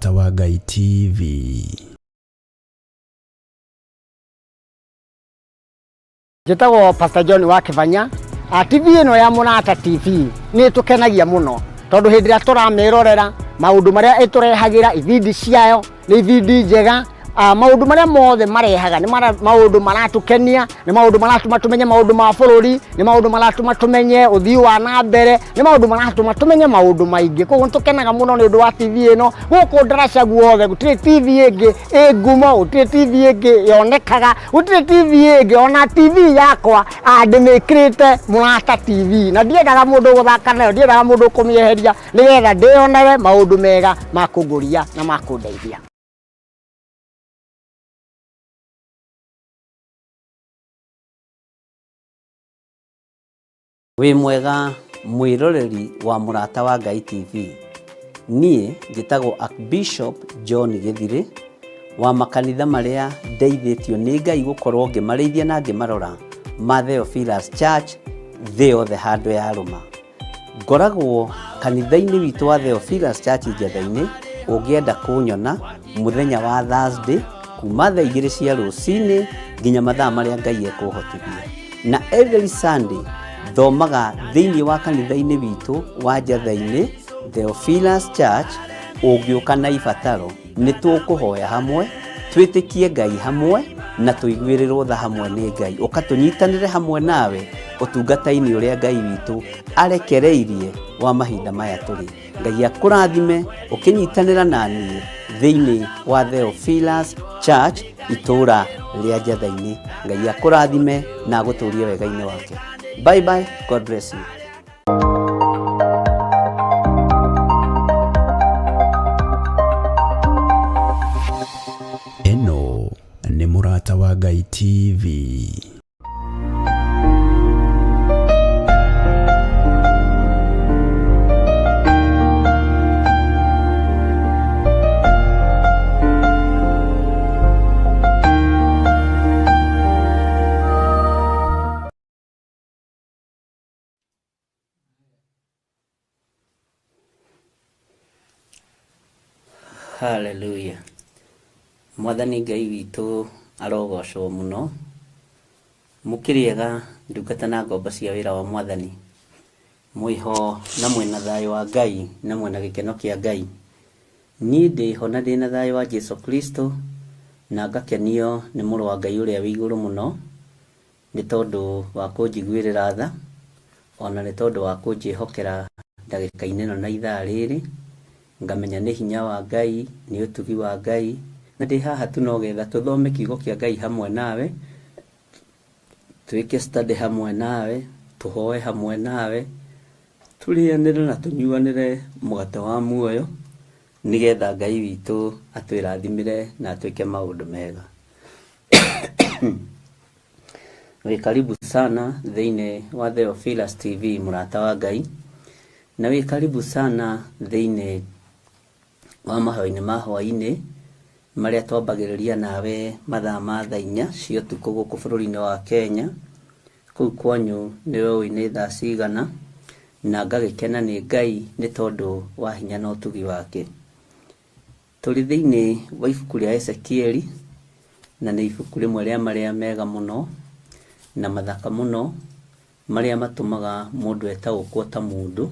Mũrata wa Ngai TV. Njĩtagwo Pastor John wa Kĩbanya. TV ĩno ya Mũrata TV nĩ ĩtũkenagia mũno tondũ hĩndĩ ĩrĩa tũramĩrorera maũndũ marĩa ĩtũrehagĩra, ibindi ciayo nĩ ibindi njega. Maũndũ marĩa mothe marehaga nĩ maũndũ maratũkenia, nĩ maũndũ maratũma tũmenye maũndũ ma bũrũri, nĩ maũndũ maratũma tũmenye ũthii wa na mbere, nĩ maũndũ maratũma tũmenye maũndũ maingĩ. Koguo nĩ tũkenaga mũno nĩ ũndũ wa TV ĩno. Gũkũ ndaraca guothe gũtirĩ TV ĩngĩ ĩ ngumo, gũtirĩ TV ĩngĩ yonekaga, gũtirĩ TV ĩngĩ. Ona TV yakwa ndĩmĩkĩrĩte Mũrata TV, na ndiendaga mũndũ gũthaka nayo, ndiendaga mũndũ kũmĩeheria, nĩgetha ndĩyonere maũndũ mega ma kũngũria na ma kũndeithia. Wĩ mwega mwĩroreri wa Mũrata wa Ngai TV. Niĩ njĩtagwo Archbishop John Gĩthirĩ wa makanitha marĩa ndeithĩtio nĩ Ngai gũkorwo ngĩmarĩithia na ngĩmarora ma Theophilus Church thĩ yothe handũ yarũma. Ngoragwo kanitha-inĩ witũ wa Theophilus Church Njetha-inĩ, ũngĩenda kũnyona mũthenya wa Thursday kuma thaa igĩrĩ cia rũcinĩ nginya mathaa marĩa Ngai ekũhotithia. Na every Sunday thomaga thĩinĩ wa kanitha-inĩ witũ wa Njetha-inĩ Theophilus Church, ũngĩũka na ibataro nĩ tũkũhoya hamwe, twĩtĩkie Ngai hamwe na tũiguĩrĩrwo tha hamwe nĩ Ngai. Ũka tũnyitanĩre hamwe nawe ũtungata-inĩ ũrĩa Ngai witũ arekereirie wa mahinda maya tũrĩ. Ngai akũrathime ũkĩnyitanĩra na niĩ thĩinĩ wa Theophilus Church itũũra rĩa Njatha-inĩ. Ngai akũrathime na agũtũrie wega-inĩ wake. Bye bye, God bless you. Ĩno nĩ Mũrata wa Ngai TV. Hallelujah. Mwathani Ngai witũ arogocwo mũno. Mũkĩrĩega ndungata na ngombo cia wĩra wa Mwathani. Mwĩho na mwĩna thayũ wa Ngai na mwĩna gĩkeno kĩa Ngai. Niĩ ndĩho na ndĩna thayũ wa Jesu Kristo na ngakenio nĩ mũrũ wa Ngai ũrĩa wĩ igũrũ mũno. Nĩ tondũ wa kũnjiguĩrĩra tha, o na nĩ tondũ wa kũnjĩhokera ndagĩka-inĩ ĩno na ithaa rĩrĩ, ngamenya nĩ hinya wa Ngai, nĩ ũtugi wa Ngai, na ndĩ haha tu no getha tũthome kiugo kĩa Ngai hamwe nawe, twĩke study hamwe nawe, tũhoe hamwe nawe, tũrĩanĩre na tũnyuanĩre mũgate wa muoyo, nĩgetha Ngai witũ atwĩrathimĩre na atwĩke maũndũ mega. Wĩ karibu sana thĩinĩ wa Theophilus TV mũrata wa Ngai, na wĩ karibu sana thĩinĩ wa mahoya-inĩ ma hwaĩ-inĩ marĩa twambagĩrĩria nawe mathaa ma thaa inya cia ũtukũ gũkũ bũrũri-inĩ wa Kenya. Kũu kwanyu nĩwe ũĩ nĩ thaa cigana, na ngagĩkena nĩ Ngai nĩ tondũ wa hinya na ũtugi wake. Tũrĩ thĩinĩ wa ibuku rĩa Ezekieli, na nĩ ibuku rĩmwe rĩa marĩa mega mũno na mathaka mũno, marĩa matũmaga mũndũ etaũkwo ta mũndũ,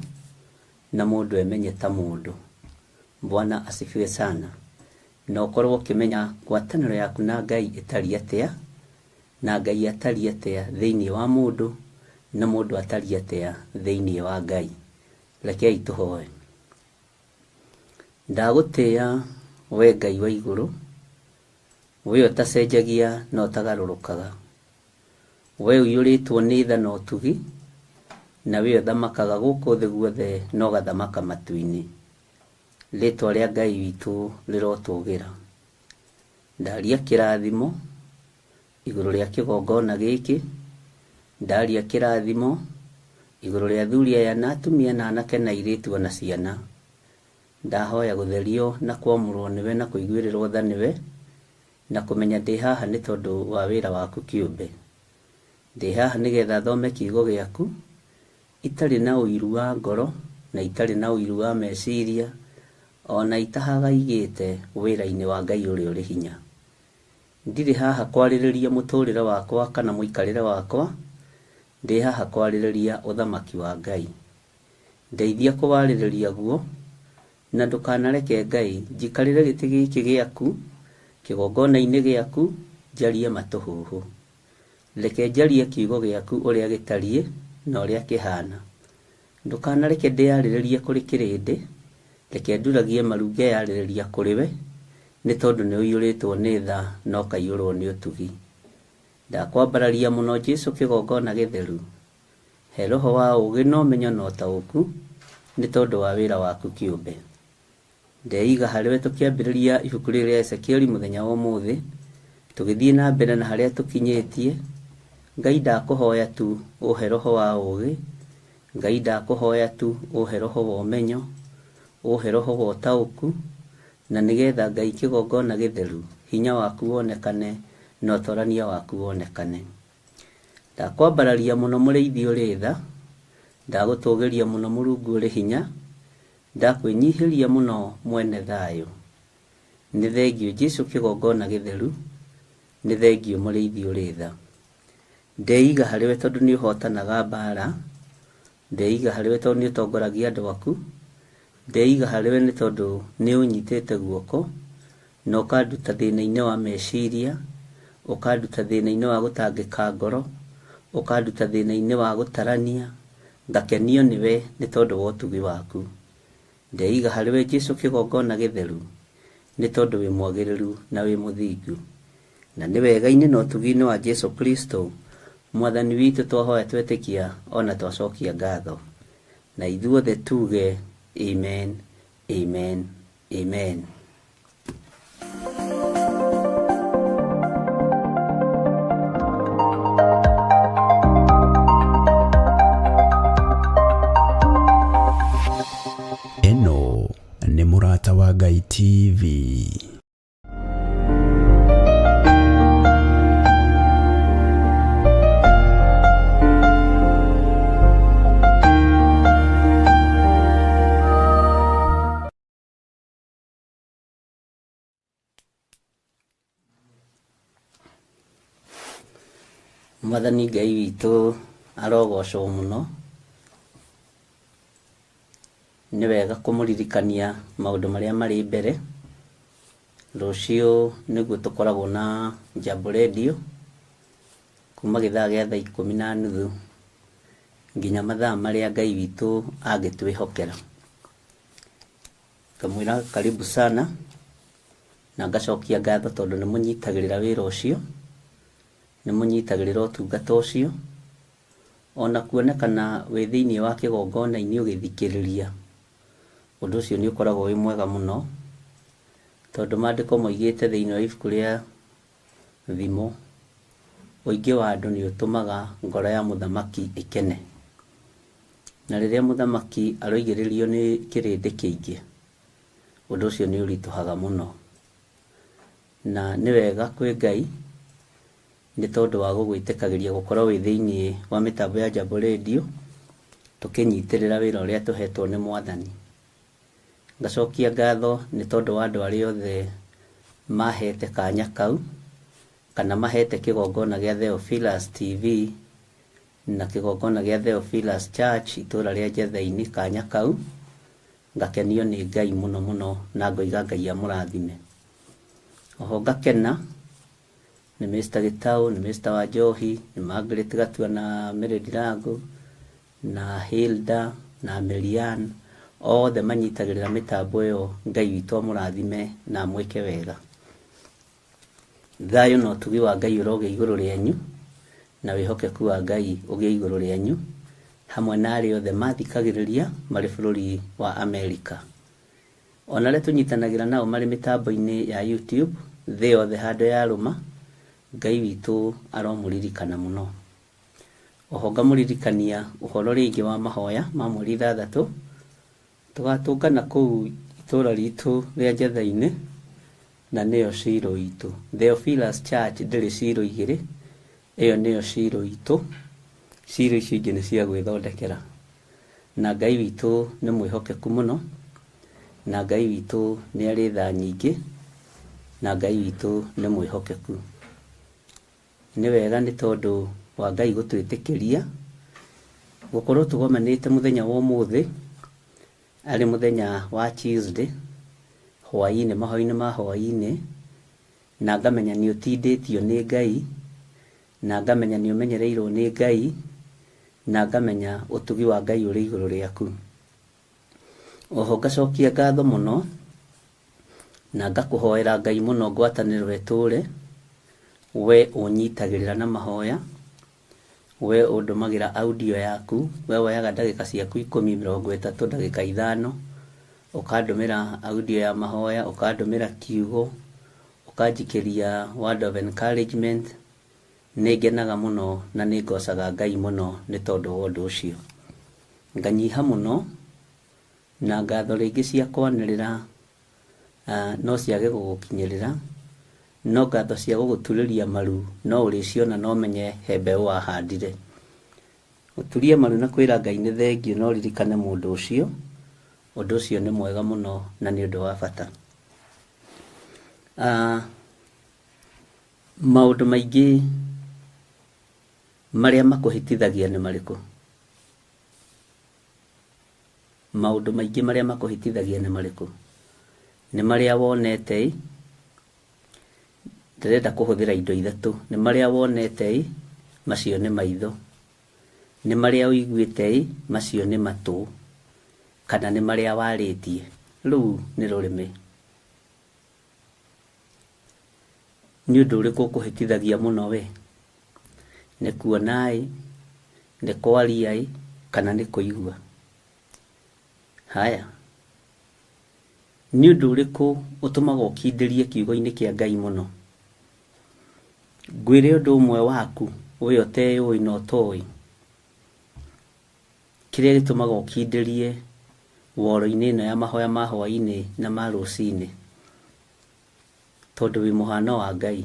na mũndũ emenye ta mũndũ. Bwana asifiwe sana. Na ũkorwo ũkĩmenya ngwatanĩro yaku na Ngai ĩtariĩ atĩa, na Ngai atariĩ atĩa thĩinĩ wa mũndũ, na mũndũ atariĩ atĩa thĩinĩ wa Ngai. Rekei tũhoe. Ndagũtĩĩa wee Ngai wa igũrũ, wee ũtacenjagia na ũtagarũrũkaga. Wee ũiyũrĩtwo nĩ tha na ũtugi, na wee ũthamakaga gũkũ thĩ guothe na ũgathamaka matu-inĩ. Rĩĩtwa rĩa Ngai witũ rĩrotũgĩra. Ndaria kĩrathimo igũrũ rĩa kĩgongona gĩkĩ, ndaria kĩrathimo igũrũ rĩa athuri aya na atumia na anake na airĩtu o na ciana. Ndahoya gũtherio na kwamũrwo nĩwe na kũiguĩrĩrwo tha nĩwe, na kũmenya ndĩ haha nĩ tondũ wa wĩra waku kĩũmbe. Ndĩ haha nĩgetha thome kiugo gĩaku, itarĩ na ũiru wa ngoro na itarĩ na ũiru wa meciria, Ona itahagaigĩte wĩra-inĩ wa Ngai ũrĩa ũrĩ hinya. Ndirĩ haha kwarĩrĩria mũtũrĩre wakwa kana mũikarĩre wakwa, ndĩ haha kwarĩrĩria ũthamaki wa Ngai. Ndeithia kũwarĩrĩria guo, na ndũkanareke Ngai njikarĩre gĩtĩ gĩkĩ gĩaku, kĩgongona-inĩ gĩaku, njarie matũhũhũ. Reke njarie kiugo gĩaku ũrĩa gĩtariĩ na ũrĩa kĩhana. Ndũkanareke ndĩyarĩrĩrie kũrĩ kĩrĩndĩ, reke nduragie maru ngeyarĩrĩria kũrĩ we, nĩ tondũ nĩ ũiyũrĩtwo nĩ tha na ũkaiyũrwo nĩ ũtugi. Ndakwambararia mũno Jesu kĩgongona gĩtheru. He roho wa ũũgĩ na ũmenyo na ũtaũku, nĩ tondũ wa wĩra waku kĩũmbe. Ndeiga harĩ we tũkĩambĩrĩria ibuku rĩrĩ rĩa Ezekieli mũthenya wa ũmũthĩ, tũgĩthiĩ na mbere na harĩa tũkinyĩtie. Ngai ndakũhoya tu ũhe roho wa ũũgĩ, Ngai ndakũhoya tu ũhe roho wa ũmenyo, ũhe roho wa ũtaũku, na nĩgetha Ngai kĩgongona gĩtheru, hinya waku wonekane na ũtorania waku wonekane. Ndakwambararia mũno mũrĩithi ũrĩ tha, ndagũtũgĩria mũno Mũrungu ũrĩ hinya, ndakwĩnyihĩria mũno mwene thayũ. Nĩ thengiũ Jesu kĩgongona gĩtheru, nĩ thengiũ mũrĩithi ũrĩ tha. Ndeiga harĩ we tondũ nĩ ũhotanaga mbara, ndeiga harĩ we tondũ nĩ ũtongoragia andũ aku, ndeiga harĩ we nĩ tondũ nĩ ũnyitĩte guoko, na ũkanduta thĩna-inĩ wa meciria, ũkanduta thĩna-inĩ wa gũtangĩka ngoro, ũkanduta thĩna-inĩ wa gũtarania, ngakenio nĩwe nĩ tondũ wa ũtugi waku. Ndeiga harĩ we Jesu kĩgongona gĩtheru, nĩ tondũ wĩ mwagĩrĩru na wĩ mũthingu. Na nĩ wega-inĩ na ũtugi-inĩ wa Jesu Kristo, Mwathani witũ twahoya twetĩkia ona twacokia ngatho. Na ithuothe tuge amen, amen, amen. Ĩno nĩ Mũrata wa Ngai TV. Mwathani Ngai witũ arogocwo mũno. Nĩ wega kũmũririkania maũndũ marĩa marĩ mbere. Rũciũ nĩguo tũkoragwo na Jambo Radio kuma gĩthaa gĩa thaa ikũmi na nuthu nginya mathaa marĩa Ngai witũ angĩtwĩhokera. Ngamwĩra karibu sana na ngacokia ngatho tondũ nĩ mũnyitagĩrĩra wĩra ũcio, nĩ mũnyitagĩrĩra ũtungata ũcio, ona kuonekana wĩ thĩinĩ wa kĩgongona-inĩ ũgĩthikĩrĩria, ũndũ ũcio nĩ ũkoragwo wĩ mwega mũno, tondũ maandĩko moigĩte thĩinĩ wa ibuku rĩa Thimo, ũingĩ wa andũ nĩ ũtũmaga ngoro ya mũthamaki ĩkene. Na rĩrĩa mũthamaki aroigĩrĩrio nĩ kĩrĩndĩ kĩingĩ, ũndũ ũcio nĩ ũritũhaga mũno. Na nĩ wega kwĩ Ngai nĩ tondũ wa gũgwĩtĩkagĩria gũkorwo wĩ thĩinĩ wa mĩtambo ya Jambo Radio, tũkĩnyitĩrĩra wĩra ũrĩa tũhetwo nĩ Mwathani. Ngacokia ngatho nĩ tondũ wa andũ arĩa othe mahete kanya kau, kana mahete kĩgongona gĩa Theophilus TV na kĩgongona gĩa Theophilus Church itũra rĩa Njetha-inĩ kanya kau, ngakenio nĩ Ngai mũno mũno na ngoiga Ngai amũrathime. Oho ngakena nĩ Mr. Gĩtaũ, nĩ Mr. Wanjohi, nĩ Margaret Gatua na Mary Ndirango, na Hilda na Marianne, othe manyitagĩrĩra mĩtambo ĩyo. Ngai witũ amũrathime na amwĩke wega. Thayũ na ũtugi wa Ngai ũrogĩa igũrũ rĩanyu, na wĩhokeku wa Ngai ũgĩe igũrũ rĩanyu, hamwe na arĩa othe mathikagĩrĩria marĩ bũrũri wa Amerika. Ona arĩa tũnyitanagĩra nao marĩ mĩtambo-inĩ ya YouTube, thĩ yothe handũ yarũma, Ngai witũ aromũririkana mũno. Oho ngamũririkania ũhoro rĩngĩ wa mahoya ma mweri ithathatũ, tũgatũngana kũu itũra ritũ rĩa Njetha-inĩ, na nĩyo Shilo itũ. Theophilus Church ndĩrĩ Shilo igĩrĩ, ĩyo nĩyo Shilo itũ, Shilo icio ingĩ nĩ cia gwĩthondekera. Na Ngai witũ nĩ mwĩhokeku mũno, Na Ngai witũ nĩ arĩ tha nyingĩ, na Ngai witũ nĩ mwĩhokeku. Nĩ wega nĩ tondũ wa Ngai gũtwĩtĩkĩria gũkorwo tũgomanĩte mũthenya wa ũmũthĩ, arĩ mũthenya wa Tuesday, hwaĩ-inĩ, mahoya-inĩ ma hwaĩ-inĩ, na ngamenya nĩ ũtindĩtio nĩ Ngai, na ngamenya nĩ ũmenyereirwo nĩ Ngai, na ngamenya ũtugi wa Ngai ũrĩ igũrũ rĩaku. Oho ngacokia ngatho mũno, na ngakũhoera Ngai mũno ngwatanĩro ĩtũre, we ũnyitagĩrĩra na mahoya, we ũndũmagĩra audio yaku, we woyaga ndagĩka ciaku ikũmi, mĩrongo ĩtatũ, ndagĩka ithano, ũkandũmĩra audio ya mahoya, ũkandũmĩra kiugo, ũkanjikĩria word of encouragement, nĩ ngenaga mũno na nĩ ngocaga Ngai mũno nĩ tondũ wa ũndũ ũcio. Nganyiha mũno, na ngatho rĩngĩ cia kwanĩrĩra no ciage gũgũkinyĩrĩra, no ngatho cia gũgũturĩria maru no ũrĩciona na ũmenye he mbeũ wahandire. Gũturia maru na kwĩra Ngai nĩ thengiũ na ũririkane mũndũ ũcio, ũndũ ũcio nĩ mwega mũno na nĩ ũndũ wa bata. Maũndũ maingĩ marĩa makũhĩtithagia nĩ marĩkũ? Maũndũ maingĩ marĩa makũhĩtithagia nĩ marĩkũ? Nĩ marĩa wonete ĩ, ndĩrenda kũhũthĩra indo ithatũ. Nĩ marĩa wonete ĩ, macio nĩ maitho. Nĩ marĩa ũiguĩte ĩ, macio nĩ matũ. Kana nĩ marĩa warĩtie, rũu nĩ rũrĩmĩ. Nĩ ũndũ ũrĩkũ ũkũhĩtithagia mũno we? Nĩ kuona ĩ, nĩ kwaria ĩ, kana nĩ kũigua? Haya, nĩ ũndũ ũrĩkũ ũtũmaga ũkindĩrie kiugo-inĩ kĩa Ngai mũno? Ngwĩre ũndũ ũmwe waku we ũteyũĩ na ũtoĩ. Kĩrĩa gĩtũmaga ũkindĩrie woro-inĩ ĩno ya mahoya ma hwaĩ-inĩ na ma rũcinĩ, tondũ wĩ mũhano wa Ngai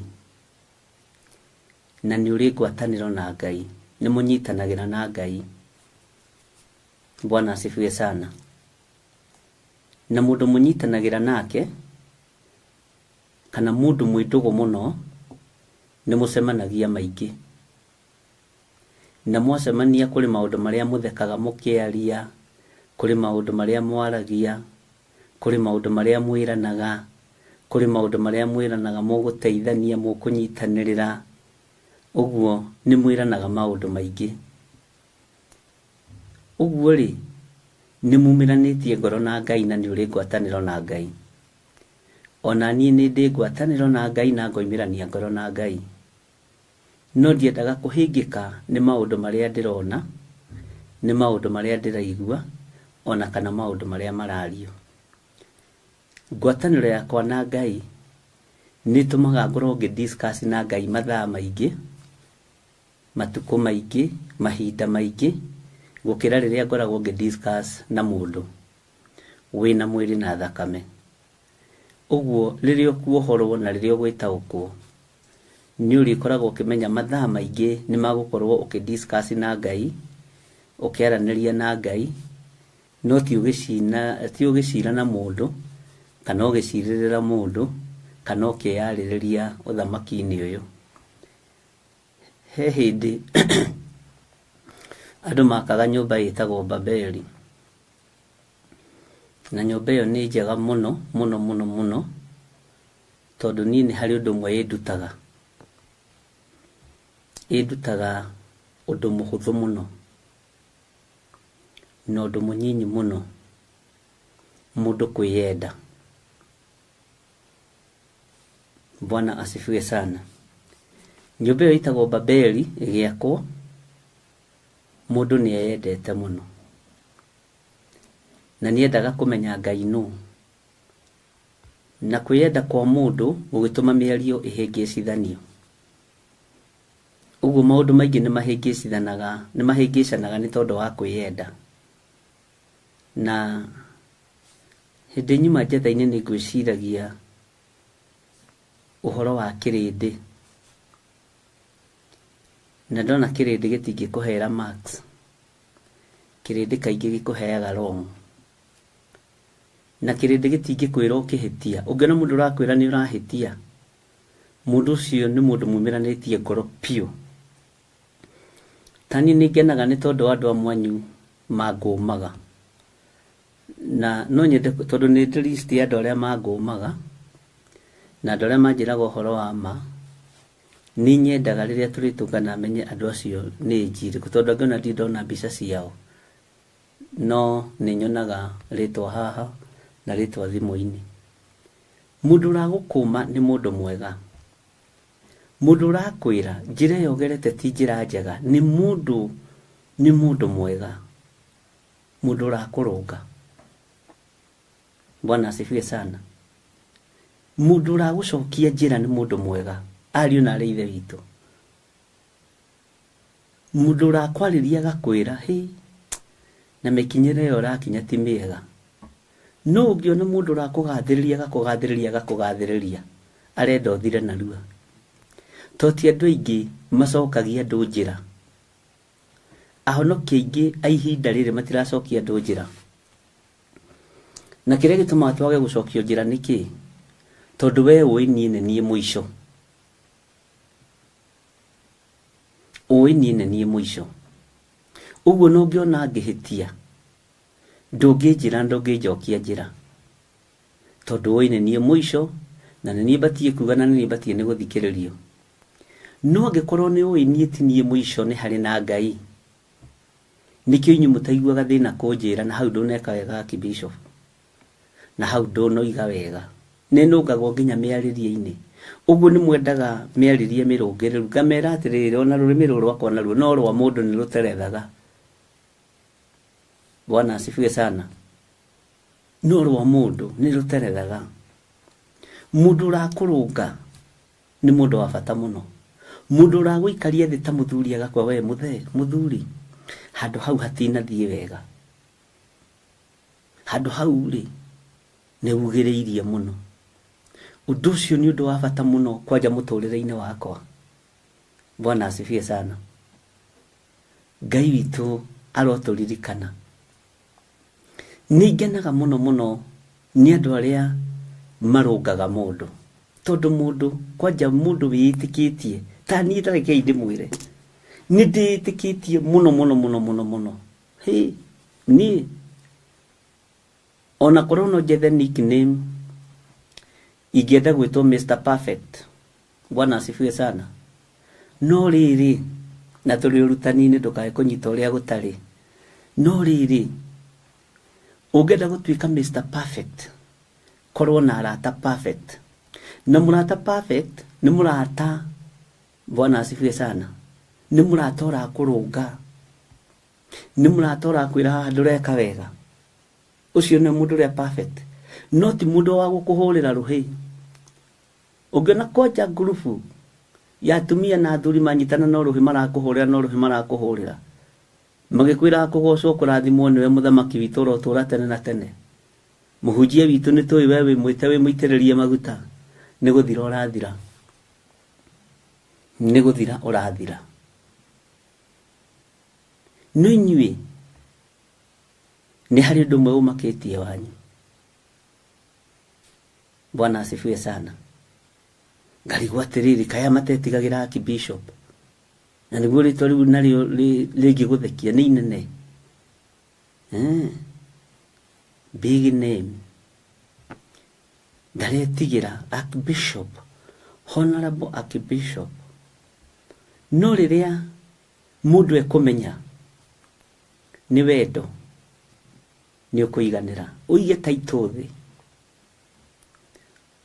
na nĩ ũrĩ ngwatanĩro na Ngai, nĩ mũnyitanagĩra na Ngai. Bwana asifiwe sana. Na mũndũ mũnyitanagĩra nake kana mũndũ mwĩ ndũgũ mũno nĩ mũcemanagia maingĩ. Na mwacemania kũrĩ maũndũ marĩa mũthekaga mũkĩaria, kũrĩ maũndũ marĩa mwaragia, kũrĩ maũndũ marĩa mwĩranaga, kũrĩ maũndũ marĩa mwĩranaga mũgũteithania, mũkũnyitanĩrĩra. Ũguo nĩ mwĩranaga maũndũ maingĩ. Ũguo rĩ, nĩ mumĩranĩtie ngoro na Ngai na nĩ ũrĩ ngwatanĩro na Ngai. Ona niĩ nĩ ndĩ ngwatanĩro na Ngai na ngoimĩrania ngoro na Ngai. No ndiendaga kũhĩngĩka nĩ maũndũ marĩa ndĩrona, nĩ maũndũ marĩa ndĩraigua, ona kana maũndũ marĩa marario. Ngwatanĩro yakwa na Ngai nĩ ĩtũmaga ngorwo ngĩ discuss na Ngai mathaa maingĩ, matukũ maingĩ, mahinda maingĩ, gũkĩra rĩrĩa ngoragwo ngĩ discuss na mũndũ wĩna mwĩrĩ na thakame. Ũguo rĩrĩa ũkuohorwo na rĩrĩa ũgwĩtaũkwo, nĩ ũrĩkoragwo ũkĩmenya mathaa maingĩ nĩ magũkorwo ũkĩ discuss na Ngai, ũkĩaranĩria na Ngai, no ti ũgĩcira na mũndũ, kana ũgĩcirĩrĩra mũndũ, kana ũkĩyarĩrĩria ũthamaki-inĩ ũyũ. He hĩndĩ andũ makaga nyũmba ĩtagwo Babeli, na nyũmba ĩyo nĩ njega mũno mũno mũno mũno, tondũ niĩ nĩ harĩ ũndũ ũmwe ĩndutaga. Ĩndutaga ũndũ mũhũthũ mũno, na ũndũ mũnyinyi mũno, mũndũ kwĩyenda. Bwana asifiwe sana. Nyũmba ĩyo ĩtagwo Babeli ĩgĩakwo, mũndũ nĩ eyendete mũno, na nĩ endaga kũmenya Ngai nũ. Na kwĩyenda kwa mũndũ gũgĩtũma mĩario ĩhĩngĩcithanio. Ũguo maũndũ maingĩ nĩ mahĩngĩcithanaga, nĩ mahĩngĩcanaga nĩ tondũ wa kwĩyenda. Na hĩndĩ nyuma njetha-inĩ nĩ ngwĩciragia ũhoro wa kĩrĩndĩ. Na ndona kĩrĩndĩ gĩtingĩkũhera marks, kĩrĩndĩ kaingĩ gĩkũheaga wrong. Na kĩrĩndĩ gĩtingĩkwĩra ũkĩhĩtia. Ũngĩona mũndũ ũrakwĩra nĩ ũrahĩtia, mũndũ ũcio nĩ mũndũ mumĩranĩtie ngoro biũ. Ta niĩ nĩ ngenaga nĩ tondũ wa andũ amwe anyu mangũmaga. Na no nyende tondũ nĩ ndĩ list ya andũ arĩa mangũmaga na andũ arĩa manjĩraga ũhoro wa ma, nĩ nyendaga rĩrĩa tũrĩtũngana menye andũ acio nĩ njirĩkũ, tondũ angĩ ona ndirĩ ndona mbica ciao, no nĩ nyonaga rĩtwa haha na rĩtwa thimũ-inĩ. Mũndũ ũragũkũma nĩ mũndũ mwega. Mũndũ ũrakwĩra njĩra ĩyo ũgerete ti njĩra njega nĩ mũndũ, nĩ mũndũ mwega. Mũndũ ũrakũrũnga. Bwana asifiwe sana. Mũndũ ũragũcokia njĩra nĩ mũndũ mwega, ariũ na arĩ ithe witũ. Mũndũ ũrakwarĩria agakwĩra, hĩ, na mĩkinyĩre ĩyo ũrakinya ti mĩega. No ũngĩona mũndũ ũrakũgathĩrĩria, agakũgathĩrĩria, agakũgathĩrĩria, arenda ũthire narua. To ti andũ aingĩ macokagia andũ njĩra. Ahonokia aingĩ a ihinda rĩrĩ matiracokia andũ njĩra. Na kĩrĩa gĩtũmaga twage gũcokio njĩra nĩ kĩĩ? Tondũ we ũĩ niĩ nĩ niĩ mũico. Ũĩ niĩ nĩ niĩ mũico. Ũguo na ũngĩona ngĩhĩtia, ndũngĩnjĩra ndũngĩnjokia njĩra. Tondũ ũĩ nĩ niĩ mũico, na nĩ niĩ batiĩ kuga na nĩ niĩ batiĩ nĩ gũthikĩrĩrio. No angĩkorwo nĩ ũĩ niĩ ti niĩ mũico nĩ harĩ na Ngai, nĩkĩo inyuĩ mũtaiguaga thĩna kũnjĩra na hau ndũneka wega Archbishop, na hau ndũnoiga wega. Nĩ nũngagwo nginya mĩarĩrie-inĩ. Ũguo nĩ mwendaga mĩarĩrie mĩrũngĩrĩru. Ngamera atĩrĩrĩ, ona rũrĩmĩ rũrũ rwakwa naruo no rwa mũndũ nĩ rũterethaga. Bwana asifiwe sana. No rwa mũndũ nĩ rũterethaga. Mũndũ ũrakũrũnga nĩ mũndũ wa bata mũno. Mũndũ ũragũikaria thĩ ta mũthuri agakwa we mũthee, mũthuri, handũ hau hatinathiĩ wega. Handũ hau rĩ, nĩ ugĩrĩirie mũno. Ũndũ ũcio nĩ ũndũ wa bata mũno kwanja mũtũrĩre-inĩ wakwa. Bwana asifiwe sana. Ngai witũ arotũririkana. Nĩ ngenaga mũno mũno nĩ andũ arĩa marũngaga mũndũ. Tondũ mũndũ, kwanja mũndũ wĩĩtĩkĩtie, ta niĩ ta rekei ndĩmwĩre, nĩ ndĩĩtĩkĩtie mũno mũno mũno mũno mũno. Hĩ, niĩ, ona korwo no njethe nickname, ingĩenda gwĩtwo Mr Perfect. Bwana asifiwe sana. No rĩrĩ, na tũrĩ ũrutani-inĩ ndũkae kũnyita ũrĩa gũtarĩ. No rĩrĩ, ũngĩenda gũtuĩka Mr Perfect, korwo na arata perfect. Na mũrata perfect nĩ mũrata, Bwana asifiwe sana, nĩ mũrata ũrakũrũnga, nĩ mũrata ũrakwĩra haha ndũreka wega. Ũcio nĩ mũndũ ũrĩa perfect. No ti mũndũ wa gũkũhũrĩra rũhĩ. Ũngĩona kwanja ngurubu ya atumia na athuri manyitana no rũhĩ marakũhũrĩra, no rũhĩ marakũhũrĩra, magĩkwĩraga kũgocwo kũrathimwo nĩwe mũthamaki witũ ũrotũra tene na tene. Mũhunjia witũ nĩ tũĩ we wĩ mwĩte wĩ mũitĩrĩrie maguta, nĩ gũthira ũrathira. Nĩ gũthira ũrathira. No inyuĩ nĩ harĩ ũndũ ũmwe ũmakĩtie wanyu. Bwana asifiwe sana. Ngarigwo atĩrĩrĩ, kaya matetigagĩra Archbishop, na nĩguo rĩtwa rĩu narĩo rĩngĩgũthekia nĩ inene. Big name. Ndaretigĩra Archbishop, Honorable Archbishop. No rĩrĩa mũndũ ekũmenya nĩ wendo, nĩ ũkũiganĩra. Ũige title thĩ,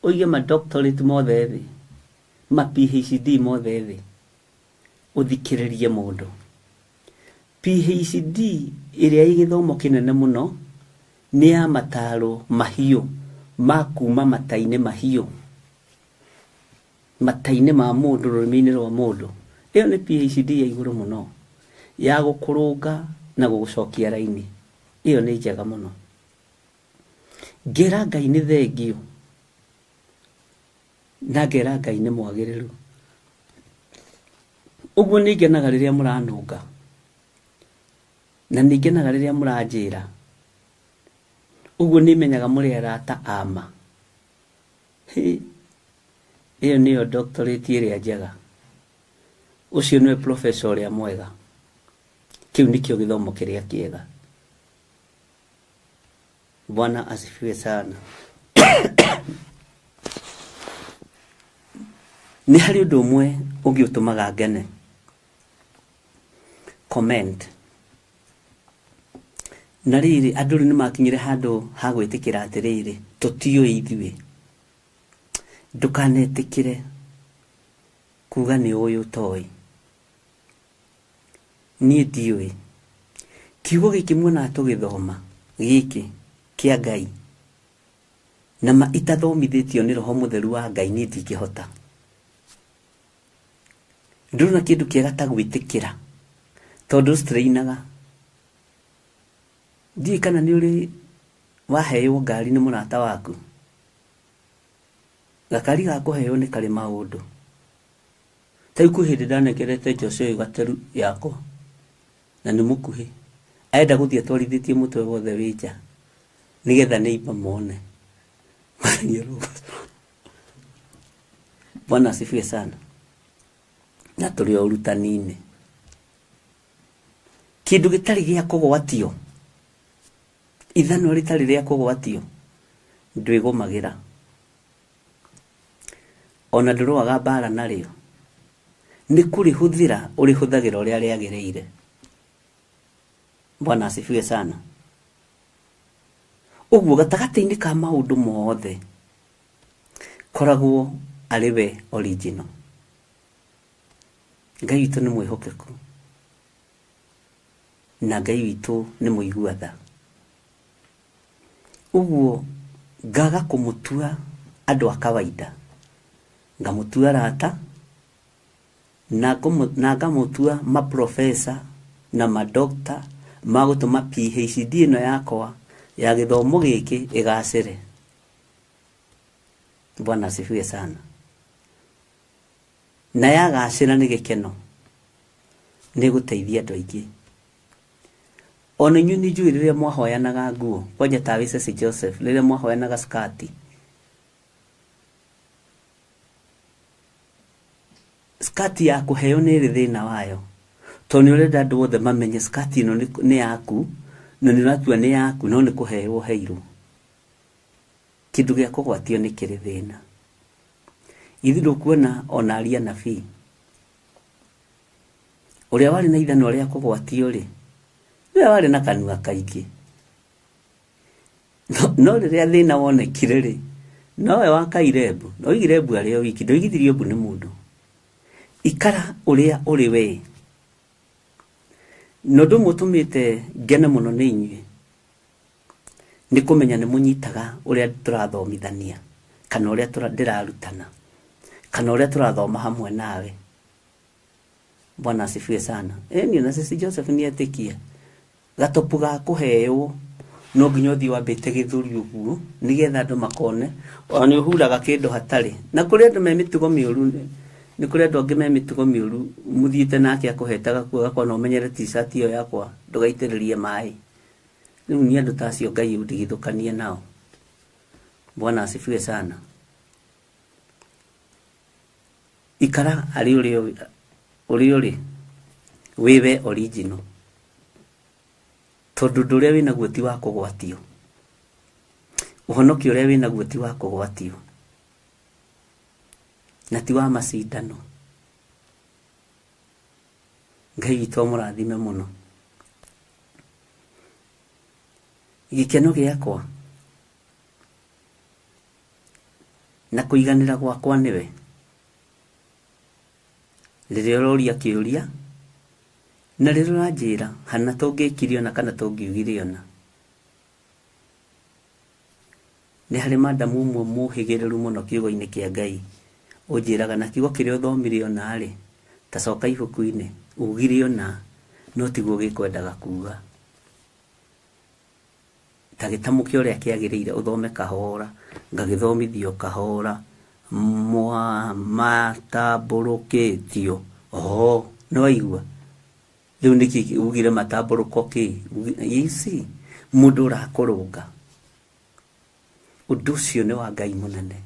ũige ma doctorate mothe thĩ, ma PhD mothe thĩ, ũthikĩrĩrie mũndũ. PhD ĩrĩa ĩ gĩthomo kĩnene mũno nĩ ya mataro mahiũ ma kuma mata-inĩ mahiũ, mata-inĩ ma mũndũ, rũrĩmĩ-inĩ rwa mũndũ. Ĩyo nĩ PhD ya igũrũ mũno ya gũkũrũnga na gũgũcokia raini. Ĩyo nĩ njega mũno. Ngera Ngai nĩ thengio na ngera Ngai nĩ mwagĩrĩru. Ũguo nĩ ngenaga rĩrĩa mũranũnga, na nĩ ngenaga rĩrĩa mũranjĩra. Ũguo nĩmenyaga mũrĩ arata a ma. Hĩ, ĩyo nĩyo doctorate ĩrĩa njega. Ũcio nĩwe professor ũrĩa mwega. Kĩu nĩkĩo gĩthomo kĩrĩa kĩega. Bwana asifiwe sana. Nĩ harĩ ũndũ ũmwe ũngĩ ũtũmaga ngene. Comment. Na rĩrĩ, andũ rĩu nĩmakinyire handũ ha gwĩtĩkĩra atĩrĩrĩ, tũtiũĩ ithuĩ. Ndũkanetĩkĩre kuga nĩ ũĩ ũtoĩ. Niĩ ndiũĩ. Kiugo gĩkĩ muonaga tũgĩthoma gĩkĩ kĩa Ngai, na ma itathomithĩtio nĩ Roho Mũtheru wa Ngai niĩ ndingĩhota. Ndũrona kĩndũ kĩega ta gwĩtĩkĩra tondũ strainaga. Ndiũĩ kana nĩ ũrĩ waheo ngari nĩ mũrata waku. Gakari ga kũheo nĩ karĩ maũndũ. Ta rĩu kwĩ hĩndĩ ndanengerete Joshua ũyũ gateru yakwa na nĩ mũkuhĩ. Arenda gũthiĩ atwarithĩtie mũtwe wothe wĩ nja nĩgetha neighbour mone. Bwana asifiwe sana. Na tũrĩ o ũrutani-inĩ. Kĩndũ gĩtarĩ gĩa kũgwatio, ithanwa rĩtarĩ rĩa kũgwatio, ndwĩgũmagĩra. Ona ndũrũaga mbara narĩo. Nĩ kũrĩhũthĩra ũrĩhũthagĩra ũrĩa rĩagĩrĩire. Bwana asifiwe sana. Ũguo gatagatĩ-inĩ ka maũndũ mothe, koragwo arĩ we original. Ngai witũ nĩ mwĩhokeku na Ngai witũ nĩ mũigua tha. Ũguo ngaga kũmũtua andũ a kawaida, ngamũtua arata na ngamũtua maprofesa na madokta ma gũtũma PhD ĩno yakwa ya gĩthomo gĩkĩ ĩgacĩre. Bwana asifiwe sana. Na yagacĩra nĩ gĩkeno, nĩ ĩgũteithia andũ aingĩ. Ona inyuĩ nĩ njũĩ rĩrĩa mwahoyanaga nguo, kwanja tawe Ceci Joseph, rĩrĩa mwahoyanaga skati, skati ya kũheo nĩ ĩrĩ thĩna wayo, tondũ nĩ ũrenda andũ othe mamenye skati ĩno nĩ yaku, na nĩ ũratua nĩ yaku, no nĩ kũheo ũheirwo. Kĩndũ gĩa kũgwatio nĩ kĩrĩ thĩna. Githĩ ndũkuona ona aria anabii? Ũrĩa warĩ na ithanwa rĩa kũgwatio-rĩ, nĩwe warĩ na kanua kaingĩ. No rĩrĩa thĩna wonekire-rĩ, nowe wakaire mbu. Na oigire mbu arĩ o wiki, ndoigithirio mbu nĩ mũndũ. Ikara ũrĩa ũrĩ we. Na ũndũ ũmwe ũtũmĩte ngene mũno nĩ inyuĩ, nĩ kũmenya nĩ mũnyitaga ũrĩa tũrathomithania, kana ũrĩa ndĩrarutana, kana ũrĩa tũrathoma hamwe nawe. Bwana asifiwe sana. Ĩni ona Sisi Joseph nĩ etĩkia. Gatopu ga kũheo no nginya ũthiĩ wambĩte gĩthũri ũguo nĩgetha andũ makone ona nĩ ũhuraga kĩndũ hatarĩ. Na kũrĩ andũ me mĩtugo mĩũru, nĩ kũrĩ andũ angĩ me mĩtugo mĩũru mũthiĩte nake akũhete gakuo agakona ũmenyere t-shirt ĩyo yakwa ndũgaitĩrĩrie maĩ. Rĩu niĩ andũ ta acio Ngai ũndigithũkanie nao. Bwana asifiwe sana. Ikara arĩ ũrĩa ũrĩa ũrĩ wĩ we original tondũ ũndũ ũrĩa wĩnaguo ti wa kũgwatio. Ũhonokio ũrĩa wĩnaguo ti wa kũgwatio na ti wa macindano. Ngai witũ amũrathime mũno. Gĩkeno gĩakwa na kũiganĩra gwakwa nĩwe. Rĩrĩa ũroria kĩũria na rĩrĩa ũranjĩra hana tũngĩkire ũna kana tũngiugire ũna. Nĩ harĩ madamu ũmwe mũhĩgĩrĩru mũno kiugo-inĩ kĩa Ngai ũnjĩraga na kiugo kĩrĩa ũthomire ũna-rĩ, ta coka ibuku-inĩ, ugire ũna no tiguo gĩkwendaga kuga. Ta gĩtamũke ũrĩa kĩagĩrĩire ũthome kahora, ngagĩthomithio kahora, matambũrũkĩtio, oo nĩ waigua? Rĩu nĩkĩ ugire matambũrũko kĩ? You see, mũndũ ũrakũrũnga. Ũndũ ũcio nĩ wa Ngai mũnene.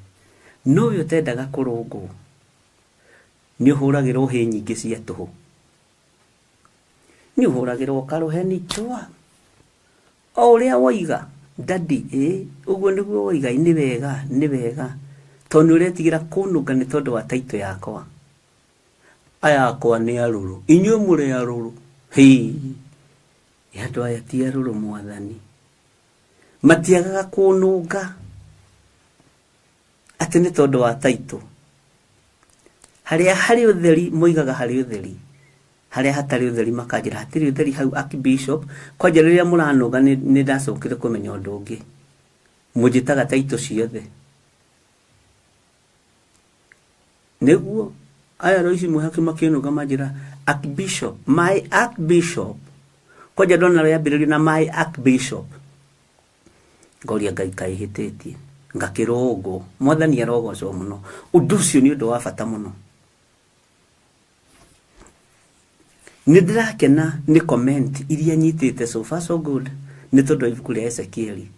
No ũyũ ũtendaga kũrũngwo, nĩ ũhũragĩrwo hĩ nyingĩ cia tũhũ. Nĩ ũhũragĩrwo karũheni twa. O ũrĩa woiga, daddy, ĩĩ, ũguo nĩguo woiga, nĩ wega, nĩ wega. Tondũ nĩ ũretigĩra kũnũnga nĩ tondũ wa title yakwa. Aya akwa nĩ arũrũ. Inyuĩ mũrĩ arũrũ. Hĩ! Andũ aya ti arũrũ mwathani. Matiagaga kũnũnga atĩ nĩ tondũ wa title. Harĩa harĩ ũtheri moigaga harĩ ũtheri. Harĩa hatarĩ ũtheri makanjĩra hatirĩ ũtheri hau Archbishop. Kwanja rĩrĩa mũranũnga nĩ ndacokire kũmenya ũndũ ũngĩ. Mũnjĩtaga title ciothe. Nĩguo aya rũci mwĩhaki makĩnũnga manjĩra Archbishop, my Archbishop. Kwanja ndona rĩambĩrĩrio na my Archbishop. Ngoria Ngai kaĩ hĩtĩtie. Ngakĩrũngwo. Mwathani arogocwo mũno. Ũndũ ũcio nĩ ũndũ wa bata mũno. Nĩ ndĩrakena nĩ comment iria nyitĩte so far so good nĩ tondũ wa ibuku rĩa Ezekieli.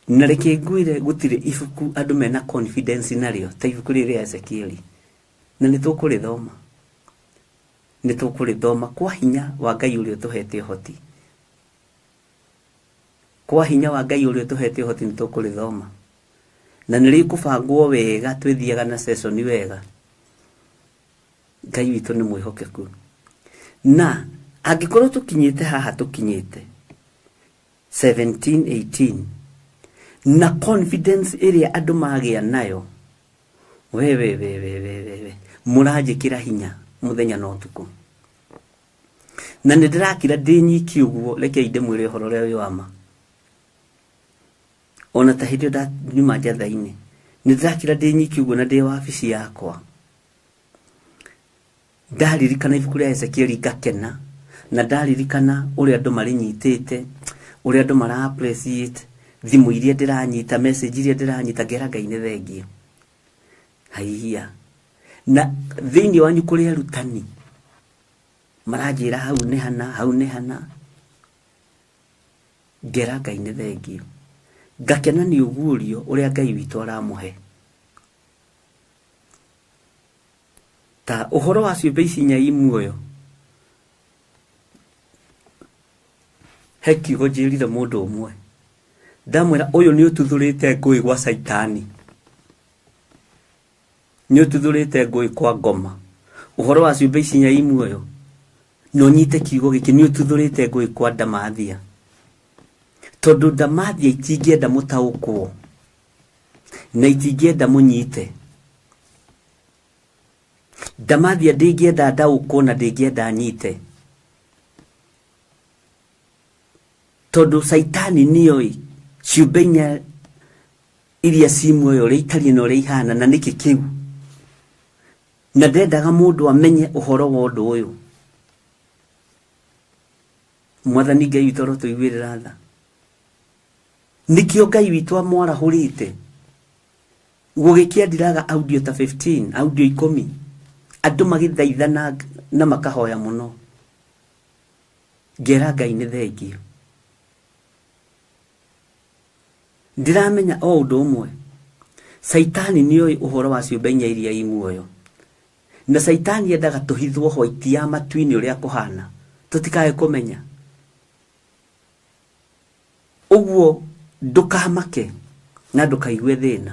Na reke ngwĩre gũtirĩ ibuku andũ mena confidence narĩo ta ibuku rĩrĩ rĩa Ezekieli. Na nĩ tũkũrĩthoma. Nĩ tũkũrĩthoma kwa hinya wa Ngai ũrĩa ũtũhete ũhoti. Kwa hinya wa Ngai ũrĩa ũtũhete ũhoti nĩ tũkũrĩthoma. Na nĩ rĩkũbangwo wega twĩthiaga na session wega. Ngai witũ nĩ mwĩhokeku. Na angĩkorwo tũkinyĩte haha tũkinyĩte 17, 18 na confidence ĩrĩa andũ magĩa nayo, we we we we we we we mũranjĩkĩra hinya mũthenya na ũtukũ. Na nĩ ndĩrakira ndĩ nyiki ũguo, rekei ndĩmwĩre ũhoro ũrĩa wĩ wa ma. Ona ta hĩndĩ ĩyo ndanyuma njatha-inĩ, nĩ ndĩrakira ndĩ nyiki ũguo na ndĩ wabici yakwa. Ndaririkana ibuku rĩa Ezekieli ngakena, na ndaririkana ũrĩa andũ marĩnyitĩte, ũrĩa andũ mara appreciate, thimũ iria ndĩranyita, message iria ndĩranyita, ngera Ngai nĩ thengiũ. Haiya. Na thĩinĩ wanyu kũrĩ arutani, maranjĩra hau nĩ hana, hau nĩ hana. Ngera Ngai nĩ thengiũ. Ngakena nĩ ũguũrio ũrĩa Ngai witũ aramũhe. Ta ũhoro wa ciũmbe ici inya i muoyo, he kiugo njĩrire mũndũ ũmwe, ndamwĩra ũyũ nĩ ũtuthũrĩte ngũĩ gwa caitani, nĩ ũtuthũrĩte ngũĩ kwa ngoma. Ũhoro wa ciũmbe ici inya i muoyo, na ũnyite kiugo gĩkĩ, nĩ ũtuthũrĩte ngũĩ kwa ndamathia. Tondũ ndamathia itingĩenda mũtaũkwo, na itingĩenda mũnyite. Ndamathia ndĩngĩenda ndaũkwo na ndĩngĩenda nyite. Tondũ caitani nĩoĩ ciũmbe inya iria ci muoyo ũrĩa itariĩ na ũrĩa ihana na nĩkĩ kĩu. Na ndendaga mũndũ amenye ũhoro wa ũndũ ũyũ. Mwathani Ngai witũ arotũiguĩrĩra tha. Nĩkĩo Ngai witũ amwarahũrĩte. Gũgĩkĩandiraga audio ta 15, audio ikũmi. Andũ magĩthaithana na makahoya mũno. Ngera Ngai nĩ thengiũ. Ndĩramenya o ũndũ ũmwe. Caitani nĩoĩ ũhoro wa ciũmbe inya iria i muoyo. Na caitani endaga tũhithwo white ya matu-inĩ ũrĩa kũhana. Tũtikae kũmenya. Ũguo ndũkamake na ndũkaigue thĩna.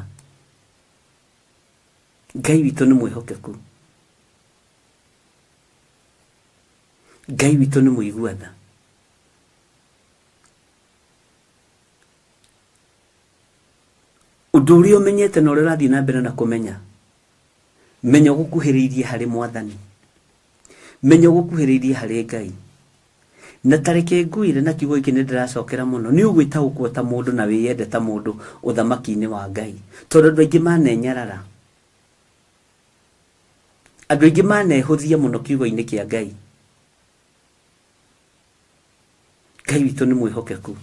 Ngai witũ nĩ mwĩhokeku. Ngai witũ nĩ mũigua tha. Ũndũ ũrĩa ũmenyete na ũrĩa ũrathiĩ na mbere na kũmenya, menya ũgũkuhĩrĩirie harĩ Mwathani. Menya ũgũkuhĩrĩirie harĩ Ngai. Na ta reke ngwĩre na kiugo gĩkĩ nĩ ndĩracokera mũno, nĩ ũgwĩtaũkwo ta mũndũ na wĩyende ta mũndũ ũthamaki-inĩ wa Ngai. Tondũ andũ aingĩ manenyarara. Andũ aingĩ manehũthia mũno kiugo-inĩ kĩa Ngai. Ngai witũ nĩ mwĩhokeku.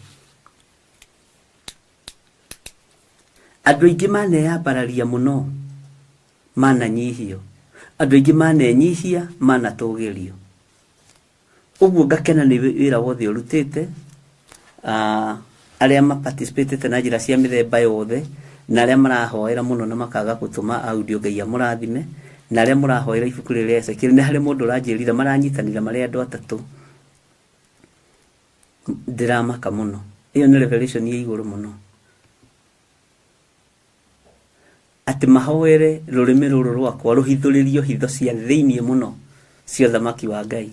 Andũ aingĩ maneyambararia mũno, mananyihio. Andũ aingĩ manenyihia, manatũgĩrio. Ũguo ngakena nĩ wĩra wothe ũrutĩte. Arĩa ma participatĩte na njĩra cia mĩthemba yothe, na arĩa marahoera mũno na makaga gũtũma audio, Ngai amũrathime, na arĩa mũrahoera ibuku rĩrĩ rĩa Ezekiel. Nĩ harĩ mũndũ ũranjĩrire maranyitanĩra marĩ andũ atatũ. Ndĩramaka mũno. Ĩyo nĩ revelation ya igũrũ mũno. Atĩ mahoere rũrĩmĩ rũrũ rwakwa rũhithũrĩrio hitho cia thĩinĩ mũno cia ũthamaki wa Ngai.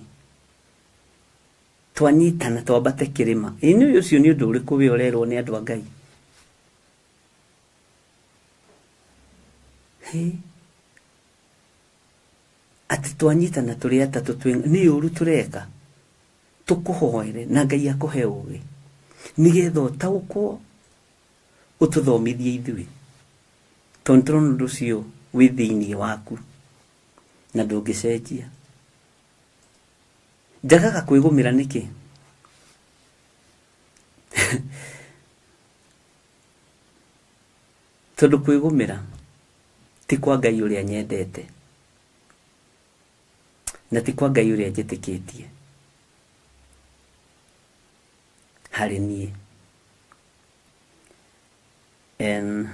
Twanyitana twambate kĩrĩma. Ĩ nĩ ũcio nĩ ũndũ ũrĩkũ we ũrerwo nĩ andũ a Ngai? Hĩ? Atĩ twanyitana tũrĩ atatũ twĩ nĩ ũru tũreka. Tũkũhoere na Ngai akũhe ũgĩ. Nĩgetha ũtaũkwo ũtũthomithie ithuĩ. Tondũ nĩtũrona ũndũ ũcio wĩ thĩinĩ waku na ndũngĩcenjia. Njagaga kwĩgũmĩra nĩkĩ? Tondũ kwĩgũmĩra ti kwa Ngai ũrĩa nyendete na ti kwa Ngai ũrĩa njĩtĩkĩtie harĩ niĩ. And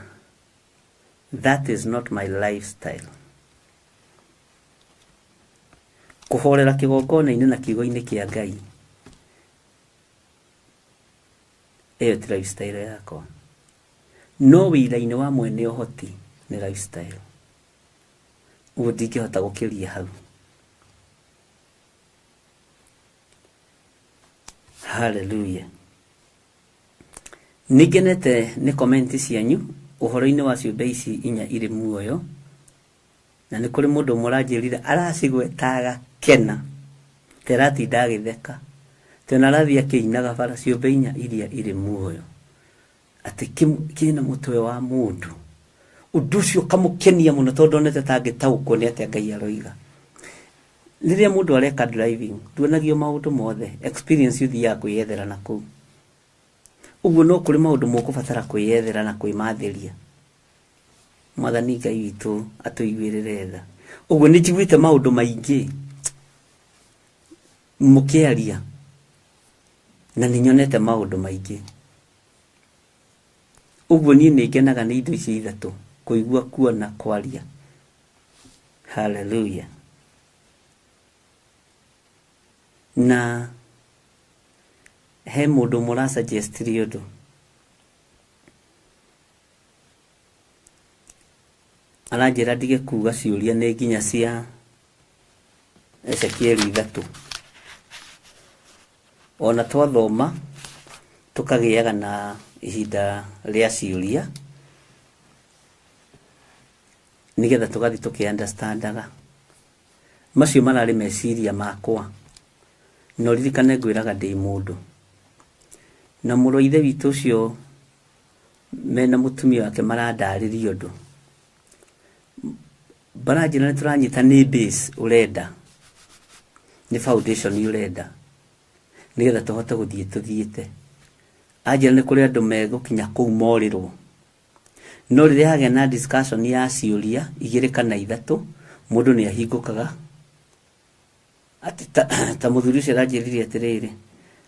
that is not my lifestyle. Kũhorera kĩgongona-inĩ na kiugo-inĩ kĩa Ngai, ĩyo ti lifestyle yakwa. No wĩra-inĩ wa mwene ũhoti nĩ lifestyle. Ũguo ndingĩhota gũkĩria hau. Hallelujah. Nĩngenete nĩ comment cianyu ũhoro-inĩ wa ciũmbe ici inya irĩ muoyo. Na nĩ kũrĩ mũndũ ũmwe ũranjĩrire aracigweta agakena ta aratinda agĩtheka ta ona arathiĩ akĩinaga bara ciũmbe inya iria irĩ muoyo atĩ kĩna mũtwe wa mũndũ. Ũndũ ũcio ũkamũkenia mũno tondũ ndonete ta angĩtaũkwo nĩ atĩa Ngai aroiga. Rĩrĩa mũndũ areka driving nduonagio maũndũ mothe, experience ũthiaga kwĩyethera na kũu. Ũguo no kũrĩ maũndũ mũkũbatara kwĩyethera na kwĩmathĩria. Mwathani Ngai witũ atũiguĩrĩre tha. Ũguo nĩ njiguĩte maũndũ maingĩ mũkĩaria na nĩ nyonete maũndũ maingĩ. Ũguo niĩ nĩ ngenaga nĩ indo icio ithatũ, kũigua, kuona, kwaria. Hallelujah. Na he mũndũ ũmwe ũra suggest ũndũ. Aranjĩra ndige kuga ciũria nĩ nginya cia Ezekieli ithatũ. Ona twathoma tũkagĩaga na ihinda rĩa ciũria nĩgetha tũgathiĩ tũkĩ understandaga. Macio mararĩ meciria makwa. Na ũririkane ngwĩraga ndĩ mũndũ. Na mũrũ wa ithe witũ ũcio mena mũtumia wake marandarĩria ũndũ. Maranjĩra nĩ tũranyita nĩ base ũrenda, nĩ foundation ũrenda, nĩgetha tũhote gũthiĩ tũthiĩte. Anjĩra nĩ kũrĩ andũ megũkinya kũu morĩrwo. No rĩrĩa hagĩa na discussion ya ciũria igĩrĩ kana ithatũ, mũndũ nĩ ahingũkaga. Atĩ ta mũthuri ũcio aranjĩrire atĩrĩrĩ,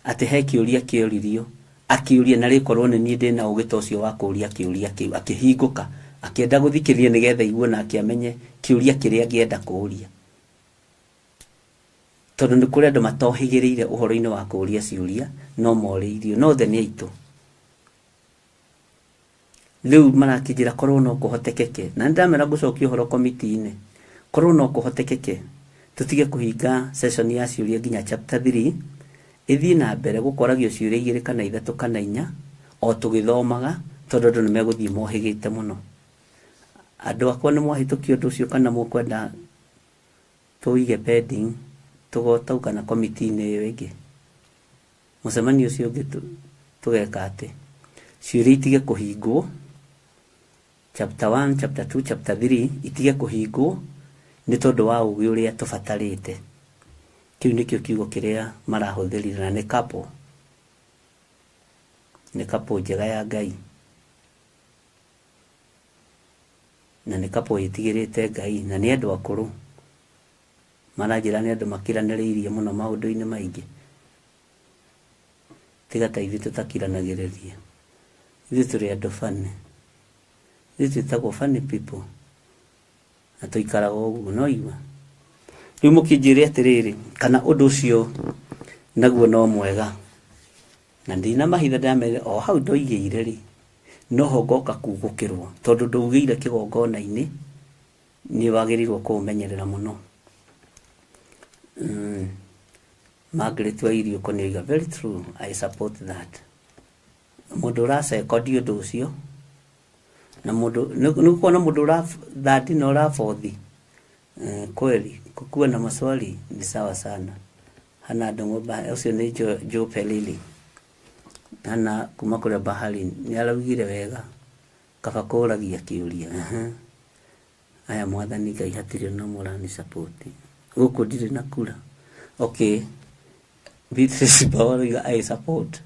atĩ he kĩũria kĩoririo, akĩũria na rĩkorwo nĩ niĩ ndĩna ũgĩ ta ũcio wa kũũria kĩũria kĩu, akĩhingũka, akĩenda gũthikĩrĩria nĩgetha aigue nake amenye kĩũria kĩrĩa angĩenda kũũria. Tondũ nĩ kũrĩ andũ matohĩgĩrĩire ũhoro-inĩ wa kũũria ciũria, no morĩirio, no othe nĩ aitũ. Rĩu marakĩnjĩra korwo no kũhotekeke, na nĩndamera ngũcokia ũhoro komiti-inĩ, korwo no kũhotekeke tũtige kũhinga session ya ciũria nginya chapter 3, ĩthiĩ na mbere gũkoragio ciũria igĩrĩ kana ithatũ kana inya o tũgĩthomaga, tondũ andũ nĩ megũthiĩ mohĩgĩte mũno. Andũ akwa nĩ mwahĩtũkia ũndũ ũcio kana mũkwenda tũige pending tũgotaũkana komiti-inĩ ĩyo ĩngĩ? Mũcemanio ũcio ũngĩ tũgeka atĩ ciũria itige kũhingwo, chapter 1, chapter 2, chapter 3 itige kũhingwo nĩ tondũ wa ũgĩ ũrĩa tũbatarĩte. Kĩu nĩkĩo kiugo kĩrĩa marahũthĩrire na nĩ couple. Nĩ couple njega ya Ngai. Na nĩ couple ĩtigĩrĩte Ngai na nĩ andũ akũrũ. Maranjĩra nĩ andũ makiranĩrĩirie mũno maũndũ-inĩ maingĩ. Tiga ta ithuĩ tũtakiranagĩrĩria. Ithuĩ tũrĩ andũ funny. Ithuĩ twĩtagwo funny people. Na tũikaraga ũguo, no igua. Rĩu mũkĩnjĩre atĩrĩrĩ, kana ũndũ ũcio naguo no mwega. Na ndinamahitha ndĩramerire o hau ndoigĩire rĩ, noho ngoka kugũkĩrwo, tondũ ndũugĩire kĩgongona-inĩ, nĩ wagĩrĩirwo kũũmenyerera mũno. Margaret wa Iriũko nĩ oiga very true, I support that. Mũndũ ũracekondi ũndũ ũcio, na mũndũ, nĩ gũkoragwo na mũndũ ũra third na ũra fourth. Kweli, kukuwa na maswali ni sawa sana. Hana Ndung'u ũcio nĩ Joe Pelili. Hana kuma kũrĩa Bahari nĩ araugire wega kaba kũragia kĩũria. Aya mwathani Ngai hatirĩ ona ũmwe ũrani support. Gũkũ ndirĩ na kura. Okay. Beatrice Mbaũ aroiga I support.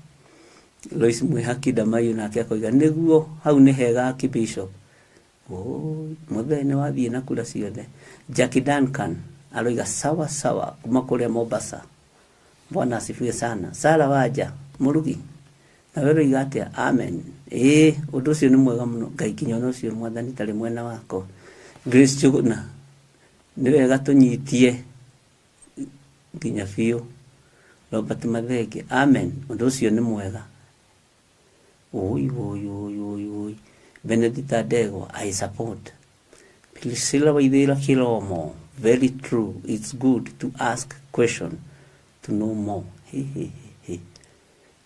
Lois Mwĩhaki Ndamaiyũ nake akoiga nĩguo hau nĩ hega Archbishop. Oi, mũthee nĩ wathiĩ na kura ciothe. Jackie Duncan aroiga sawa sawa kuma kũrĩa Mombasa. Bwana asifiwe sana. Sara Wanja Mũrugi nawe ũroiga atĩa? Amen. Ĩĩ ũndũ ũcio nĩ mwega mũno. Ngai nginya ona ũcio mwathani tarĩ mwena wakwa. Grace Njuguna nĩ wega tũnyitie nginya biũ. Robert Mathenge amen. Ũndũ ũcio nĩ mwega. Oi oi oi oi oi. Benedicta Ndegwa I support. Priscilla Waithera Kiromo very true, it's good to ask question to know more. He he he.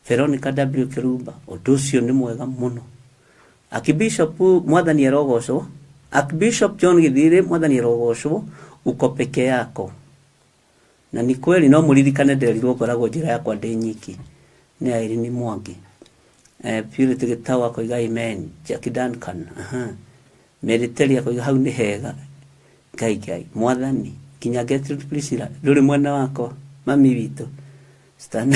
Veronica W Kirumba ũndũ ũcio nĩ mwega mũno. Archbishop mwathani arogocwo. Archbishop John Githiri mwathani arogocwo, uko peke yako. Na ni kweli no mũririkane nderirwo ngoragwo njĩra yakwa ndĩ nyiki nĩ Irene Mwangi. Purity Gĩtau akoiga amen. Jackie Duncan. Mary Terry akoiga hau nĩ hega. Ngai Ngai mwathani nginya Gertrude Priscilla ndũrĩ mwena wakwa mami witũ. Stan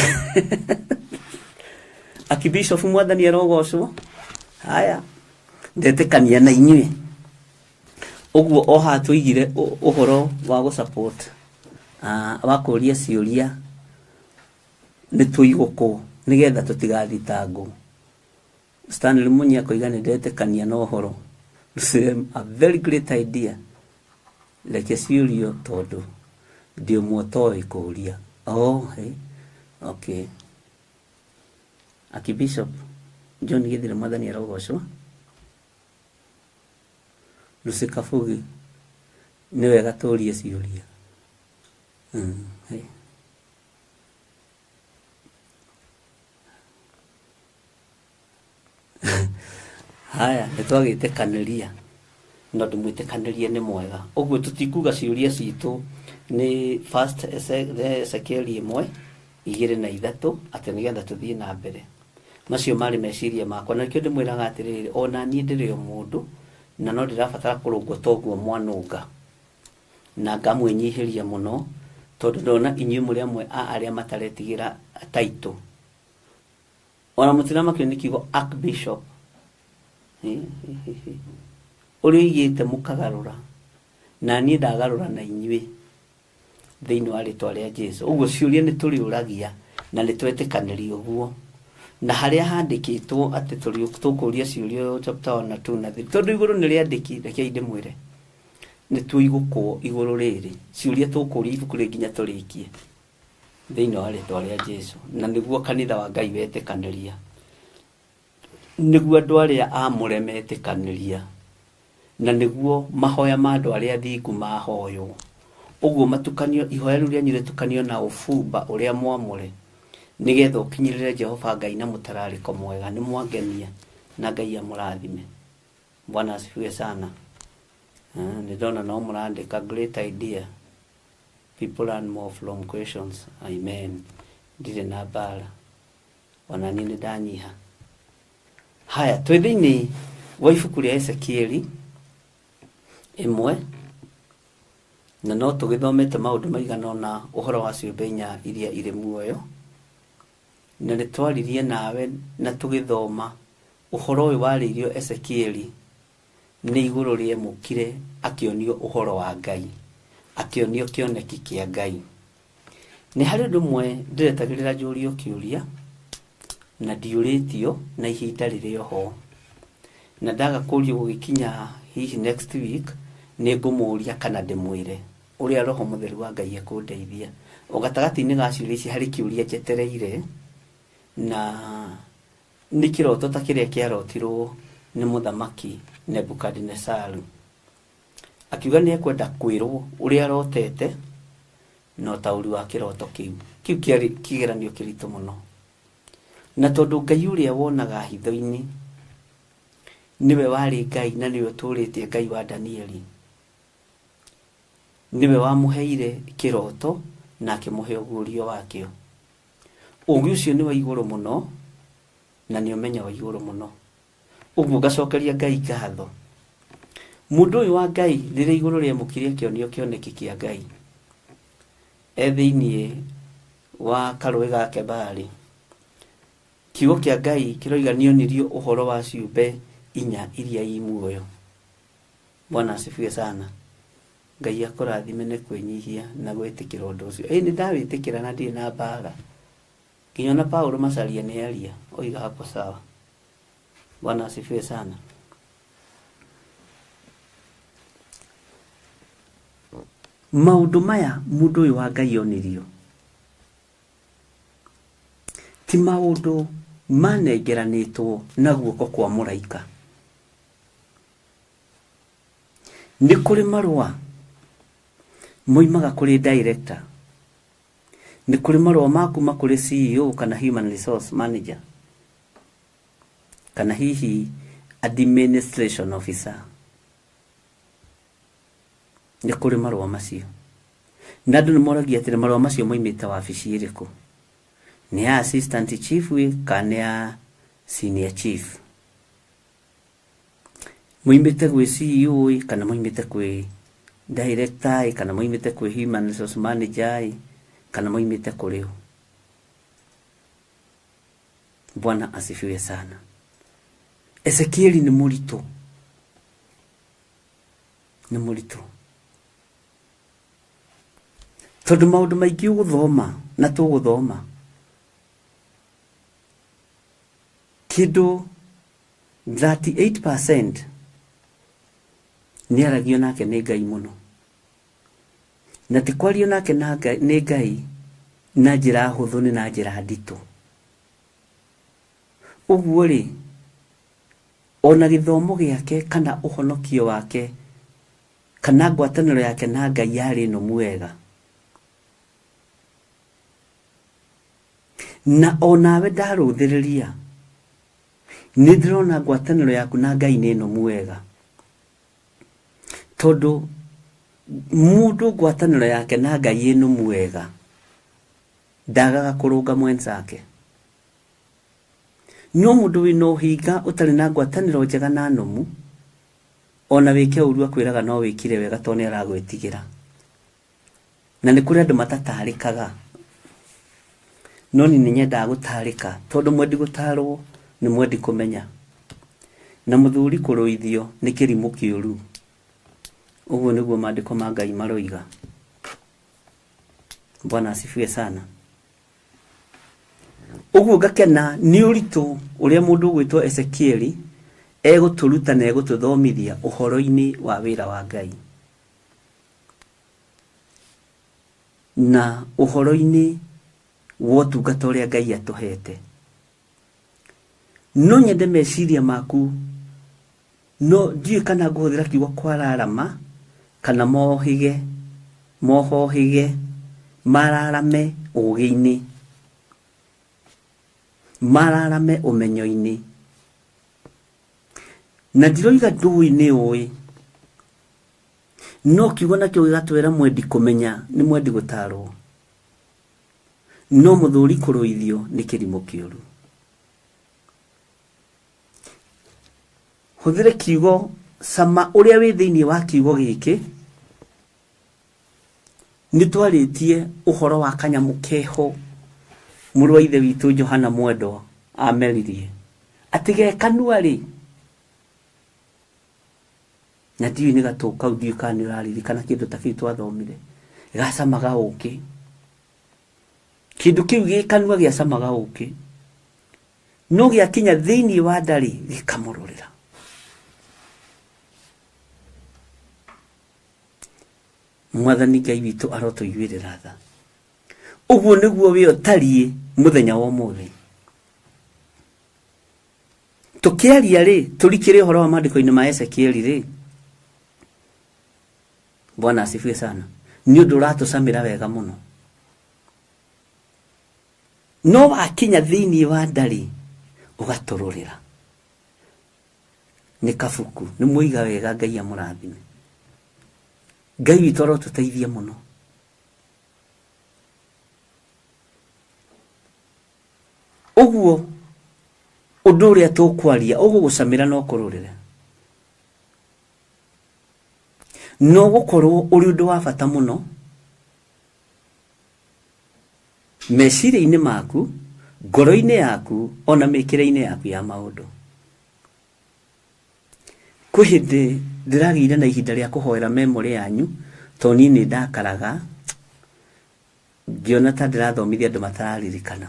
Archbishop mwathani arogocwo. Haya ndetĩkania na inyuĩ. Ũguo o haha tũigire ũhoro wa gũ support wa kũria ciũria nĩ tũigũkwo nĩgetha tũtigathitangwo. Stanley Munyi akoiga nĩ ndetĩkania na ũhoro. A very great idea. Reke ciũrio tondũ ndĩ ũmwe ũtoĩ kũũria. Oh, hey. Okay. Archbishop John Githire mwathani arogocwo. Lucy Kabugi nĩ wega tũrie ciũria. Hey. Haya nĩ twagĩtĩkanĩria na ũndũ mwĩtĩkanĩrie nĩ mwega. Ũguo tũtikuga ciũria citũ nĩ first Ezekiel 1 2 na 3 atĩ nĩgetha tũthiĩ na mbere. Macio marĩ meciria makwa na nĩkĩo ndĩmwĩraga atĩrĩrĩ ona niĩ ndĩrĩ o mũndũ na no ndĩrabatara kũrũngwo toguo mwanũnga na ngamwĩnyihĩria mũno tondũ ndona inyuĩ mũrĩ amwe a arĩa mataretigĩra title. Ona mũtiramakio nĩ kiugo Archbishop. Ũrĩa ũigĩte mũkagarũra na niĩ ndagarũra na inyuĩ thĩinĩ wa rĩtwa rĩa Jesu. Ũguo ciũria nĩ tũrĩũragia na nĩ twetĩkanĩria ũguo. Na harĩa handĩkĩtwo atĩ tũkũria ciũria chapter 1 na 2 na 3 tondũ igũrũ nĩ rĩandĩki, rekei ndĩmwĩre nĩ tũigũkwo igũrũ rĩrĩ ciũria tũkũria ibuku rĩ nginya tũrĩkie thĩinĩ wa rĩtwa rĩa Jesu. Na nĩguo kanitha wa Ngai wetĩkanĩria, nĩguo andũ arĩa aamũre metĩkanĩria, na nĩguo mahoya ma andũ arĩa athingu mahoywo. Ũguo matukanio, ihoya rĩu rĩanyu rĩtukanio na ũbumba ũrĩa mwamũre nĩgetha ũkinyĩrĩre Jehova Ngai na mũtararĩko mwega. Nĩ mwangenia na Ngai amũrathime. Bwana asifiwe sana. Nĩ ndona no mũrandĩka great idea. People learn more from questions. Amen. Ndirĩ na mbara. Ona niĩ nĩ ndanyiha. Haya, twĩ thĩinĩ wa ibuku rĩa Ezekieli 1 na no tũgĩthomete maũndũ maigana ũna ũhoro wa ciũmbe inya iria irĩ muoyo, na nĩ twaririe nawe na tũgĩthoma ũhoro ũyũ warĩirio Ezekieli nĩ igũrũ rĩemũkire akĩonio ũhoro wa Ngai, akĩonio kĩoneki kĩa Ngai. Nĩ harĩ ũndũ ũmwe ndĩretagĩrĩra njũrio kĩũria. Na ndiũrĩtio na ihinda rĩrĩ oho. Na ndaga kũrio gũgĩkinya hihi next week nĩ ngũmũria kana ndĩmwĩre ũrĩa Roho Mũtheru wa Ngai ekũndeithia. O gatagatĩ-inĩ ga ciũria ici harĩ kĩũria njetereire na nĩ kĩroto ta kĩrĩa kĩarotirwo nĩ mũthamaki Nebukadinesaru. Akiuga nĩ ekwenda kwĩrwo ũrĩa arotete na ũtaũri wa kĩroto kĩu. Kĩu kĩarĩ kĩgeranio kĩritũ mũno. Na tondũ Ngai ũrĩa wonaga hitho-inĩ nĩwe warĩ Ngai na nĩwe ũtũrĩtie Ngai wa Danieli, nĩwe wamũheire kĩroto na akĩmũhe ũguũrio wakĩo. Ũgĩ ũcio nĩ wa igũrũ mũno na nĩ ũmenyo wa igũrũ mũno. Ũguo ngacokeria Ngai ngatho. Mũndũ ũyũ wa Ngai rĩrĩa igũrũ rĩamũkire akĩonio kĩoneki kĩa Ngai e thĩiniĩ wa karũĩ ga Kebari, kiugo kĩa Ngai kĩroiga nĩonirio ũhoro wa ciũmbe inya iria i muoyo. Bwana asifiwe sana. Ngai akũrathime nĩ kwĩnyihia na gwĩtĩkĩra ũndũ ũcio. Ĩĩ nĩ ndawĩtĩkĩra na ndirĩ na mbara. Nginya ona Paulo Macharia nĩ aria oiga hapo sawa. Bwana asifiwe sana. Maũndũ maya mũndũ ũyũ wa Ngai onirio ti maũndũ manengeranĩtwo na guoko kwa mũraika. Nĩ kũrĩ marũa moimaga kũrĩ director, nĩ kũrĩ marũa ma kuma kũrĩ CEO kana human resource manager, kana hihi administration officer. Nĩ kũrĩ marũa macio. Na andũ nĩ moragia atĩrĩ, marũa macio moimĩte wabici ĩrĩkũ? Nĩ ya assistant chief ĩ kana nĩ ya senior chief? Moimĩte gwĩ CEO ĩ kana moimĩte kwĩ director ĩ kana moimĩte kwĩ human resource manager ĩ kana moimĩte kũrĩ ũ? Bwana asifiwe sana. Ezekieli nĩ mũritũ, nĩ mũritũ tondũ maũndũ maingĩ ũgũthoma na tũgũthoma kĩndũ 38% nĩ aragio nake nĩ Ngai mũno, na ti kwario nake na Ngai, nĩ Ngai na njĩra hũthũ, nĩ na njĩra nditũ. Ũguo rĩ, ona gĩthomo gĩake kana ũhonokio wake kana ngwatanĩro yake na Ngai yarĩ nũmu wega. Na onawe ndarũthĩrĩria nĩ ndĩrona ngwatanĩro yaku na Ngai nĩ nũmu wega, tondũ mũndũ ngwatanĩro yake na Ngai ĩ nũmu wega ndagaga kũrũnga mwenzake. No mũndũ wĩna ũhinga ũtarĩ na ngwatanĩro njega na nũmu, ona wĩke ũru akwĩraga no wĩkire wega tondũ nĩ aragwĩtigĩra. Na nĩ kũrĩ andũ matatarĩkaga, no niĩ nĩ nyendaga gũtarĩka tondũ mwendi gũtarwo nĩ mwendi kũmenya. Na mũthuri kũrũithio nĩ kĩrimũ kĩũru. Ũguo nĩguo maandĩko ma Ngai maroiga. Bwana asifiwe sana. Ũguo ngakena nĩ ũritũ ũrĩa mũndũ ũgwĩtwo Ezekieli egũtũruta na egũtũthomithia ũhoro-inĩ wa wĩra wa Ngai na ũhoro-inĩ wa ũtungata ũrĩa Ngai atũhete. No nyende meciria maku, no ndiũĩ kana ngũhũthĩra kiugo kwararama kana mohĩge, mohohĩge, mararame ũgĩ-inĩ, mararame ũmenyo-inĩ. Na ndiroiga ndũĩ nĩ ũĩ, no kiugo nakĩo gĩgatwĩra mwendi kũmenya nĩ mwendi gũtarwo, no mũthuri kũrũithio nĩ kĩrimũ kĩũru. Hũthĩre kiugo cama ũrĩa wĩ thĩinĩ wa kiugo gĩkĩ. Nĩ twarĩtie ũhoro wa kanyamũ keho mũrũ wa ithe witũ Johana Mwendwa ameririe atĩ ge kanua rĩ, na ndiũĩ nĩ gatũ kau, ndiũĩ kana nĩ ũraririkana kĩndũ ta kĩu twathomire, gacamaga ũkĩ. Kĩndũ kĩu gĩ kanua gĩacamaga ũkĩ. No gĩakinya thĩinĩ wa nda-rĩ, gĩkamũrũrĩra. Mwathani Ngai witũ arotũiguĩrĩra tha. Ũguo nĩguo we ũtariĩ mũthenya wa ũmũthĩ. Tũkĩaria rĩ, tũrikĩre ũhoro wa maandĩko-inĩ ma Ezekieli rĩ, Bwana asifiwe sana, nĩ ũndũ ũratũcamĩra wega mũno. No wakinya thĩinĩ wa nda-rĩ, ũgatũrũrĩra. Nĩ kabuku, nĩ mwoiga wega, Ngai amũrathime. Ngai witũ arotũteithia mũno. Ũguo ũndũ ũrĩa tũkwaria ũgũgũcamĩra na ũkũrũrĩre. Na ũgũkorwo ũrĩ ũndũ wa bata mũno meciria-inĩ maku, ngoro-inĩ yaku, ona mĩkĩre-inĩ yaku ya maũndũ. Kwĩ hĩndĩ ndĩragĩire na ihinda rĩa kũhoera memory yanyu, tondũ niĩ nĩ ndakaraga ngĩona ta ndĩrathomithia andũ matararirikana.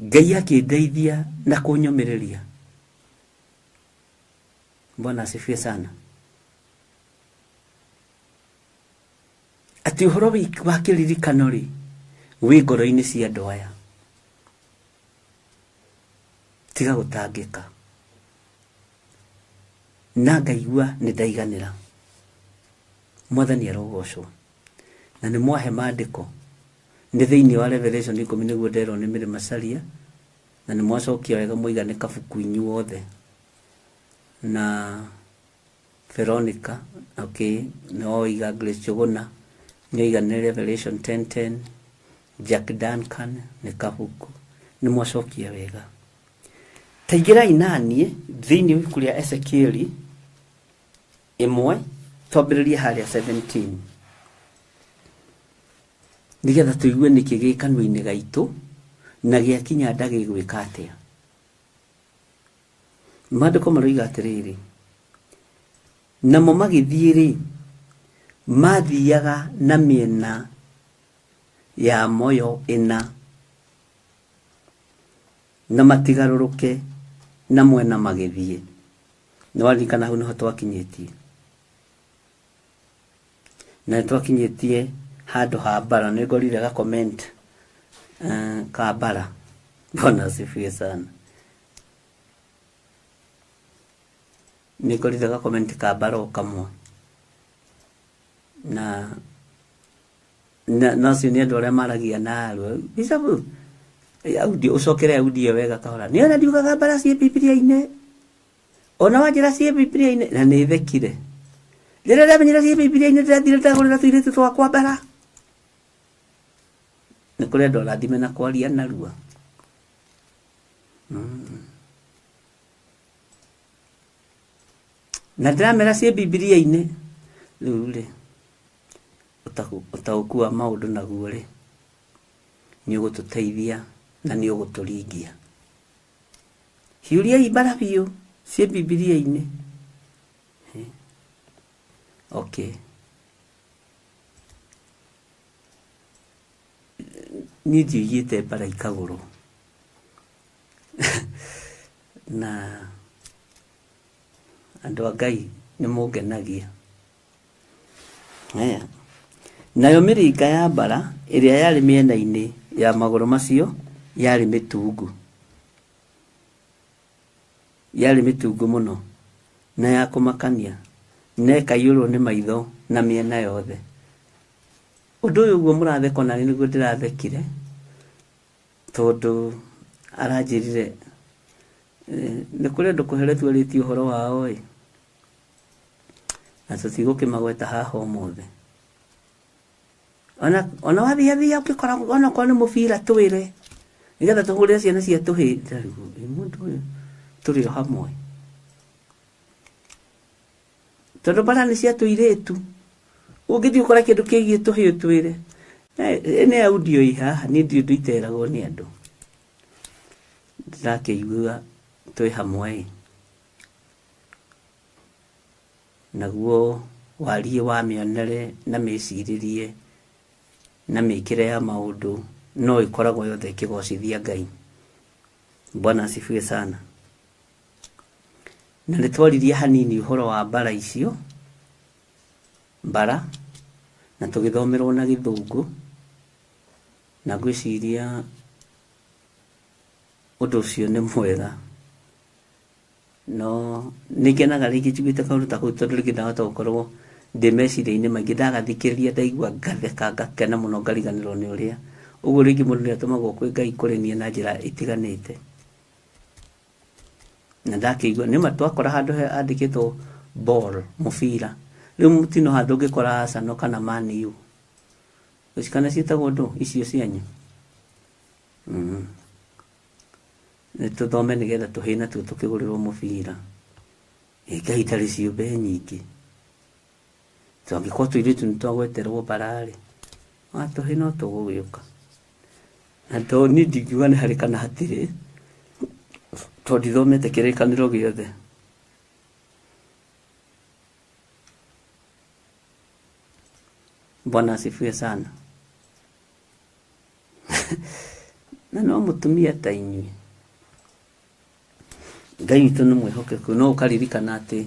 Ngai akĩndeithia na kũnyũmĩrĩria. Bwana asifiwe sana. Atĩ ũhoro wa kĩririkano rĩ, wĩ ngoro-inĩ cia andũ aya. Tiga gũtangĩka. Na ngaigua nĩ ndaiganĩra. Mwathani arogocwo. Na nĩ mwahe maandĩko. Nĩ thĩinĩ wa Revelation ikũmi nĩguo nderwo nĩ Mary Macharia, na nĩ mwacokia wega mwaiga nĩ kabuku inyuothe. Na Veronica, okay, nĩ woiga Grace Njũgũna, nĩ oiga nĩ Revelation 10:10, Jack Duncan nĩ kabuku. Nĩ mwacokia wega. Ta ingĩrai naniĩ thĩinĩ wa ibuku rĩa Ezekieli ĩmwe twambĩrĩrie harĩa 17 nĩgetha tũigue nĩkĩ gĩ kanua-inĩ gaitũ na gĩakinya nda gĩgwĩka atĩa. Maandĩko maroiga atĩrĩrĩ, namo magĩthiĩ-rĩ, mathiaga na mĩena ya moyo ĩna, na matigarũrũke na mwena magĩthiĩ. Nĩ waririkana hau nĩho twakinyĩtie? Na nĩ twakinyĩtie handũ ha mbara, nĩ ngorire ga comment ka mbara. Bwana asifiwe sana. Nĩ ngorire ga comment ka mbara o kamwe. Na na acio nĩ andũ arĩa maragia na arua. Bishop, audio ũcokere audio wega kahora. Nĩ ona ndiugaga mbara ciĩ Bibilia-inĩ. Ona wanjĩra ciĩ Bibilia-inĩ na nĩ thekire. Rĩrĩa ndamenyire ciĩ Bibilia-inĩ ndĩrathire ndagũrĩra tũirĩtu twakwa mbara. Nĩ kũrĩ andũ arathime na kwaria narua. Na ndĩramera ciĩ Bibilia-inĩ. Rĩu rĩ, ũtaũku wa maũndũ naguo rĩ, nĩ ũgũtũteithia na nĩ ũgũtũringia. Hiũriai mbara biũ ciĩ Bibilia-inĩ. Okay. Niĩ ndiugĩte mbara ikagũrwo. Na andũ a Ngai nĩ mũngenagia. Haya. Nayo mĩrĩnga ya mbara ĩrĩa yarĩ mĩena-inĩ ya magũrũ macio yarĩ mĩtungu. Yarĩ mĩtungu mũno na ya kũmakania, na ĩkaiyũrwo nĩ maitho na mĩena yothe. Ũndũ ũyũ ũguo mũratheka ona niĩ nĩguo ndĩrathekire, tondũ aranjĩrire nĩ kũrĩ andũ kũheretwo arĩtie ũhoro wao ĩ, na tũtigũkĩmagweta haha ũmũthĩ. Ona ona wathiathia ũngĩkora onakorwo nĩ mũbira twĩre, nĩgetha tũhũrĩre ciana cia tũhĩĩ. Ndarigwo ĩ mũndũ ũyũ tũrĩ o hamwe. Tondũ mbara nĩ cia tũirĩtu. Ũngĩthiĩ ũkore kĩndũ kĩgiĩ tũhĩĩ ũtwĩre. Nĩ audio ĩ haha, niĩ ndirĩ ũndũ iteragwo nĩ andũ. Ndĩrakĩigua twĩ hamwe ĩ. Naguo wariĩ wa mĩonere na mĩcirĩrie na mĩkĩre ya maũndũ no ĩkoragwo yothe ĩkĩgocithia Ngai. Bwana asifiwe sana. Na nĩ twaririe hanini ũhoro wa mbara icio, mbara, na tũgĩthomerwo na gĩthũngũ, na ngwĩciria ũndũ ũcio nĩ mwega. No nĩ ngenaga rĩngĩ njiguĩte kaũndũ ta kau tondũ rĩngĩ ndahota gũkorwo ndĩ meciria-inĩ maingĩ, ndagathikĩrĩria ndaigua ngatheka ngakena mũno ngariganĩrwo nĩ ũrĩa. Ũguo rĩngĩ mũndũ nĩ atũmagwo kwĩ Ngai kũrĩ niĩ na njĩra itiganĩte. Na ndakĩigua nĩma twakora handũ handĩkĩtwo ball, mũbira. Rĩu mũtino handũ ũngĩkora Arsenal kana Man U. Kana ciĩtagwo ndũ icio cianyu? Nĩ tũthome nĩgetha tũhĩĩ natuo tũkĩgũrĩrwo mũbira. Ĩ Ngai ndarĩ ciũmbe nyingĩ. To angĩkorwo tũirĩtu nĩ twagweterwo mbara-rĩ, ona tũhĩĩ no tũgũgĩũka. Na to niĩ ndingiuga nĩ harĩ kana hatirĩ, tondũ ndithomete kĩrĩkanĩro gĩothe. Bwana asifiwe sana. Na no mũtumia ta inyuĩ. Ngai witũ nĩ mwĩhokeku. No ũkaririkana atĩ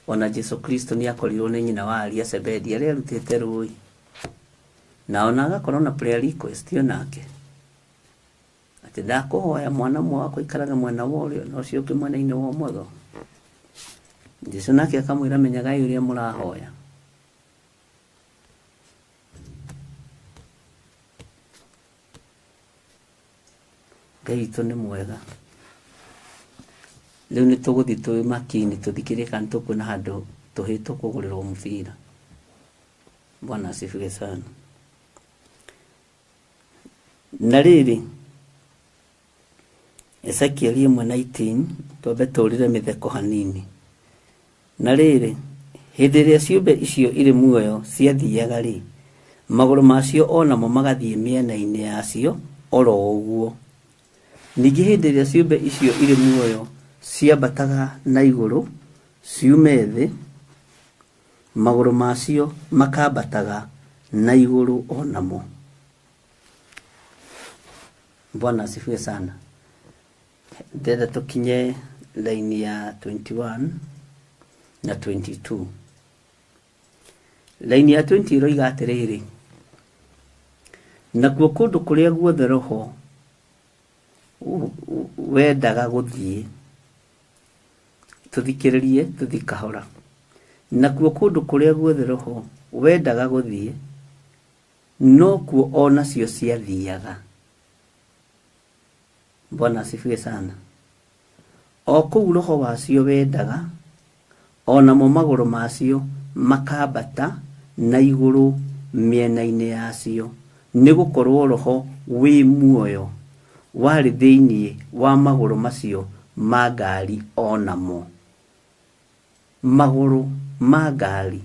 ona Jesu Kristo nĩ akorirwo nĩ nyina wa Aria Zebedi arĩa arutĩte rũĩ. Na ona agakorwo na prayer request onake. Atĩ ndakũhoya mwana ũmwe wakwa aikarage mwena wa ũrĩo na ũcio ũngĩ mwena-inĩ wa ũmotho. Jesu nake akamwĩra menyagai ũrĩa mũrahoya. Ngai witũ nĩ mwega. Rĩu nĩ tũgũthiĩ twĩ makini tũthikĩrĩrie kana nĩ tũkuona handũ tũhĩĩ tũkũgũrĩrwo mũbira. Bwana asifiwe sana. Na rĩrĩ, Ezekiel 1:19, twambe tũrire mĩtheko hanini. Na rĩrĩ, hĩndĩ ĩrĩa ciũmbe icio irĩ muoyo ciathiaga-rĩ, magũrũ macio o namo magathiĩ mĩena-inĩ yacio o ro ũguo. Ningĩ hĩndĩ ĩrĩa ciũmbe icio irĩ muoyo ciambataga na igũrũ ciume thĩ, magũrũ macio makambataga na igũrũ o namo. Bwana asifiwe sana. Ndĩrenda tũkinye raini ya 21 na 22. Raini ya 20 ĩroiga atĩrĩrĩ, nakuo kũndũ kũrĩa guothe roho wendaga gũthiĩ, tũthikĩrĩrie tũthiĩ kahora, nakuo kũndũ kũrĩa guothe roho wendaga gũthiĩ, nokuo o nacio ciathiaga. Bwana asifiwe sana. O kũu roho wacio wendaga, o namo magũrũ macio makambata na igũrũ mĩena-inĩ yacio, nĩ gũkorũo roho wĩ muoyo warĩ thĩinĩ wa magũrũ macio ma ngari o namo. Magũrũ ma ngari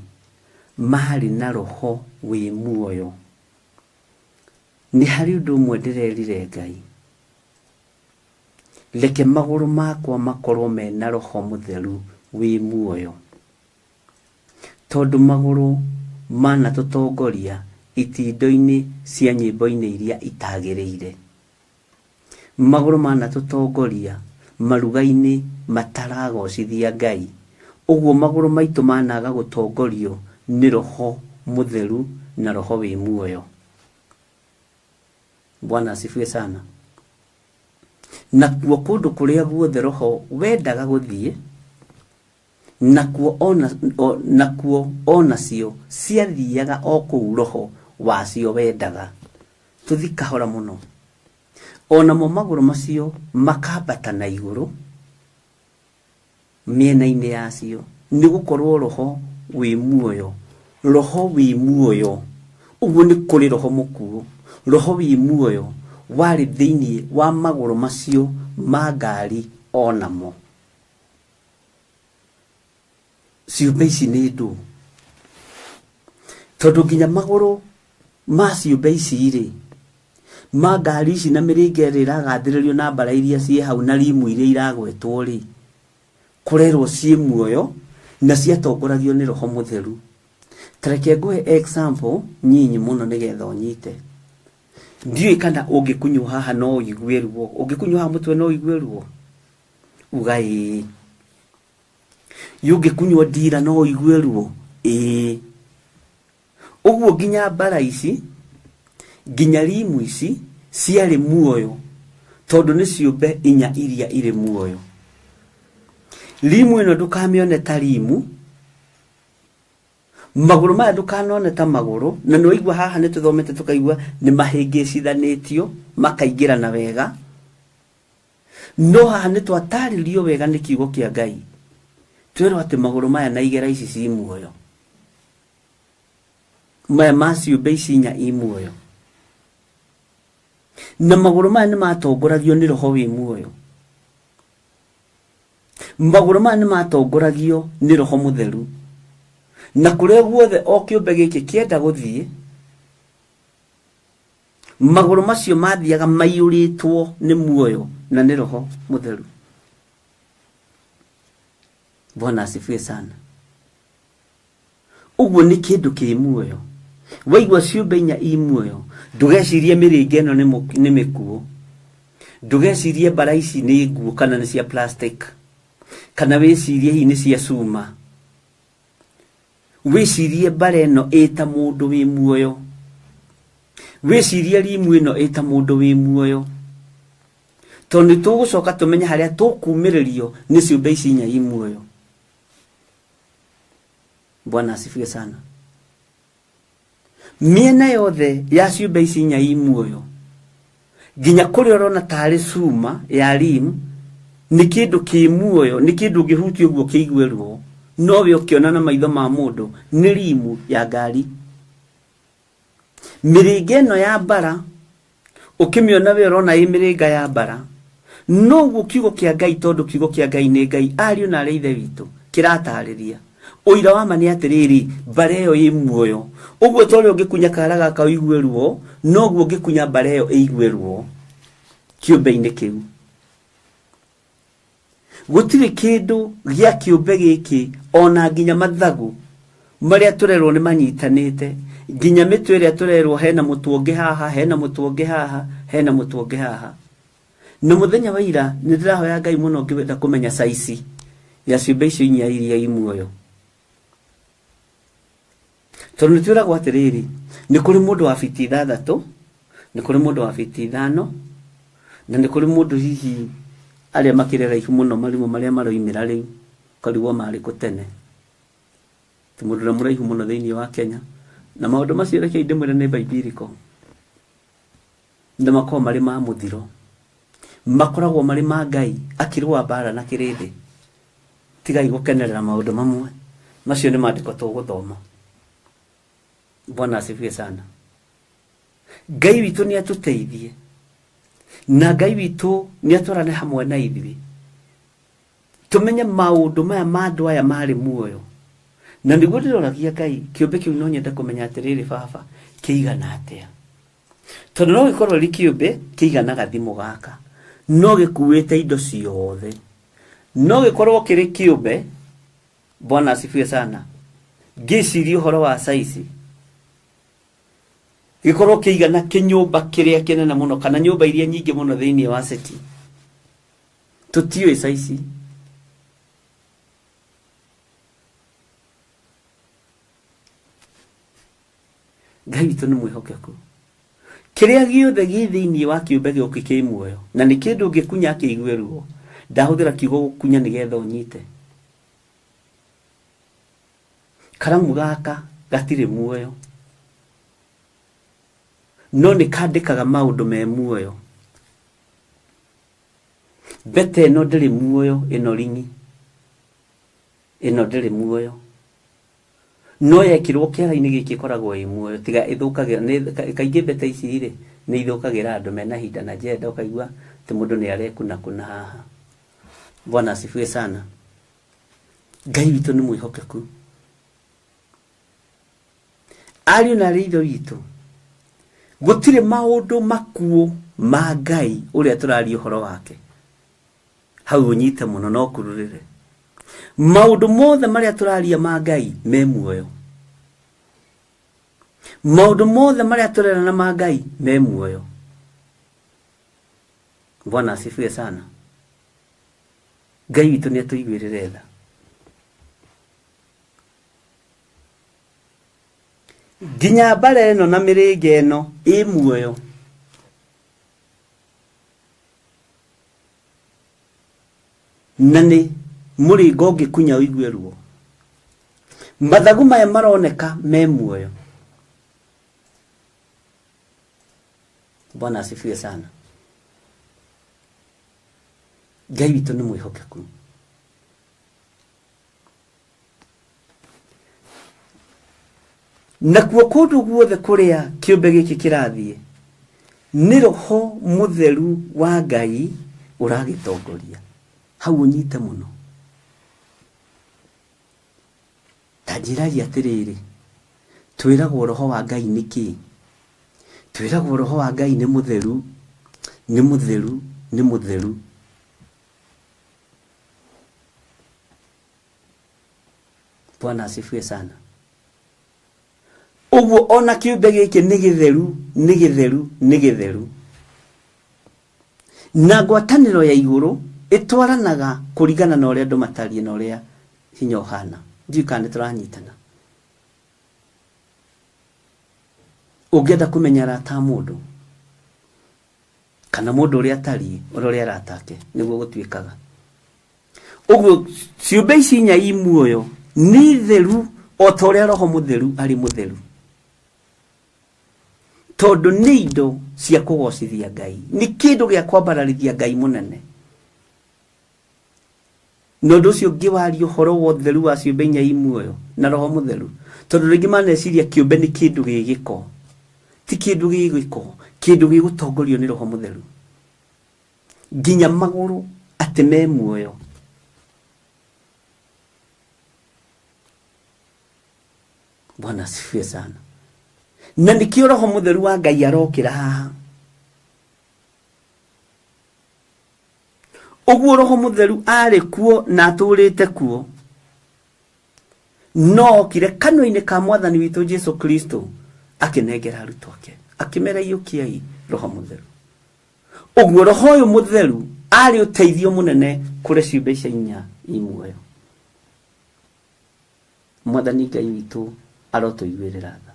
maarĩ na roho wĩ muoyo. Nĩ harĩ ũndũ ũmwe ndĩrerire Ngai, reke magũrũ makwa makorwo mena roho mũtheru wĩ muoyo, tondũ magũrũ manatũtongoria itindo-inĩ cia nyĩmbo-inĩ iria itagĩrĩire. Magũrũ manatũtongoria maruga-inĩ mataragocithia Ngai. Ũguo magũrũ maitũ managa gũtongorio nĩ roho mũtheru na roho wĩ muoyo. Bwana asifiwe sana. Nakuo kũndũ kũrĩa guothe roho wendaga gũthiĩ, nakuo ona, o, nakuo onacio ciathiaga o kũu roho wacio wendaga. Tũthi kahora mũno. O namo magũrũ macio makambata na igũrũ mĩena-inĩ yacio, nĩ gũkorwo roho wĩ muoyo, roho wĩ muoyo, ũguo nĩ kũrĩ roho mũkuũ, roho wĩ muoyo warĩ thĩinĩ wa magũrũ macio ma ngari o namo. Ciũmbe ici nĩ ndũ? Tondũ nginya magũrũ ma ciũmbe ici rĩ, ma ngari ici na mĩrĩnga ĩrĩa ĩragathĩrĩrio na mbara iria ciĩ hau na rimu iria iragwetwo rĩ, kũrerwo ciĩ muoyo na ciatongoragio nĩ roho mũtheru. Ta reke ngũhe example nyinyi mũno nĩgetha ũnyite. Ndiũĩ kana ũngĩkunywo haha no ũigue ruo, ũngĩkunywo haha mũtwe no ũigue ruo, uga ĩĩ. Ũngĩkunywo ndira no ũigue ruo, ĩĩ. Ũguo nginya mbara ici, nginya rimu ici ciarĩ muoyo, tondũ nĩ ciũmbe inya iria irĩ muoyo. Rimu ĩno ndũkamĩone ta rimu, magũrũ maya ndũkanone ta magũrũ, na nĩ waigua haha nĩ tũthomete tũkaigua nĩ mahĩngĩcithanĩtio makaingĩrana wega, no haha nĩ twatarĩrio wega nĩ kiugo kĩa Ngai, twerwo atĩ magũrũ maya na igera ici ci muoyo, maya ma ciũmbe ici inya i muoyo, na magũrũ maya nĩ matongoragio nĩ roho wĩ muoyo, magũrũ maya nĩ matongoragio nĩ roho mũtheru, na kũrĩa guothe o kĩũmbe gĩkĩ kĩenda gũthiĩ, magũrũ macio mathiaga maiyũrĩtwo nĩ muoyo na nĩ roho mũtheru. Bwana asifiwe sana. Ũguo nĩ kĩndũ kĩ muoyo. Waigua ciũmbe inya i muoyo, ndũgecirie mĩrĩnga ĩno nĩ mĩkuũ, ndũgecirie mbara ici nĩ nguũ kana nĩ cia plastic, kana wĩcirie hihi nĩ cia cuma. Wĩcirie mbara ĩno ĩta mũndũ wĩ muoyo, wĩcirie rimu ĩno ĩta mũndũ wĩ muoyo, tondũ nĩ tũgũcoka tũmenye harĩa tũkumĩrĩrio nĩ ciũmbe ici inya i muoyo. Bwana asifiwe sana. Mĩena yothe ya ciũmbe ici inya i muoyo, nginya kũrĩa ũrona tarĩ cuma ya rim, nĩ kĩndũ kĩ muoyo, nĩ kĩndũ ũngĩhutia ũguo kĩigue ruo, no we ũkĩona na maitho ma mũndũ nĩ rimu ya ngari. Mĩrĩnga ĩno ya mbara ũkĩmĩona we ũrona ĩ mĩrĩnga ya mbara, noguo kiugo kĩa Ngai, tondũ kiugo kĩa Ngai nĩ Ngai, ariũ na arĩ ithe witũ, kĩratarĩria ũira wa ma nĩ atĩrĩrĩ, mbara ĩyo ĩ muoyo. Ũguo ta ũrĩa ũngĩkunya kara gaka ũigue ruo, noguo ũngĩkunya mbara ĩyo ĩigue ruo kĩũmbe-inĩ kĩu. Gũtirĩ kĩndũ gĩa kĩũmbe gĩkĩ ona nginya mathagu marĩa tũrerwo nĩ manyitanĩte, nginya mĩtwe ĩrĩa tũrerwo hena mũtwe ũngĩ haha, hena mũtwe ũngĩ haha, hena mũtwe ũngĩ haha. Na mũthenya wa ira nĩ ndĩrahoya Ngai mũno ngĩenda kũmenya saici ya ciũmbe icio inya iria i muoyo, tondũ nĩ twĩragwo atĩrĩrĩ, nĩ kũrĩ mũndũ wa biti 6, nĩ kũrĩ mũndũ wa biti 5, na nĩ kũrĩ mũndũ hihi arĩa makĩrĩ araihu mũno marimũ marĩa maroimĩra rĩu ũkarigwo marĩ kũ tene, ti mũndũ ũrĩa mũraihu mũno thĩinĩ wa Kenya. Na maũndũ macio rekei ndĩmwĩre nĩ biblical, na makoragwo marĩ ma mũthiro, makoragwo marĩ ma Ngai akĩrũa mbara na kĩrĩndĩ. Tigai gũkenerera maũndũ mamwe, macio nĩ maandĩko tũgũthoma. Bwana asifiwe sana. Ngai witũ nĩ atũteithie, na Ngai witũ nĩ atwarane hamwe na ithuĩ, tũmenye maũndũ maya ma andũ aya marĩ muoyo. Na nĩguo ndĩroragia Ngai, kĩũmbe kĩu no nyende kũmenya atĩrĩrĩ, baba, kĩigana atĩa? Tondũ no gĩkorwo rĩ kĩũmbe kĩigana gathimũ gaka, no gĩkuĩte indo ciothe. No gĩkorwo kĩrĩ kĩũmbe, Bwana asifiwe sana, ngĩciria ũhoro wa saici, gĩkorwo kĩigana kĩnyũmba kĩrĩa kĩnene mũno kana nyũmba iria nyingĩ mũno thĩinĩ wa city. Tũtiũĩ saici. Ngai witũ nĩ mwĩhokeku. Kĩrĩa gĩothe gĩ thĩinĩ wa kĩũmbe gĩũkĩ kĩ muoyo, na nĩ kĩndũ ũngĩkunya kĩigue ruo. Ndahũthĩra kiugo gũkunya nĩgetha ũnyite. Karamu gaka gatirĩ muoyo, no nĩ kandĩkaga maũndũ me muoyo. Mbete ĩno ndĩrĩ muoyo, ĩno ringi ĩno ndĩrĩ muoyo, no yekĩrwo kĩara-inĩ gĩkĩ ĩkoragwo ĩ muoyo, tiga ĩthũkagĩra. Kaingĩ mbete ici rĩ, nĩ ithũkagĩra andũ mena hinda na njenda, ũkaigua atĩ mũndũ nĩ arekuna kuna haha. Bwana asifiwe sana. Ngai witũ nĩ mwĩhokeku. Ariũ na arĩ ithe witũ, gũtirĩ maũndũ makuũ ma Ngai ũrĩa tũraria ũhoro wake. Hau ũnyite mũno no kururĩre. Maũndũ mothe marĩa tũraria ma Ngai me muoyo. Maũndũ mothe marĩa tũrerana ma Ngai me muoyo. Bwana asifiwe sana. Ngai witũ nĩ atũiguĩrĩre tha. Nginya mbara ĩno na mĩrĩnga ĩno ĩ muoyo. Na nĩ mũrĩnga ũngĩkunya ũigue ruo. Mathagu maya maroneka me muoyo. Bwana asifiwe sana. Ngai witũ nĩ mwĩhokeku. Nakuo kũndũ guothe kũrĩa kĩũmbe gĩkĩ kĩrathiĩ, nĩ Roho Mũtheru wa Ngai ũragĩtongoria. Hau ũnyite mũno. Ta njĩrai atĩrĩrĩ, twĩragwo Roho wa Ngai nĩ kĩĩ? Twĩragwo Roho wa Ngai nĩ mũtheru, nĩ mũtheru, nĩ mũtheru. Bwana asifiwe sana. Ũguo ona kĩũmbe gĩkĩ nĩ gĩtheru, nĩ gĩtheru, nĩ gĩtheru. Na ngwatanĩro ya igũrũ ĩtwaranaga kũringana na ũrĩa andũ matariĩ na ũrĩa hinya ũhana. Ndiũĩ kana nĩ tũranyitana. Ũngĩenda kũmenya arata a mũndũ kana mũndũ ũrĩa atariĩ, ũrore arata ake, nĩguo gũtuĩkaga. Ũguo ciũmbe ici inya i muoyo nĩ theru o ta ũrĩa Roho Mũtheru arĩ mũtheru, tondũ nĩ indo cia kũgocithia Ngai, nĩ kĩndũ gĩa kwambararithia Ngai mũnene. Na ũndũ ũcio ngĩwaria ũhoro wa ũtheru wa ciũmbe inya i muoyo na Roho Mũtheru, tondũ rĩngĩ maneciria kĩũmbe nĩ kĩndũ gĩ gĩko. Ti kĩndũ gĩ gĩko, kĩndũ gĩgũtongorio nĩ Roho Mũtheru. Nginya magũrũ atĩ me muoyo. Bwana asifiwe sana. Na nĩkĩo Roho Mũtheru wa Ngai arokĩra haha. Ũguo Roho Mũtheru arĩ kuo na atũrĩte kuo, no okire kanua-inĩ ka Mwathani witũ Jesu Kristo akĩnengera arutwo ake, akĩmera iyũkiai Roho Mũtheru. Ũguo Roho ũyũ Mũtheru arĩ ũteithio mũnene kũrĩ ciũmbe icio inya i muoyo. Mwathani Ngai witũ arotũiguĩrĩra tha.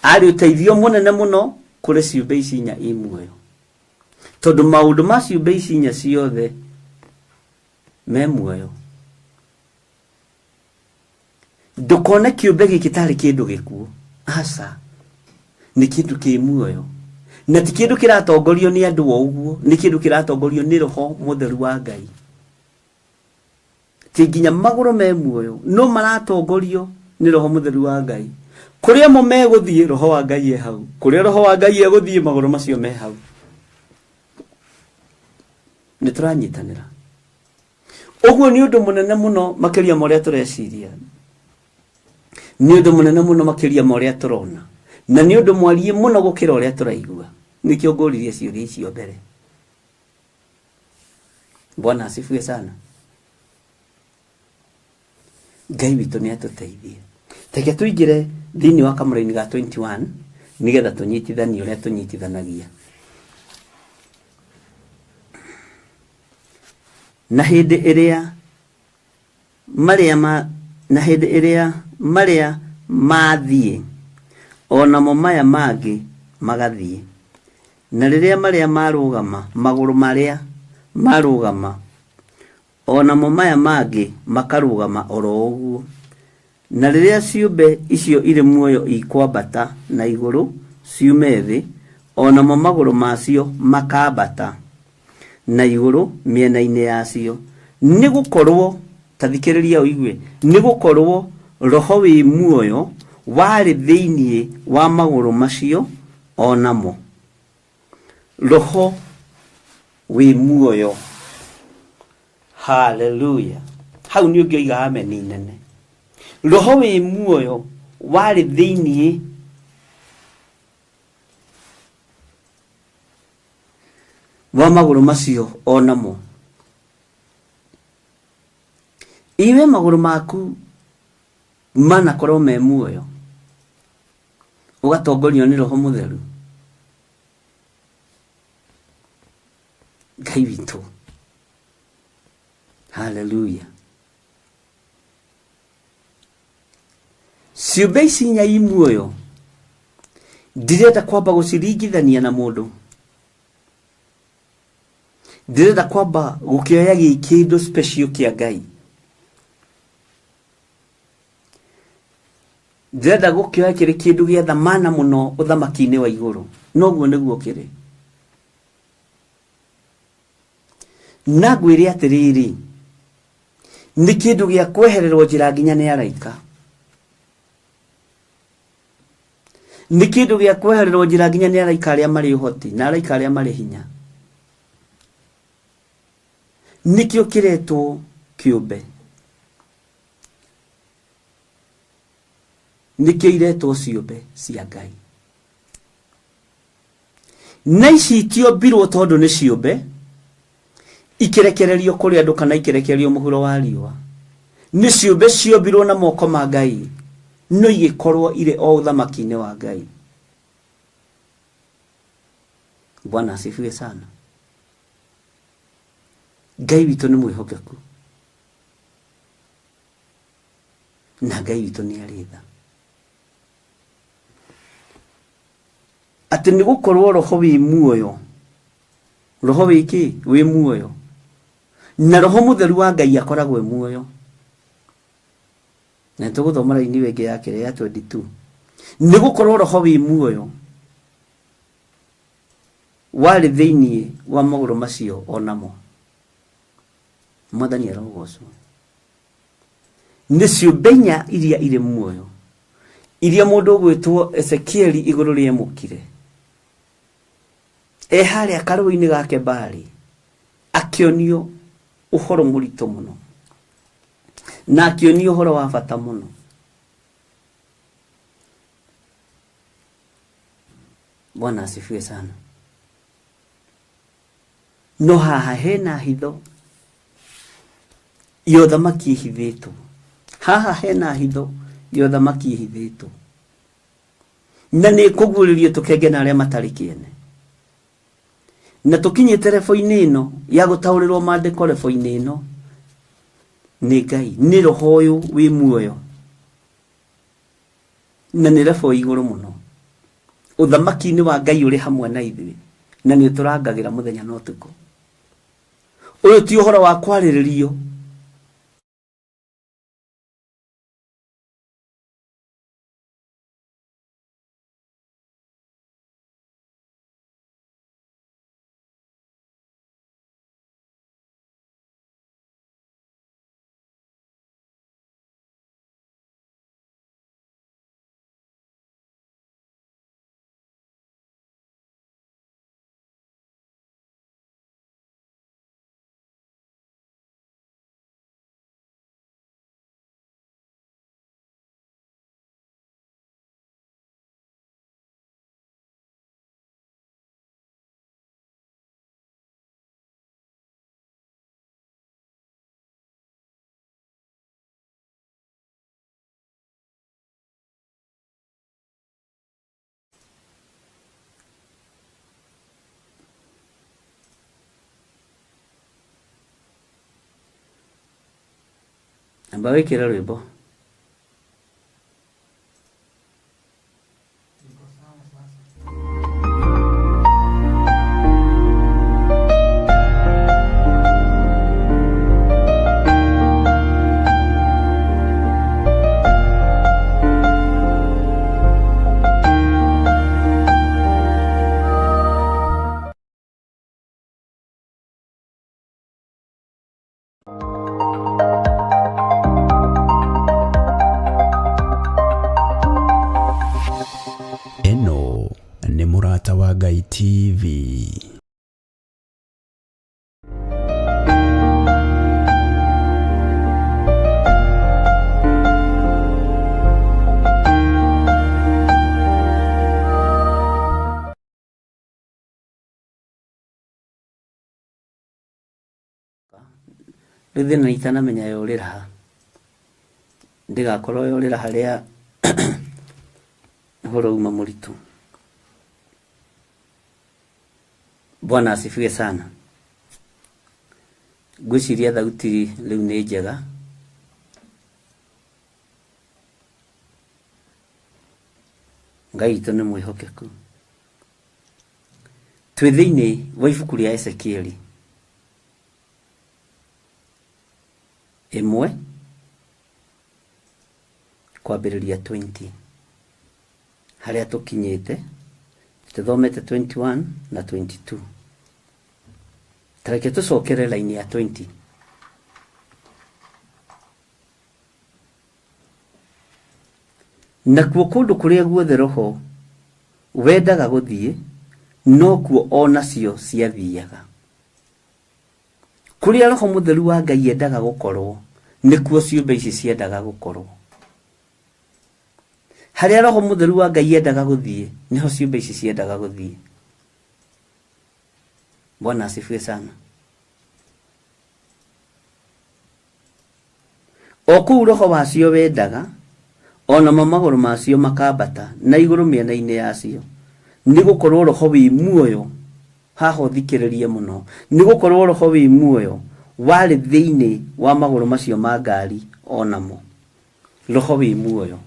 Arĩ ũteithio mũnene mũno kũrĩ ciũmbe ici inya i muoyo, tondũ maũndũ ma ciũmbe ici inya ciothe me muoyo. Ndũkone kĩũmbe gĩkĩ tarĩ kĩndũ gĩkuũ, aca, nĩ kĩndũ kĩ muoyo, na ti kĩndũ kĩratongorio nĩ andũ o ũguo, nĩ kĩndũ kĩratongorio nĩ Roho Mũtheru wa Ngai. Ti nginya magũrũ me muoyo, no maratongorio nĩ Roho Mũtheru wa Ngai. Kũrĩa mo megũthiĩ, Roho wa Ngai e hau. Kũrĩa Roho wa Ngai egũthiĩ, magũrũ macio me hau. Nĩ tũranyitanĩra. Ũguo nĩ ũndũ mũnene mũno makĩria ma ũrĩa tũreciria. Nĩ ũndũ mũnene mũno makĩria ma ũrĩa tũrona. Na nĩ ũndũ mwariĩ mũno gũkĩra ũrĩa tũraigua. Nĩkĩo ngũririe ciũria icio mbere. Bwana asifiwe sana. Ngai witũ nĩ atũteithie. Reke tũingĩre thĩinĩ wa kamũraini ga 21 nĩgetha tũnyitithanie ũrĩa tũnyitithanagia. Na hĩndĩ ĩrĩa marĩa ma, na hĩndĩ ĩrĩa marĩa mathiĩ, o namo maya mangĩ magathiĩ. Na rĩrĩa marĩa marũgama, magũrũ marĩa marũgama, o namo maya mangĩ makarũgama o ro ũguo. Na rĩrĩa ciũmbe icio irĩ muoyo ikwambata na igũrũ ciume thĩ, o namo magũrũ macio makambata na igũrũ mĩena-inĩ yacio, nĩ gũkorũo, ta thikĩrĩria ũigue, nĩ gũkorũo roho wĩ muoyo warĩ thĩinĩ wa magũrũ macio o namo. Roho wĩ muoyo. Haleluya. Hau nĩ ũngĩoiga ameni nene. Roho wĩ muoyo warĩ thĩinĩ wa magũrũ macio o namo. Iwe magũrũ maku manakorwo me muoyo, ũgatongorio nĩ Roho Mũtheru. Ngai witũ. Haleluya. Ciũmbe ici inya i muoyo ndirenda kwamba gũciringithania na mũndũ, ndĩrenda kwamba gũkĩoya gĩ kĩndũ special kĩa Ngai, ndĩrenda gũkĩoya kĩrĩ kĩndũ gĩa thamana mũno ũthamaki-inĩ wa igũrũ. Noguo nĩguo kĩrĩ. Na ngwĩre atĩrĩrĩ, nĩ kĩndũ gĩa kwehererwo njĩra nginya nĩ araika, nĩ kĩndũ gĩa kwehererwo njĩra nginya nĩ araika arĩa marĩ ũhoti na araika arĩa marĩ hinya. Nĩkĩo kĩretwo kĩũmbe, nĩkĩo iretwo ciũmbe cia Ngai. Na ici itiombirwo tondũ nĩ ciũmbe ikĩrekererio kũrĩ andũ kana ikĩrekererio mũhuro wa riũa. Nĩ ciũmbe ciombirwo na moko ma Ngai, no igĩkorwo irĩ o ũthamaki-inĩ wa Ngai. Bwana asifiwe sana. Ngai witũ nĩ mwĩhokeku na Ngai witũ nĩ arĩ tha. Atĩ nĩ gũkorwo roho wĩ muoyo, roho wĩ kĩ? Wĩ muoyo. Na roho mũtheru wa Ngai akoragwo e muoyo. Na nĩ tũgũthoma raini ĩyo ĩngĩ ya kĩrĩa ya 22. Nĩ gũkorwo roho wĩ muoyo warĩ thĩinĩ wa magũrũ macio o namo. Mwathani arogocwo. Nĩ ciũmbe inya iria irĩ muoyo iria mũndũ ũgwĩtwo Ezekieli igũrũ rĩemũkire e harĩa karũĩ-inĩ ga Kebari, akĩonio ũhoro mũritũ mũno na akĩonio ũhoro wa bata mũno. Bwana asifiwe sana. No haha hena hitho ya ũthamaki ĩhithĩtwo, haha hena hitho ya ũthamaki ĩhithĩtwo, na nĩ ĩkũguũrĩrio tũkenge na arĩa matarĩ kĩene. Na tũkinyĩte rebo-inĩ ĩno ya gũtaũrĩrwo maandĩko, rebo-inĩ ĩno nĩ Ngai, nĩ roho ũyũ wĩ muoyo, na nĩ rebo igũrũ mũno. Ũthamaki-inĩ wa Ngai ũrĩ hamwe na ithuĩ, na nĩ ũtũrangagĩra mũthenya na ũtukũ. Ũyũ ti ũhoro wa kwarĩrĩrio. Amba wĩkĩre rwĩmbo. Ĩno nĩ Mũrata wa Ngai TV. Rĩu thĩna itanamenya yũrĩra ha, ndĩgakorwo yũrĩra harĩa ũhoro uma mũritũ. Bwana asifiwe sana. Ngwĩciria thauti rĩu nĩ njega. Ngai witũ nĩ mwĩhokeku. Twĩ thĩinĩ wa ibuku rĩa Ezekieli ĩmwe kwambĩrĩria 20 harĩa tũkinyĩte tũthomete 21 na 22. Ta reke tũcokere raini ya 20. Nakuo kũndũ kũrĩa guothe roho wendaga gũthiĩ, nokuo o nacio ciathiaga. Kũrĩa roho mũtheru wa Ngai endaga gũkorwo, nĩkuo ciũmbe ici ciendaga gũkorwo. Harĩa roho mũtheru wa Ngai endaga gũthiĩ, nĩho ciũmbe ici ciendaga gũthiĩ. Bwana asifiwe sana. O kũu roho wacio wendaga, o namo magũrũ macio makambata na igũrũ mĩena-inĩ yacio, nĩ gũkorwo roho wĩ muoyo, haha ũthikĩrĩrie mũno, nĩ gũkorwo roho wĩ muoyo warĩ thĩinĩ wa magũrũ macio ma ngari o namo. Roho wĩ muoyo.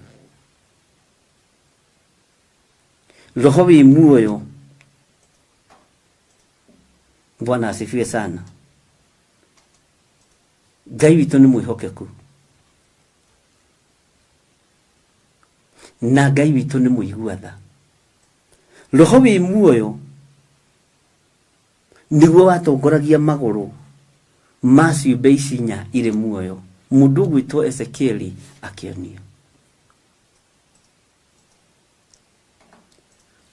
Roho wĩ muoyo. Bwana asifiwe sana. Ngai witũ nĩ mwĩhokeku na Ngai witũ nĩ mũigua tha. Roho wĩ muoyo nĩguo watongoragia magũrũ ma ciũmbe ici inya irĩ muoyo, mũndũ ũgwĩtwo Ezekieli akĩonio.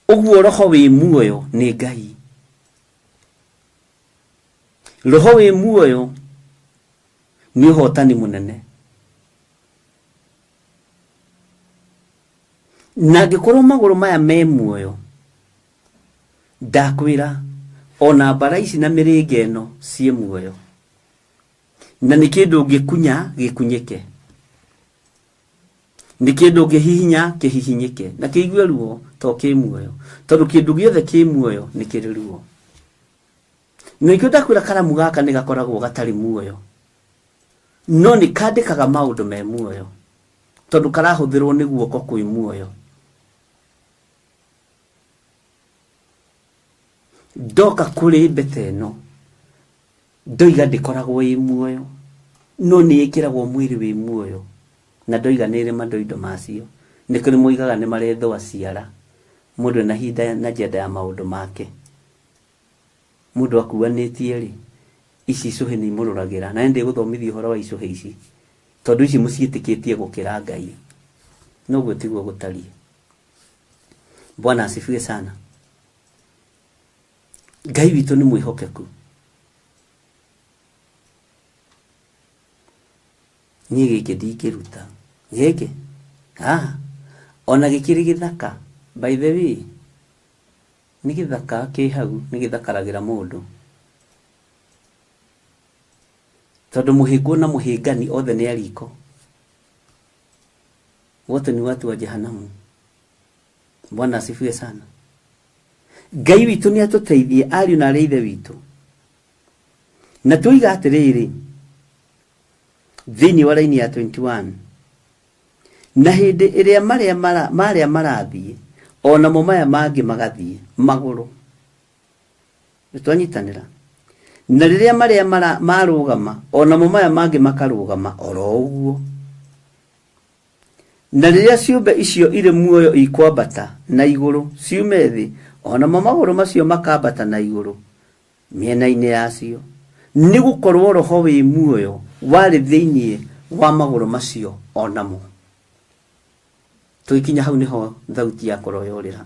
Ũguo roho wĩ muoyo nĩ Ngai. Roho wĩ muoyo nĩ ũhotani mũnene. Na angĩkorwo magũrũ maya me muoyo, ndakwĩra ona mbara ici na mĩrĩnga ĩno ciĩ muoyo. Na nĩ kĩndũ ũngĩkunya gĩkunyĩke. Nĩ kĩndũ ũngĩhihinya kĩhihinyĩke na kĩigue ruo to kĩ muoyo. Tondũ kĩndũ gĩothe kĩ muoyo nĩ kĩrĩ ruo. Na nĩkĩo ndakwĩra karamu gaka nĩ gakoragwo gatarĩ muoyo. No nĩ kandĩkaga maũndũ me muoyo. Tondũ karahũthĩrwo nĩ guoko kwĩ muoyo. Ndoka kũrĩ mbete ĩno, ndoiga ndĩkoragwo ĩ muoyo, no nĩ ĩkĩragwo mwĩrĩ wĩ muoyo, na ndoiga nĩ ĩrĩ mandoindo macio. Nĩ kũrĩ moigaga nĩ marethũa ciara, mũndũ ena hinda na njenda ya maũndũ make. Mũndũ akuanĩtie rĩ, ici icũhĩ nĩ imũrũragĩra. Na nĩ ndĩgũthomithia ũhoro wa icũhĩ ici, tondũ ici mũciĩtĩkĩtie gũkĩra Ngai. No ũguo tiguo gũtariĩ. Bwana asifiwe sana. Ngai witũ nĩ mwĩhokeku. Niĩ gĩkĩ ndingĩruta. Gĩkĩ? Haha? Ona gĩkĩrĩ gĩthaka. By the way, nĩ gĩthaka kĩ hau nĩ gĩthakaragĩra mũndũ. Tondũ mũhĩngwo na mũhĩngani othe nĩ ariko. Wote ni watu wa jehanamu. Bwana asifiwe sana. Ngai witũ nĩ atũteithie ariũ na arĩ ithe witũ. Na tuiga atĩrĩrĩ, thĩinĩ wa raini ya 21, na hĩndĩ ĩrĩa marĩa mara, marĩa marathiĩ o namo maya mangĩ magathiĩ magũrũ. Nĩtwanyitanĩra? Na rĩrĩa marĩa mara, marũgama o namo maya mangĩ makarũgama oro ũguo. Na rĩrĩa ciũmbe icio irĩ muoyo ikwambata na igũrũ ciume thĩ, o namo magũrũ macio makambata na igũrũ mĩena-inĩ yacio, nĩ gũkorũo roho wĩ muoyo warĩ thĩinĩ wa magũrũ macio o namo. Tũgĩkinya hau nĩho thauti yakorwo yorĩra.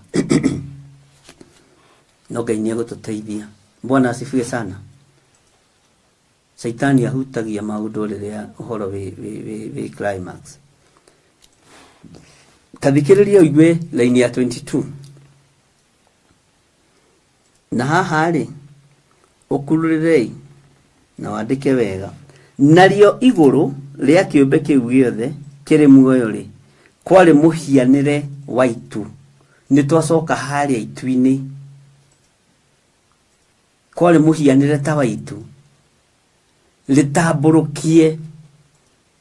No Ngai nĩ egũtũteithia. Bwana asifiwe sana. Caitani ahutagia maũndũ rĩrĩa ũhoro wĩ, wĩ, wĩ, wĩ climax. Ta thikĩrĩria ũigue laini ya 22. Na haha rĩ, ũkururĩrei na wandĩke wega. Narĩo igũrũ rĩa kĩũmbe kĩu gĩothe kĩrĩ muoyo-rĩ, kwarĩ mũhianĩre wa itu. Nĩ twacoka harĩa itu-inĩ. Kwarĩ mũhianĩre ta wa itu. Rĩtambũrũkie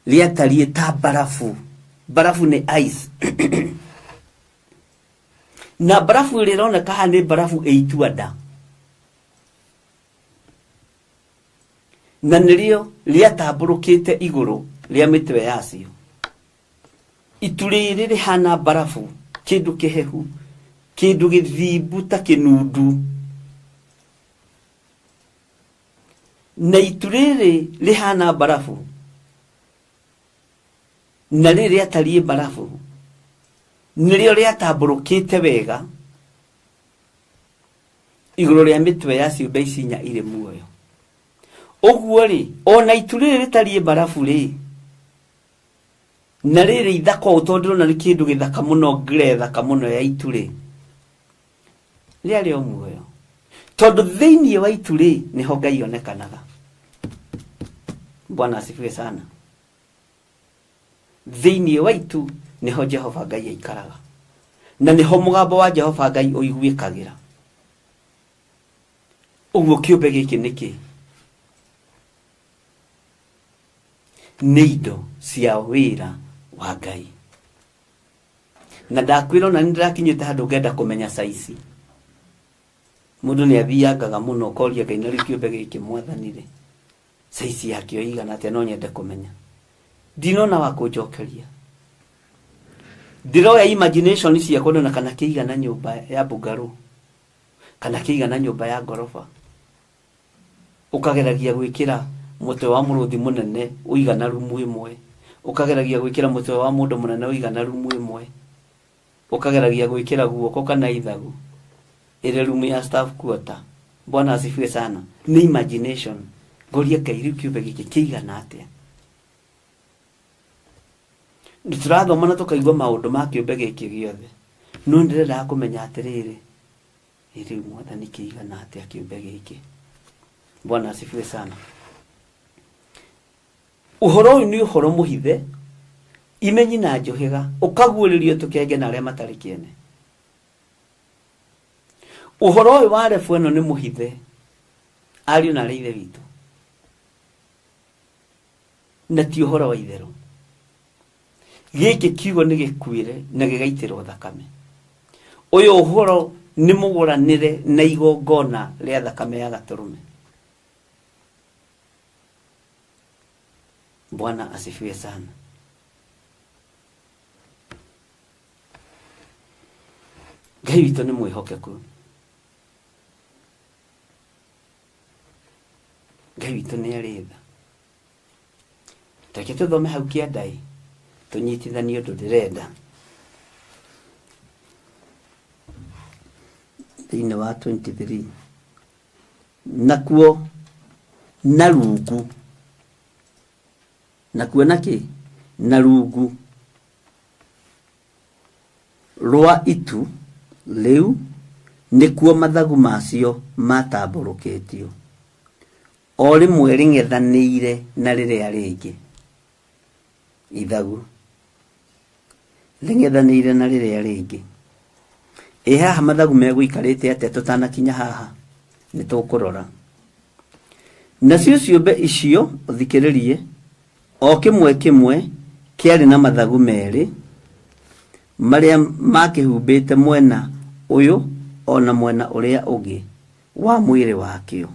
rĩatariĩ ta mbarabu. Mbarabu nĩ ice. Na mbarabu ĩrĩa ĩroneka haha nĩ mbarabu ĩ itua-nda. Na nĩrĩo rĩatambũrũkĩte igũrũ rĩa mĩtwe yacio. Itu rĩrĩ rĩhana mbarabu, kĩndũ kĩhehu, kĩndũ gĩthimbu ta kĩnundu. Na itu rĩrĩ rĩhana mbarabu, na rĩrĩ rĩatariĩ mbarabu, nĩrĩo rĩatambũrũkĩte wega igũrũ rĩa mĩtwe ya ciũmbe ici inya irĩ muoyo. Ũguo-rĩ, o na itu rĩrĩ rĩtariĩ mbarabu-rĩ, na rĩrĩ ithaka ũũ tondũ ndĩrona nĩ kĩndũ gĩthaka mũno ngre thaka mũno ya itu rĩ, rĩarĩ o muoyo. Tondũ thĩinĩ wa itu rĩ, nĩho Ngai onekanaga. Bwana asifiwe sana. Thĩinĩ wa itu nĩho Jehova Ngai aikaraga. Na nĩho mũgambo wa Jehova Ngai ũiguĩkagĩra. Ũguo kĩũmbe gĩkĩ nĩ kĩ? Nĩ indo cia wĩra wa Ngai. Na ndakwĩra ona nĩ ndĩrakinyĩte handũ ngenda kũmenya caici. Mũndũ nĩ athiangaga mũno ũkoria Ngai na rĩu kĩũmbe gĩkĩ mwathani rĩ, caici yakĩo ĩigana atĩa no nyende kũmenya. Ndinona wa kũnjokeria. Ndĩroya imagination ciakwa ndona kana kĩigana nyũmba ya bungalow, kana kĩigana nyũmba ya ngoroba. Ũkageragia gwĩkĩra mũtwe wa mũrũthi mũnene ũigana rumu ĩmwe, ũkageragia gwĩkĩra mũtwe wa mũndũ mũnene ũigana rumu ĩmwe, ũkageragia gwĩkĩra guoko kana ithagu ĩrĩ rumu ya staff quarter. Bwana asifiwe sana. Nĩ imagination. Ngoria Ngai rĩu kĩũmbe gĩkĩ kĩigana atĩa? Tũrathoma na tũkaigua maũndũ ma kĩũmbe gĩkĩ gĩothe, no ndĩrendaga kũmenya atĩrĩrĩ, Ĩ rĩu mwathani kĩigana atĩa kĩũmbe gĩkĩ? Bwana asifiwe sana. Ũhoro ũyũ nĩ ũhoro mũhithe, imenyi na njũhĩga, ũkaguũrĩrio tũkenge na arĩa matarĩ kĩene. Ũhoro ũyũ wa rebu ĩno nĩ mũhithe, ariũ na arĩ ithe witũ, na ti ũhoro wa itherũ. Gĩkĩ kiugo nĩ gĩkuĩre na gĩgaitĩrwo thakame. Ũyũ ũhoro nĩ mũgũranĩre na igongona rĩa thakame ya gatũrũme. Bwana asifiwe sana. Ngai witũ nĩ mwĩhokeku. Ngai witũ nĩ arĩ tha. Reke tũthome hau kĩanda-ĩ, tũnyitithanie ũndũ ndĩrenda. Thĩinĩ wa 23 nakuo na rungu nakuo na kĩ na rungu rwa itu rĩu nĩkuo mathagu macio matambũrũkĩtio. O rĩmwe rĩng'ethanĩire na rĩrĩa rĩngĩ. Ithagu rĩng'ethanĩire na rĩrĩa rĩngĩ. Ĩ haha mathagu megũikarĩte atĩa tũtanakinya haha? Nĩ tũkũrora. Nacio ciũmbe icio, ũthikĩrĩrie, o kĩmwe kĩmwe kĩarĩ na mathagu merĩ, marĩa maakĩhumbĩte mwena ũyũ o na mwena ũrĩa ũngĩ wa mwĩrĩ wakĩo.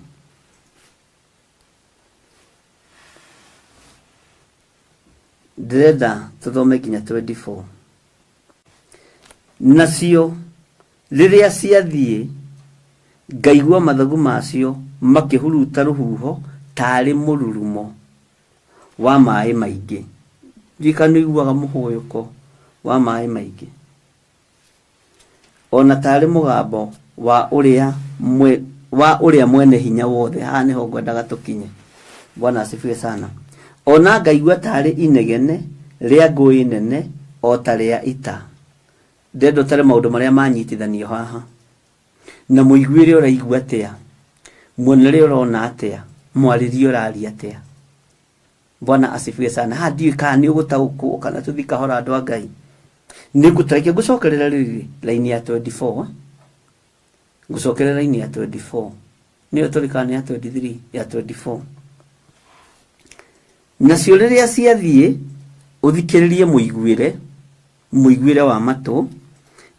Ndĩrenda tũthome nginya 24. Nacio rĩrĩa ciathiĩ, ngaigua mathagu macio makĩhuruta rũhuho taarĩ mũrurumo wa maĩ maingĩ. Ndiũĩ kana nĩũiguaga mũhũyũko wa maĩ maingĩ. O na taarĩ mũgambo wa ũrĩa mwe, wa ũrĩa mwene hinya wothe. Haha nĩho ngwendaga tũkinye. Bwana asifiwe sana. O na ngaigua taarĩ inegene rĩa ngũĩ nene o ta rĩa ita. Ndĩrenda ũtare maũndũ marĩa manyitithanio haha. Na mũiguĩre ũraigua atĩa? Muonere ũrona atĩa? Mwarĩrie ũraria atĩa? Bwana asifiwe sana. Haha ndiũĩ kana nĩ ũgũtaũkwo kana tũthiĩ kahora andũ a Ngai. Nĩ ngũtareke ngũcokerera rĩrĩ raini ya 24. Ngũcokerera raini ya 24. Nĩyo tũrĩ kana nĩ ya 23 ya 24. Nacio rĩrĩa ciathiĩ, ũthikĩrĩrie mũiguĩre, mũiguĩre wa matũ,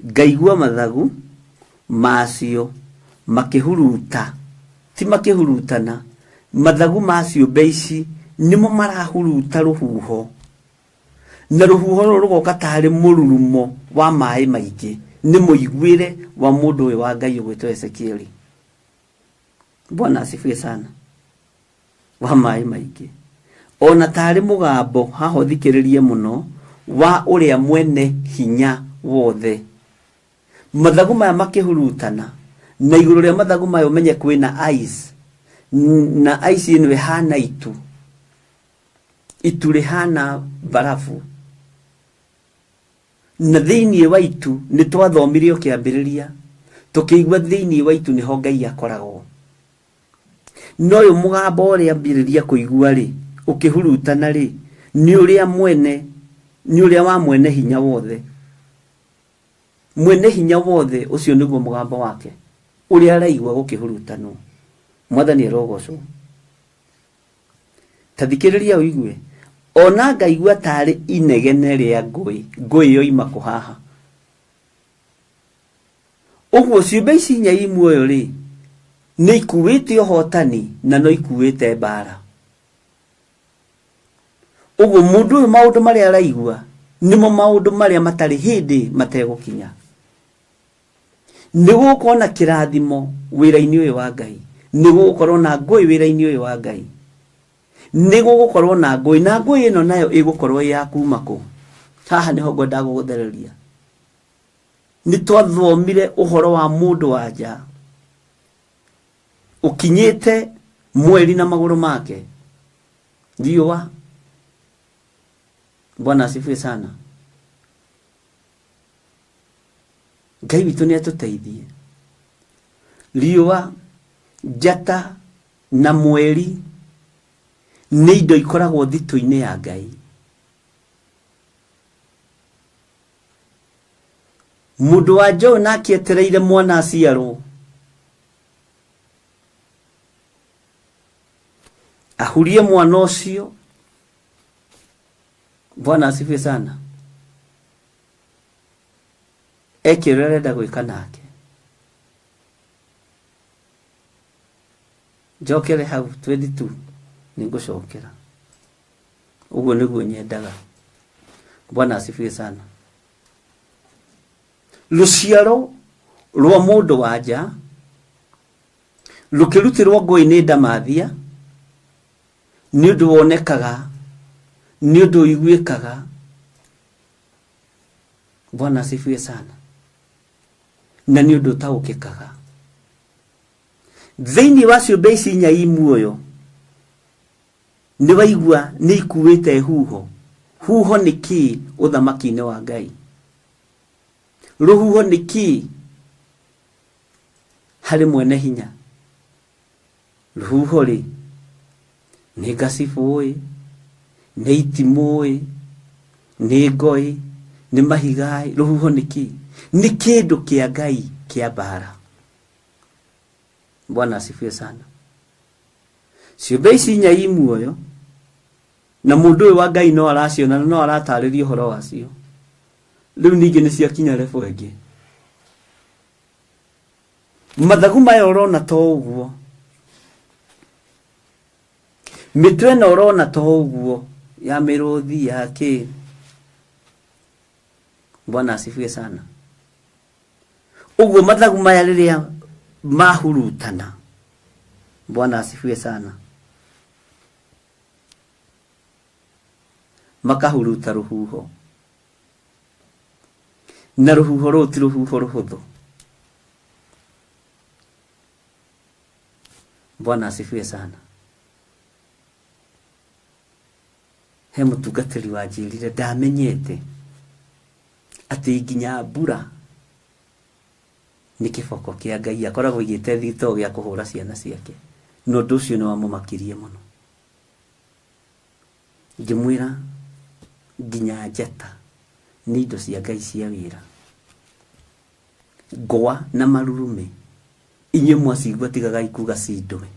ngaigua mathagu macio makĩhuruta, ti makĩhurutana, mathagu ma ciũmbe ici nĩmo marahuruta rũhuho, na rũhuho rũrũ rũgoka tarĩ mũrurumo wa maĩ maingĩ, nĩ mũiguĩre wa mũndũ ũyũ wa Ngai ũgwĩtwo Ezekieli. Bwana asifiwe sana. Wa maĩ maingĩ, o na tarĩ mũgambo, haha ũthikĩrĩrie mũno, wa ũrĩa mwene hinya wothe. Mathagu maya makĩhurutana, na igũrũ rĩa mathagu maya ũmenye kwĩna ice, na ice ĩno ĩhana itu, itu rĩhana barabu, na thĩinĩ wa itu nĩ twathomire o kĩambĩrĩria tũkĩigua thĩinĩ wa itu nĩho Ngai akoragwo. No ũyũ mũgambo ũrĩa ambĩrĩria kũigua rĩ, ũkĩhurutana rĩ, nĩ ũrĩa mwene, nĩ ũrĩa wa mwene hinya wothe. Mwene hinya wothe ũcio nĩguo mũgambo wake ũrĩa araigua gũkĩhurutanwo. Mwathani arogocwo. Ta thikĩrĩria ũigue, ona ngaigua tarĩ inegene rĩa ngũĩ, ngũĩ yoima kũ haha? Ũguo ciũmbe ici inya i muoyo rĩ, nĩ ikuĩte ũhotani na no ikuĩte mbara. Ũguo mũndũ ũyũ maũndũ marĩa araigua nĩmo maũndũ marĩa matarĩ hĩndĩ mategũkinya. Nĩ gũgũkorwo na kĩrathimo wĩra-inĩ ũyũ wa Ngai, nĩ gũgũkorwo na ngũĩ wĩra-inĩ ũyũ wa Ngai, nĩ gũgũkorwo na ngũĩ, na ngũĩ ĩno nayo ĩgũkorwo ĩ ya kuma kũ? Haha nĩho ngwendaga gũgũthereria. Nĩ twathomire ũhoro wa mũndũ wa nja ũkinyĩte mweri na magũrũ make, riũa. Bwana asifiwe sana. Ngai witũ nĩ atũteithie. Riũa, njata na mweri nĩ indo ikoragwo thitũ-inĩ ya Ngai. Mũndũ wa nja ũyũ nake etereire mwana aciarwo, ahurie mwana ũcio. Bwana asifiwe sana. Eke ũrĩa arenda gwĩka nake. Njokere hau 22, nĩ ngũcokera. Ũguo nĩguo nyendaga. Bwana asifiwe sana. Rũciaro rwa mũndũ wa nja rũkĩrutĩrwo ngũĩ nĩ ndamathia, nĩ ũndũ wonekaga, nĩ ũndũ ũiguĩkaga. Bwana asifiwe sana. Na nĩ ũndũ ũtaũkĩkaga. Thĩinĩ wa ciũmbe ici inya i muoyo, nĩ waigua nĩ ikuĩte huho. Huho nĩ kĩĩ ũthamaki-inĩ wa Ngai? Rũhuho nĩ kĩĩ harĩ mwene hinya? Rũhuho rĩ, nĩ ngacibũ-ĩ, nĩ itimũ-ĩ, nĩ ngoĩ, nĩ mahiga-ĩ, rũhuho nĩ kĩĩ? Nĩ kĩndũ kĩa Ngai kĩa mbara. Bwana asifiwe sana. Ciũmbe ici inya i muoyo, na mũndũ ũyũ wa Ngai no araciona na no aratarĩria ũhoro wacio. Rĩu ningĩ nĩ ciakinya level ĩngĩ. Mathagu maya ũrona to ũguo, mĩtwe ĩno ũrona to ũguo, ya mĩrũthi ya kĩ. Bwana asifiwe sana. Ũguo mathagu maya rĩrĩa mahurutana, Bwana asifiwe sana, makahuruta rũhuho, na rũhuho rũu ti rũhuho rũhũthũ. Bwana asifiwe sana. He mũtungatĩri wanjĩrire ndamenyete atĩ nginya mbura nĩ kĩboko kĩa Ngai akoragwo aigĩte thitoo gĩa kũhũra ciana ciake, na ũndũ ũcio nĩ wamũmakirie mũno. Ngĩmwĩra nginya njata nĩ indo cia Ngai cia wĩra, ngwa na marurumĩ inyuĩ mwacigua tigagai kuga cindwe,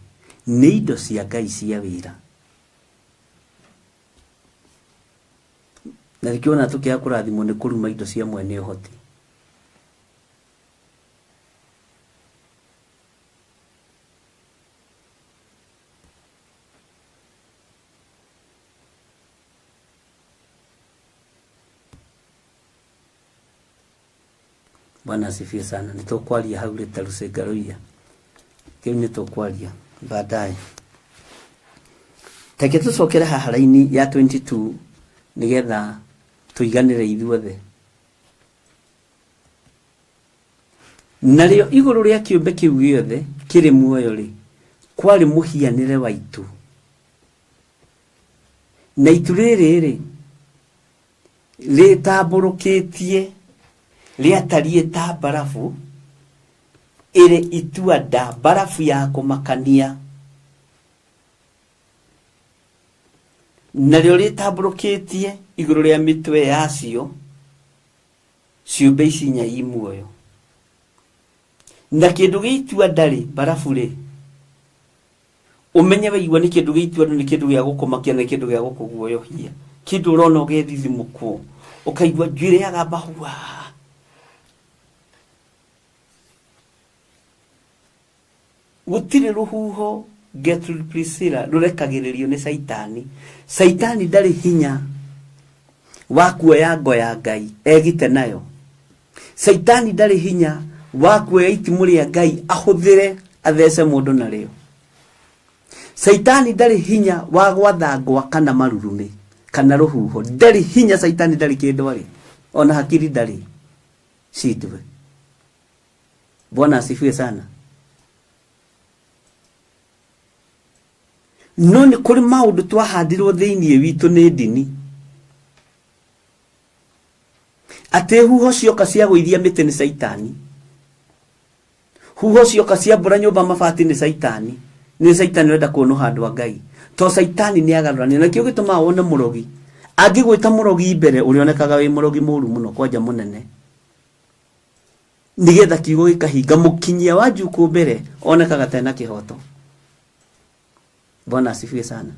nĩ indo cia Ngai cia wĩra. Na nĩkĩo ona tũkĩaga kũrathimwo nĩ kũruma indo cia mwene ũhoti. Bwana asifiwe sana. Nĩ tũkwaria hau rĩ ta rũcinga rũiya. Kĩu nĩ tũkwaria baadaye. Reke tũcokere haha raini ya 22 nĩgetha tũiganĩre ithuothe. Narĩo igũrũ rĩa kĩũmbe kĩu gĩothe kĩrĩ muoyo-rĩ, kwarĩ mũhianĩre wa itu. Na itu rĩrĩ-rĩ, rĩtambũrũkĩtie rĩatariĩ ta mbarabu ĩrĩ itua-nda, mbarabu ya kũmakania. Narĩo rĩtambũrũkĩtie igũrũ rĩa mĩtwe yacio ciũmbe ici inya i muoyo. Na kĩndũ gĩa itua-nda-rĩ, mbarabu-rĩ, ũmenye waigua nĩ kĩndũ gĩa itua-nda nĩ kĩndũ gĩa gũkũmakia na nĩ kĩndũ gĩa gũkũguoyohia. Kĩndũ ũrona ũgethithimũkwo, ũkaigua njuĩrĩ yagamba hua. Gũtirĩ rũhuho Gertrude Priscilla rũrekagĩrĩrio nĩ Caitani. Caitani ndarĩ hinya wa kuoya ngo ya Ngai egite nayo. Caitani ndarĩ hinya wa kuoya itimũ rĩa Ngai ahũthĩre athece mũndũ narĩo. Caitani ndarĩ hinya wa gwatha ngwa kana marurumĩ kana rũhuho. Ndarĩ hinya, Caitani ndarĩ kĩndũ arĩ, ona hakiri ndarĩ. Shindwe. Bwana asifiwe sana. No nĩ kũrĩ maũndũ twahandirwo thĩinĩ witũ nĩ ndini atĩ huho cioka cia gũithia mĩtĩ nĩ caitani, huho cioka cia mbura nyũmba mabati nĩ caitani, nĩ caitani ũrenda kũnũha andũ a Ngai. To caitani nĩ agarũrania, na kĩo gĩtũmaga wone mũrogi angĩgwĩta mũrogi mbere ũrĩonekaga wĩ mũrogi mũru mũno kwanja mũnene, nĩgetha kiugo gĩkahinga. Mũkinyia wa njukũ mbere onekaga ta ena kĩhoto. Bwana asifiwe sana.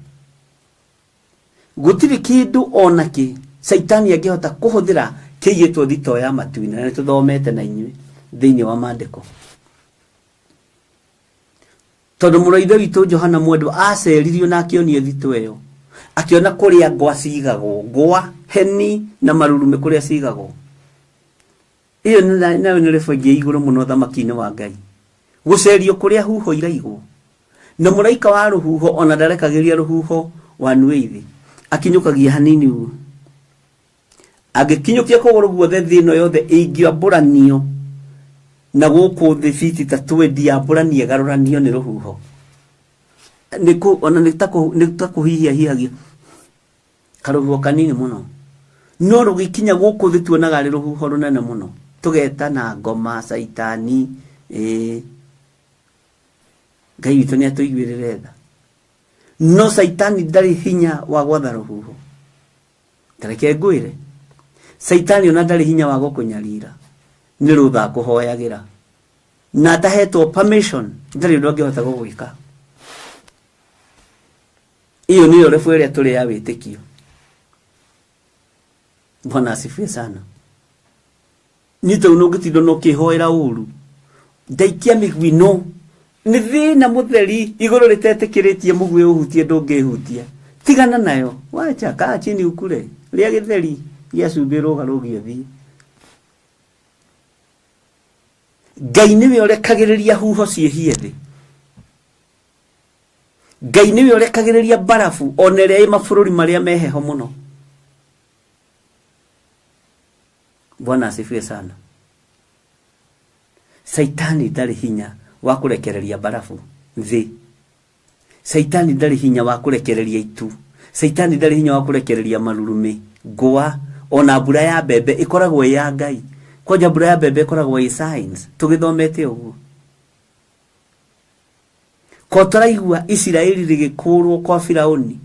Gũtirĩ kĩndũ ona kĩ caitani angĩhota kũhũthĩra kĩigĩtwo thitoo ya matu-inĩ, na nĩtũthomete na inyuĩ thĩinĩ wa maandĩko. Tondũ mũrũ wa ithe witũ Johana Mwendwa aceririo na akĩonio thitoo ĩyo, akĩona kũrĩa ngwa cigagwo, ngwa, heni na marurumĩ kũrĩa cigagwo. Ĩyo nayo nĩ level ĩngĩ igũrũ mũno ũthamaki-inĩ wa Ngai. Gũcerio kũrĩa huho iraigwo. Na mũraika wa rũhuho ona ndarekagĩria rũhuho one way thĩ. Akinyũkagia hanini ũguo. Angĩkinyũkia kũgũrũ guothe thĩ ĩno yothe ĩngĩambũranio na gũkũ thĩ fiti ta twendi yambũranie ĩgarũranio nĩ rũhuho. Nĩ kũ, ona nĩ ta kũ, nĩ ta kũhihia hihagia. Karũhuho kanini mũno. No rũgĩkinya gũkũ thĩ tuonaga arĩ rũhuho rũnene mũno. Tũgetana ngoma, caitani, ĩĩ. Ngai witũ nĩ atũiguĩrĩre tha. No caitani ndarĩ hinya wa gwatha rũhuho. Ta reke ngwĩre, caitani ona ndarĩ hinya wa gũkũnyarira, nĩ rũtha akũhoyagĩra. Na atahetwo permission, ndarĩ ũndũ angĩhota gũgwĩka. Iyo nĩyo rebu ĩrĩa tũrĩ ya wĩtĩkio. Bwana asifiwe sana. Niĩ tondũ no ngĩtinda no kĩhoera ũru, ndaikia mĩguĩ no nĩ thĩna mũtheri igũrũ rĩtetĩkĩrĩtie mũguĩ ũhutie ndũngĩhutia. Tigana nayo, wacha kaa chini ukure, rĩa gĩtheri gĩa cumbĩ rũgarũgie ũthiĩ. Ngai nĩwe ũrekagĩrĩria huho ciĩhie thĩ. Ngai nĩwe ũrekagĩrĩria mbarabu ona ĩrĩa ĩ mabũrũri marĩa me heho mũno. Bwana asifiwe sana. Saitani ndarĩ hinya wa kũrekereria mbarabu thĩ. Saitani ndarĩ hinya wa kũrekereria itu. Saitani ndarĩ hinya wa kũrekereria marurumĩ, ngwa, ona mbura ya mbembe ĩkoragwo ĩ ya Ngai. Kwanja mbura ya mbembe ĩkoragwo ĩ science, tũgĩthomete ũguo. Ko tũraigua Isiraeli rĩgĩkũrwo kwa Firauni,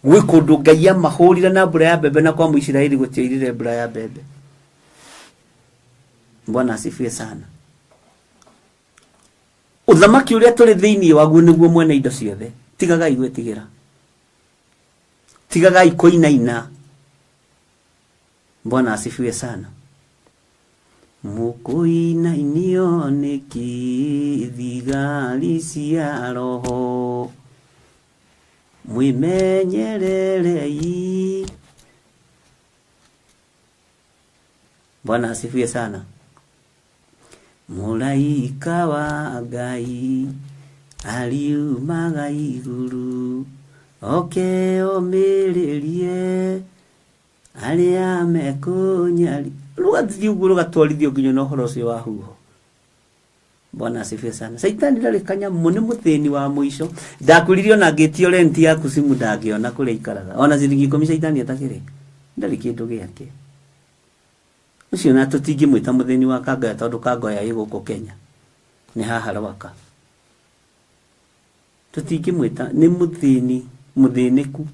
gwĩ kũndũ Ngai amahũrire na mbura ya mbembe na kwa Mũisiraeli gũtiaurire mbura ya mbembe. Bwana asifiwe sana. Ũthamaki ũrĩa tũrĩ thĩinĩ waguo nĩguo mwene indo ciothe. Tigagai gwĩtigĩra, tigagai kũinaina. Bwana asifiwe sana. Mũkũinainio nĩkĩ thigari cia roho, mwĩmenyererei. Bwana asifiwe sana. Mũraika wa Ngai ariumaga igũrũ oke omĩrĩrie arĩa mekũnyari rũgathiĩ ũguo rũgatwarithio nginya na ũhoro ũcio wa huho. Bwana asifiwe sana. Saitani ndarĩ kanyamũ, nĩ mũthĩni wa mũico. Ndakwĩrire ona angĩtio rent yaku simu ndangĩona kũrĩa aikaraga. Ona ciringi 10 Saitani atakĩrĩ. Ndarĩ kĩndũ gĩake. Ũcio na tũtingĩmwĩta mũthĩni wa Kangoya tondũ Kangoya ĩ gũkũ Kenya. Nĩ haha Rwaka. Tũtingĩmwĩta, nĩ mũthĩni, mũthĩnĩku.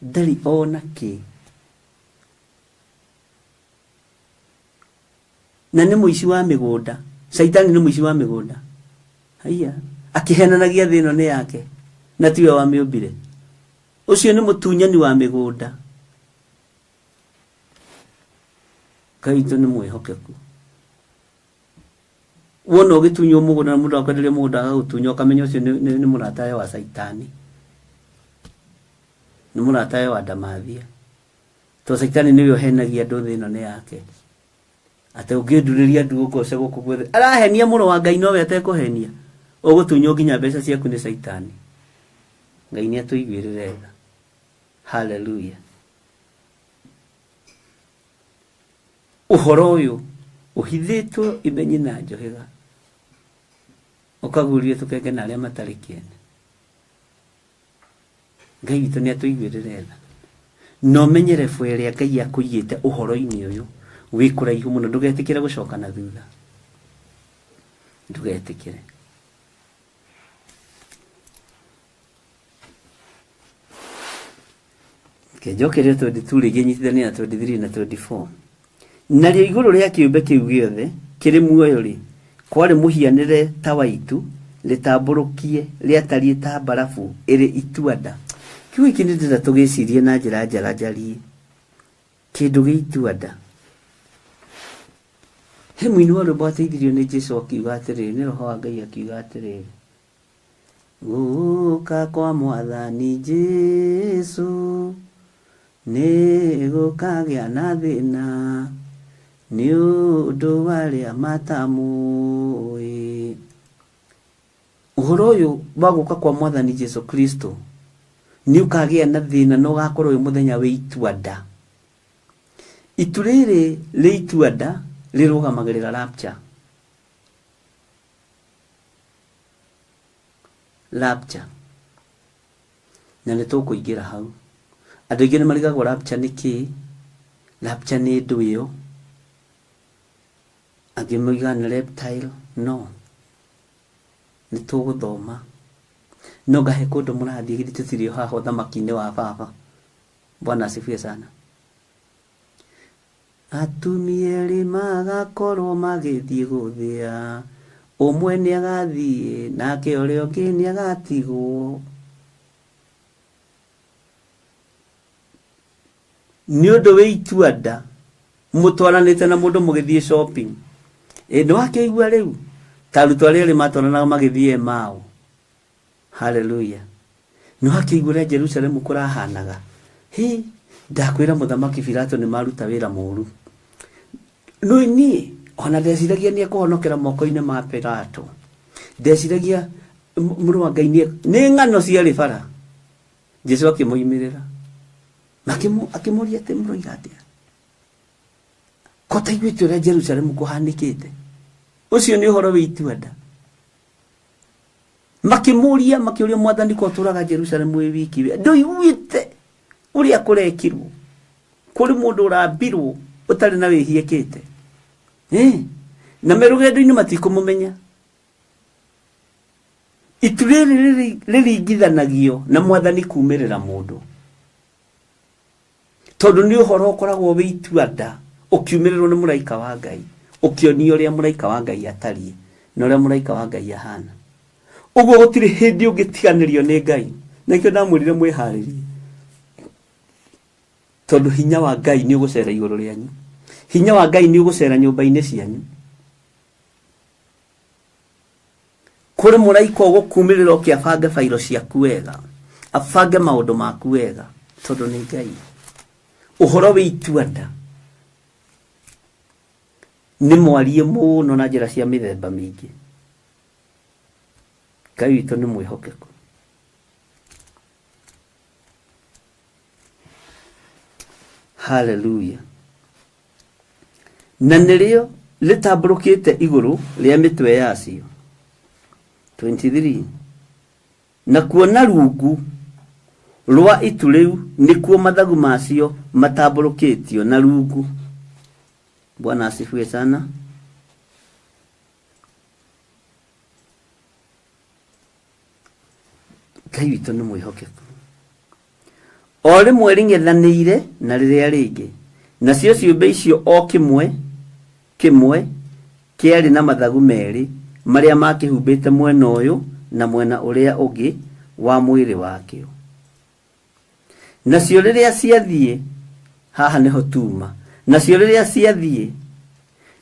Ndarĩ ona kĩ. Na nĩ mũici wa mĩgũnda. Caitani nĩ mũici wa mĩgũnda. Haiya, akĩhenanagia thĩ ĩno nĩ yake na tiwe wamĩũmbire. Ũcio nĩ mũtunyani wa mĩgũnda. Ngai witũ nĩ mwĩhokeku. Wona ũgĩtunywo mũgũnda na mũndũ akwenderia mũgũnda agagũtunya ũkamenya ũcio nĩ mũratawe wa Caitani. Nĩ mũratawe wa ndamathia. Tondũ Caitani nĩwe ũhenagia andũ thĩ ĩno nĩ yake. Atĩ ũngĩndurĩria ndu ũngoce gũkũ guothe. Arahenia mũrũ wa Ngai nowe atekũhenia. Ũgũtunywo nginya mbeca ciaku nĩ Caitani. Ngai nĩ atũiguĩrĩre tha. Hallelujah. Ũhoro ũyũ ũhithĩtwo imenyi na njũhĩga, ũkaguũrio tũkenge na arĩa matarĩ kĩene. Ngai witũ nĩ atũiguĩrĩre tha. Na ũmenye rebu ĩrĩa Ngai akũigĩte ũhoro-inĩ ũyũ wĩ kũraihu mũno, ndũgetĩkĩre gũcoka na thutha, ndũgetĩkĩre. Reke njokerere 22 rĩngĩ nyitithanie na 23 na 24. Narĩo igũrũ rĩa kĩũmbe kĩu gĩothe kĩrĩ muoyo-rĩ, kwarĩ mũhianĩre ta wa itu rĩtambũrũkie rĩatariĩ ta mbarabu ĩrĩ itua-nda. Kiugo gĩkĩ nĩ ndĩrenda tũgĩcirie na njĩra njaranjarie. Kĩndũ gĩ itua-nda. He mũini wa rwĩmbo wateithirio nĩ Jesu akiuga atĩrĩrĩ, nĩ Roho wa Ngai akiuga atĩrĩrĩ, Gũka kwa Mwathani Jesu nĩ gũkagĩa na thĩna nĩ ũndũ wa arĩa matamũĩ. Ũhoro ũyũ wa gũka kwa Mwathani Jesu Kristo nĩ ũkagĩa na thĩna na ũgakorwo wĩ mũthenya wĩ itua nda. Itu rĩrĩ rĩ itua nda rĩrũgamagĩrĩra rapture. Rapture. Na nĩ tũkũingĩra hau. Andũ aingĩ nĩ marigagwo rapture nĩ kĩĩ, rapture nĩ ndũ ĩyo, angĩ moigaga nĩ reptile, no. Nĩ tũgũthoma. No ngahe kũndũ mũrathiĩ githĩ tũtirĩ o haha ũthamaki-inĩ wa baba. Bwana asifiwe sana. Atumia erĩ magakorwo magĩthiĩ gũthĩa, ũmwe nĩagathiĩ nake ũrĩa ũngĩ nĩagatigwo. Nĩ ũndũ wĩ itua nda mũtwaranĩte na mũndũ mũgĩthiĩ shopping. Ĩ nĩwakĩigua rĩu ta arutwo arĩa erĩ matwaranaga magĩthiĩ Emau. Haleluya. Nĩ wakĩigua ũrĩa Jerusalemu kũrahanaga? Hĩ, ndakwĩra mũthamaki Pilato nĩ maruta wĩra mũru. No niĩ ona ndeciragia nĩ ekũhonokera moko-inĩ ma Pilato. Ndeciragia mũrũ wa Ngai nĩ ng'ano ciarĩ bara. Jesu akĩmoimĩrĩra. Akĩmũria atĩ mũroiga atĩa? Ko taiguĩte ũrĩa Jerusalemu kũhanĩkĩte? Ũcio nĩ ũhoro wĩ itua nda. Makĩmũria, makĩũria Mwathani ko ũtũraga Jerusalemu wĩ wiki we? Ndũiguĩte ũrĩa kũrekirwo? Kũrĩ mũndũ ũrambirwo ũtarĩ na wĩhia ekĩte. Na me rũgendo-inĩ matikũmũmenya. Itu rĩrĩ rĩringithanagio na Mwathani kumĩrĩra mũndũ. Tondũ nĩ ũhoro ũkoragwo wĩ itua nda ũkiumĩrĩrwo nĩ mũraika wa Ngai, ũkĩonio ũrĩa mũraika wa Ngai atariĩ na ũrĩa mũraika wa Ngai ahana. Ũguo gũtirĩ hĩndĩ ũngĩtiganĩrio nĩ Ngai. Na nĩkĩo ndamwĩrire mwĩharĩrie. Tondũ hinya wa Ngai nĩ ũgũcera igũrũ rĩanyu. Hinya wa Ngai nĩ ũgũcera nyũmba-inĩ cianyu. Kũrĩ mũraika ũgũkumĩrĩra oke abange bairo ciaku wega, abange maũndũ maku wega, tondũ nĩ Ngai. Ũhoro wĩ itua nda nĩ mwarie mũno na njĩra cia mĩthemba mĩingĩ. Ngai witũ nĩ mwĩhokeku. Haleluya. Na nĩrĩo rĩtambũrũkĩte igũrũ rĩa mĩtwe yacio. 23 Nakuo na rungu rwa itu rĩu nĩkuo mathagu macio matambũrũkĩtio na rungu. Bwana asifiwe sana. Ngai witũ nĩ mwĩhokeku. O rĩmwe rĩng'ethanĩire na rĩrĩa rĩngĩ, nacio ciũmbe icio o kĩmwe kĩmwe kĩarĩ na mathagu merĩ marĩa maakĩhumbĩte mwena ũyũ na mwena ũrĩa ũngĩ wa mwĩrĩ wakĩo. Nacio rĩrĩa ciathiĩ, haha nĩho tuma, nacio rĩrĩa ciathiĩ,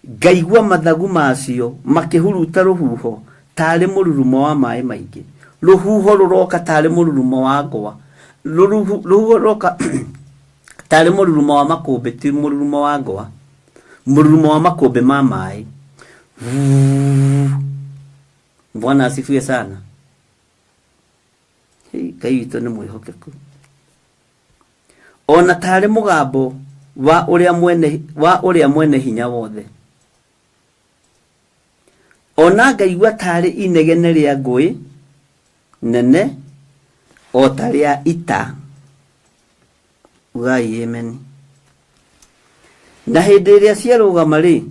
ngaigua mathagu macio makĩhuruta rũhuho tarĩ mũrurumo wa maĩ maingĩ. Rũhuho rũroka tarĩ mũrurumo wa ngwa. Rũhuho rũroka tarĩ mũrurumo wa makũmbĩ, ti mũrurumo wa ngwa. Mũrurumo wa makũmbĩ ma maĩ. Bwana asifiwe sana. Hei, Ngai witũ nĩ mwĩhokeku. O na tarĩ mũgambo wa ũrĩa mwene, wa ũrĩa mwene hinya wothe. O na ngaigua tarĩ inegene rĩa ngũĩ nene o ta rĩa ita. Ugai ameni. Na hĩndĩ ĩrĩa ciarũgama-rĩ,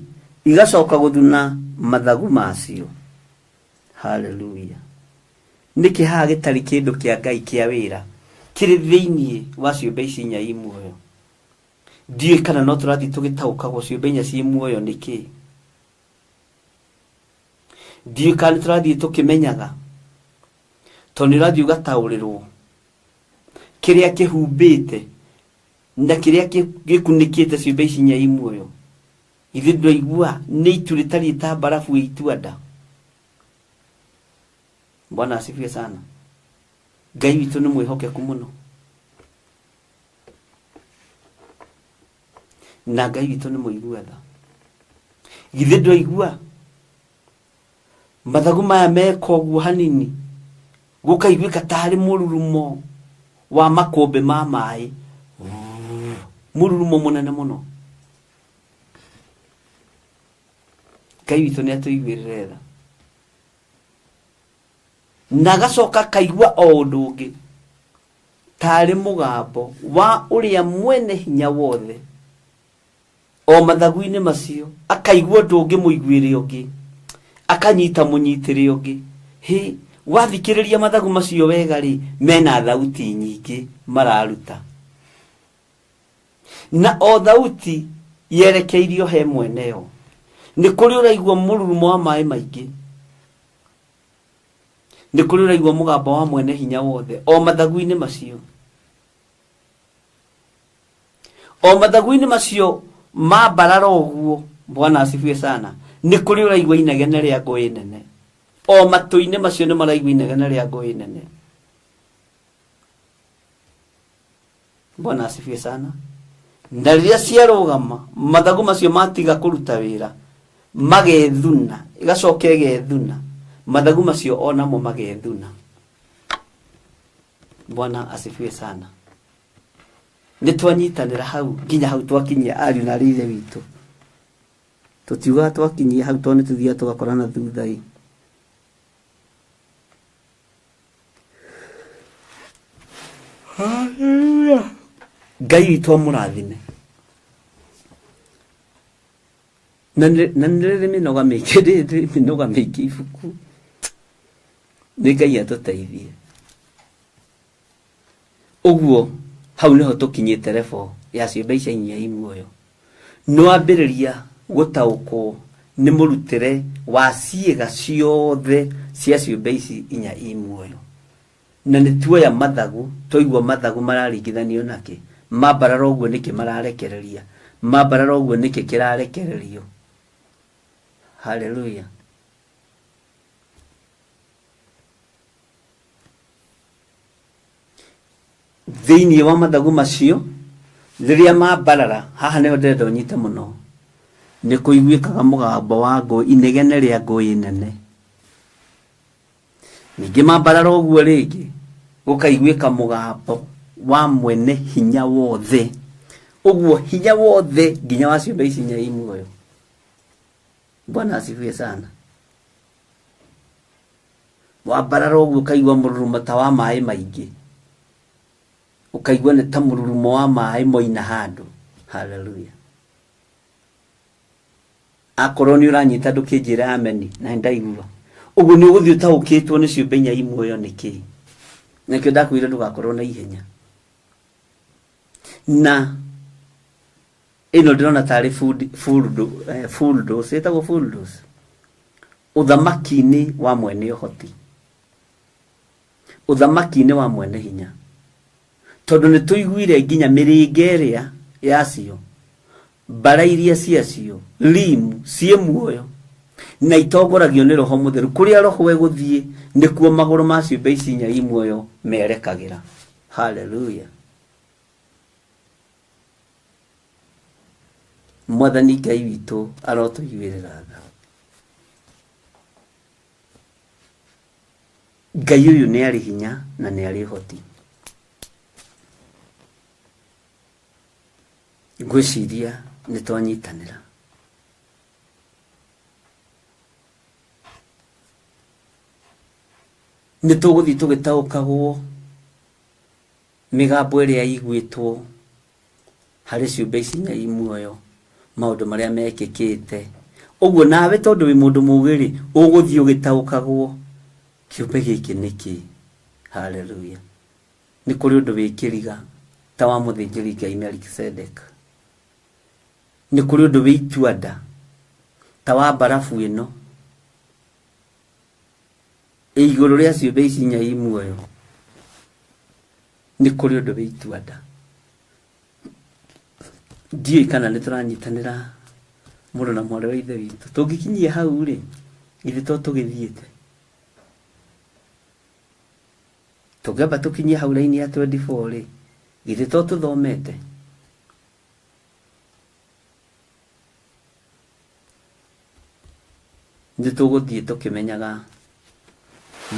igacoka gũthuna mathagu macio. Haleluya. Nĩkĩ haha gĩtarĩ kĩndũ kĩa Ngai kĩa wĩra kĩrĩ thĩinĩ wa ciũmbe ici inya i muoyo? Ndiũĩ kana no tũrathiĩ tũgĩtaũkagwo ciũmbe inya ciĩ muoyo nĩ kĩĩ. Ndiũĩ kana nĩ tũrathiĩ tũkĩmenyaga, tondũ nĩ ũrathiĩ ũgataũrĩrwo kĩrĩa kĩhumbĩte na kĩrĩa gĩkunĩkĩte ciũmbe ici inya i muoyo. Ithuĩ ndwaigua nĩ itu rĩtariĩ ta mbarabu ĩ itua-nda. Bwana asifiwe sana. Ngai witũ nĩ mwĩhokeku mũno. Na Ngai witũ nĩ mũigua tha. Githĩ ndwaigua mathagu maya meka ũguo hanini gũkaiguĩka tarĩ mũrurumo wa makũmbĩ ma maĩ, mũrurumo mũnene mũno. Ngai witũ nĩ atũiguĩrĩre tha. Na agacoka akaigua o ũndũ ũngĩ tarĩ mũgambo wa ũrĩa mwene hinya wothe o mathagu-inĩ macio, akaigua ũndũ ũngĩ mũiguĩre ũngĩ, akanyita mũnyitĩre ũngĩ. Hĩ, wathikĩrĩria mathagu macio wega rĩ, mena thauti nyingĩ mararuta, na o thauti yerekeirio he mweneyo. Nĩ kũrĩ ũraigua mũrurumo wa maĩ maingĩ, nĩ kũrĩ ũraigua mũgambo wa mwene hinya wothe o mathagu-inĩ macio, o mathagu-inĩ macio mambarara ũguo. Bwana asifiwe sana. Nĩ kũrĩ ũraigua inegene rĩa ngũĩ nene, o matũ-inĩ macio nĩ maraigua inegene rĩa ngũĩ nene. Bwana asifiwe sana. Na rĩrĩa ciarũgama, mathagu macio matiga kũruta wĩra, magethuna, ĩgacoka ĩgethuna, mathagu macio onamo magethuna. Bwana asifiwe sana. Nĩ twanyitanĩra hau nginya hau twakinyia ariũ na arĩ ithe witũ. Tũtiugaga twakinyia hau tondũ nĩ tũthiaga tũgakorana thutha-ĩ. Hallelujah. Ngai witũ amũrathime. Na nĩ rĩrĩ mĩnoga mĩingĩ, rĩrĩ mĩnoga mĩingĩ ibuku. Nĩ Ngai atũteithie. Ũguo hau nĩho tũkinyĩte level ya ciũmbe icio inya i muoyo. Nĩ wambĩrĩria gũtaũkwo nĩ mũrutĩre wa ciĩga ciothe cia ciũmbe ici inya i muoyo. Na nĩ tuoya mathagu, twaigua mathagu mararingithanio na kĩ? Mambarara ũguo nĩkĩ mararekereria? Mambarara ũguo nĩkĩ kĩrarekererio? Haleluya. Thĩinĩ wa mathagu macio rĩrĩa mambarara, haha nĩho ndĩrenda ũnyite mũno, nĩ kũiguĩkaga mũgambo wa ngũĩ, inegene rĩa ngũĩ nene. Ningĩ mambarara ũguo rĩngĩ, gũkaiguĩka mũgambo wa mwene hinya wothe. Ũguo hinya wothe nginya wa ciũmbe ici inya i muoyo. Bwana asifiwe sana. Wambarara ũguo ũkaigua mũrurumo ta wa maĩ maingĩ, ũkaigua nĩ ta mũrurumo wa maĩ moina handũ. Haleluya. Akorwo nĩ ũranyita ndũkĩnjĩre ameni, na nĩndaigua. Ũguo nĩ ũgũthiĩ ũtaũkĩtwo nĩ ciũmbe inya i muoyo nĩ kĩĩ. Nakĩo ndakwĩrire ndũgakorwo na ihenya. Na ĩno ndĩrona tarĩ full dose, ĩtagwo full dose. Ũthamaki-inĩ wa mwene ũhoti, ũthamaki-inĩ wa mwene hinya, tondũ nĩ tũiguire nginya mĩrĩnga ĩrĩa yacio, mbara iria ciacio, limu ciĩ muoyo na itongoragio nĩ Roho Mũtheru. Kũrĩa Roho egũthiĩ nĩkuo magũrũ ma ciũmbe ici inya i muoyo merekagĩra. Haleluya. Mwathani Ngai witũ arotũiguĩrĩra tha. Ngai ũyũ nĩ arĩ hinya na nĩ arĩ ũhoti. Ngwĩciria nĩ twanyitanĩra. Nĩ tũgũthiĩ tũgĩtaũkagwo mĩgambo ĩrĩa ĩiguĩtwo harĩ ciũmbe ici inya i muoyo, maũndũ marĩa mekĩkĩte. Ũguo nawe tondũ wĩ mũndũ mũgĩ-rĩ, ũgũthiĩ ũgĩtaũkagwo kĩũmbe gĩkĩ nĩ kĩ. Haleluya. Nĩ kũrĩ ũndũ wĩ kĩriga ta wa mũthĩnjĩri Ngai Melikisedek. Nĩ kũrĩ ũndũ wĩ itua-nda ta wa mbarabu ĩno ĩ igũrũ rĩa ciũmbe ici inya i muoyo. Nĩ kũrĩ ũndũ wĩ itua-nda. Ndiũĩ kana nĩ tũranyitanĩra mũrũ na mwarĩ wa Ithe witũ. Tũngĩkinyia hau rĩ, githĩ to tũgĩthiĩte? Tũngĩamba tũkinyie hau raini ya 24 rĩ, githĩ to tũthomete? Nĩ tũgũthiĩ tũkĩmenyaga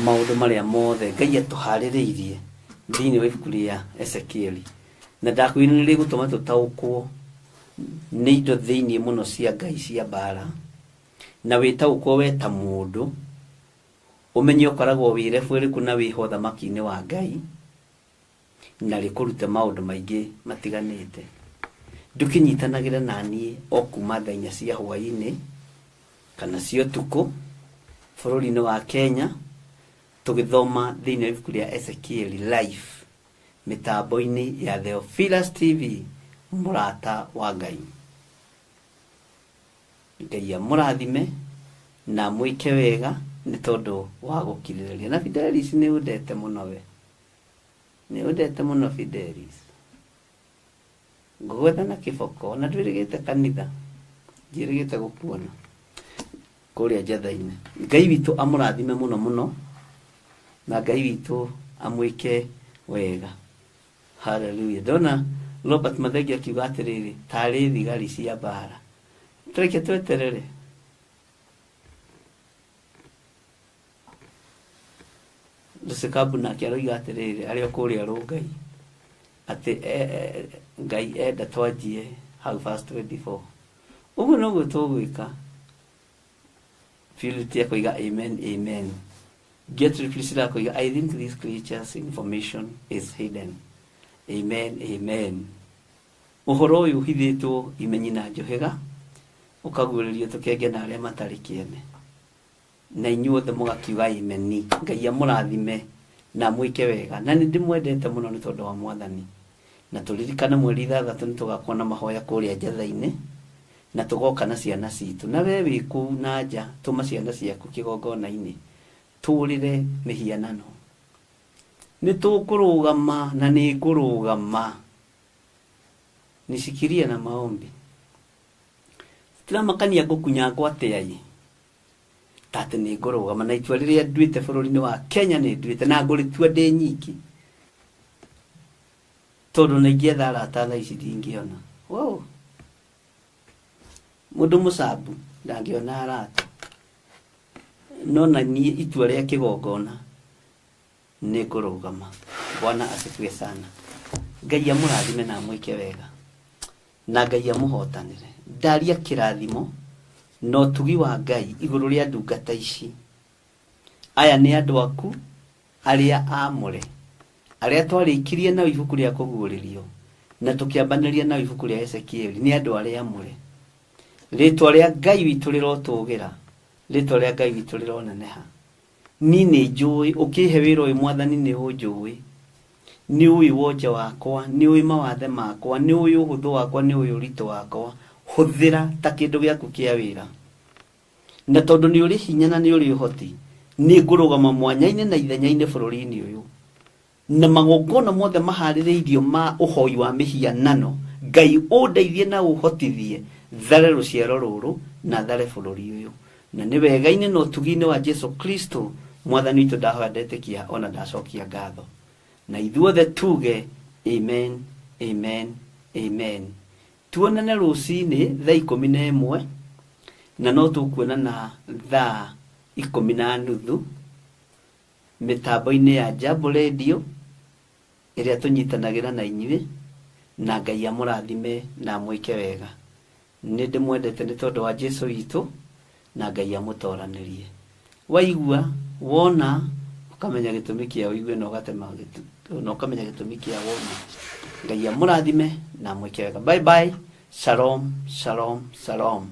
maũndũ marĩa mothe Ngai atũharĩrĩirie thĩinĩ wa ibuku rĩa Ezekieli. Na ndakwĩra nĩ rĩgũtũma tũtaũkwo nĩ indo thĩinĩ mũno cia Ngai cia mbara, na wĩtaũkwo we ta mũndũ, ũmenye ũkoragwo wĩ level ĩrĩkũ na wĩho ũthamaki-inĩ wa Ngai. na rĩkũrute maũndũ maingĩ matiganĩte. Ndũkĩnyitanagĩre na niĩ o kuma thaa inya cia hwaĩ-inĩ kana cia ũtukũ bũrũri-inĩ wa Kenya tũgĩthoma thĩinĩ wa ibuku rĩa Ezekieli live mĩtambo-inĩ ya Theophilus TV mũrata wa Ngai. Ngai amũrathime na amwĩke wega nĩ tondũ wa gũkirĩrĩria. Na Fidelis nĩ ũndete mũno we. Nĩ ũndete mũno Fidelis. Ngũgwetha na kĩboko na ndwĩrĩgĩte kanitha. Njĩrĩgĩte gũkuona kũrĩa njatha-inĩ. Ngai witũ amũrathime mũno mũno na Ngai witũ amwĩke wega. Haleluya. Ndona Robert Mathenge akiuga atĩrĩrĩ, tarĩ thigari cia mbara. Tũreke tweterere. Lusikabu nake aroiga atĩrĩrĩ, arĩ o kũrĩa Rũngai, atĩ Ngai enda twanjie hau verse 24. Ũguo noguo tũgwĩka. Purity akoiga amen, amen. Gertrude Priscilla akoiga I think this creature's information is hidden. Amen, amen. Ũhoro ũyũ ũhithĩtwo imenyi na njũhĩga, ũkaguũrĩrio tũkenge na arĩa matarĩ kĩene. Na inyuothe mũgakiuga ameni. Ngai amũrathime na amwĩke wega. Na nĩ ndĩmwendete mũno nĩ tondũ wa Mwathani. Na tũririkane mweri ithathatũ nĩ tũgakorwo na mahoya kũrĩa Njatha-inĩ, na tũgoka na ciana citũ. Na we wĩ kũu na nja, tũma ciana ciaku kĩgongona-inĩ, tũũrĩre mĩhianano. Nĩ tũkũrũgama na nĩ ngũrũgama. Nishikirie na maombi. Tiramakania ngũkunyangwo atĩa ĩ ta atĩ nĩ ngũrũgama na itua rĩrĩa nduĩte bũrũri-inĩ wa Kenya nĩ nduĩte na ngũrĩtua ndĩ nyiki tondũ na ingĩetha arata thaa ici ndingĩona. Wow. Mũndũ mũcambu ndangĩona arata, no na niĩ itua rĩa kĩgongona nĩ ngũrũgama. Bwana asifiwe sana. Ngai amũrathime na amwĩke wega na Ngai amũhotanĩre. Ndaria kĩrathimo na ũtugi wa Ngai igũrũ rĩa ndungata ici. Aya nĩ andũ aku arĩa aamũre, arĩa twarĩkirie nao ibuku rĩa kũguũrĩrio na tũkĩambanĩria nao ibuku rĩa Ezekieli, nĩ andũ arĩa aamũre. Rĩtwa rĩa Ngai witũ rĩrotũgĩra, rĩtwa rĩa Ngai witũ rĩroneneha. Niĩ nĩ njũĩ ũkĩhe wĩra ũyũ Mwathani nĩ ũnjũĩ, nĩ ũĩ wonje wakwa, nĩ ũĩ mawathe makwa, nĩ ũĩ ũhũthũ wakwa, nĩ ũĩ ũritũ wakwa. Hũthĩra ta kĩndũ gĩaku kĩa wĩra. Na tondũ nĩ ũrĩ hinya na nĩ ũrĩ ũhoti, nĩ ngũrũgama mwanya-inĩ na ithenya-inĩ bũrũri-inĩ ũyũ. Na magongona mothe maharĩrĩirio ma ũhoi wa mĩhianano, Ngai ũndeithie na ũhotithie thare rũciaro rũrũ na thare bũrũri ũyũ. Na nĩ wega-inĩ na ũtugi-inĩ wa Jesu Kristo Mwathani witũ ndahoya ndetĩkia ona ndacokia ngatho. Na ithuothe tuge amen, amen, amen. Tuonane rũcinĩ thaa 11 na no tũkuonana thaa 10:30 mĩtambo-inĩ ya Jambo Radio ĩrĩa tũnyitanagĩra na inyuĩ, na Ngai amũrathime na amwĩke wega. Nĩ ndĩmwendete nĩ tondũ wa Jesu witũ, na Ngai amũtoranĩrie. Waigua, wona, ũkamenya gĩtũmi kĩa ũigue na ũgatema na ũkamenya gĩtũmi kĩa wone. Ngai amũrathime na amwĩke wega. Bye bye. Shalom, shalom, shalom.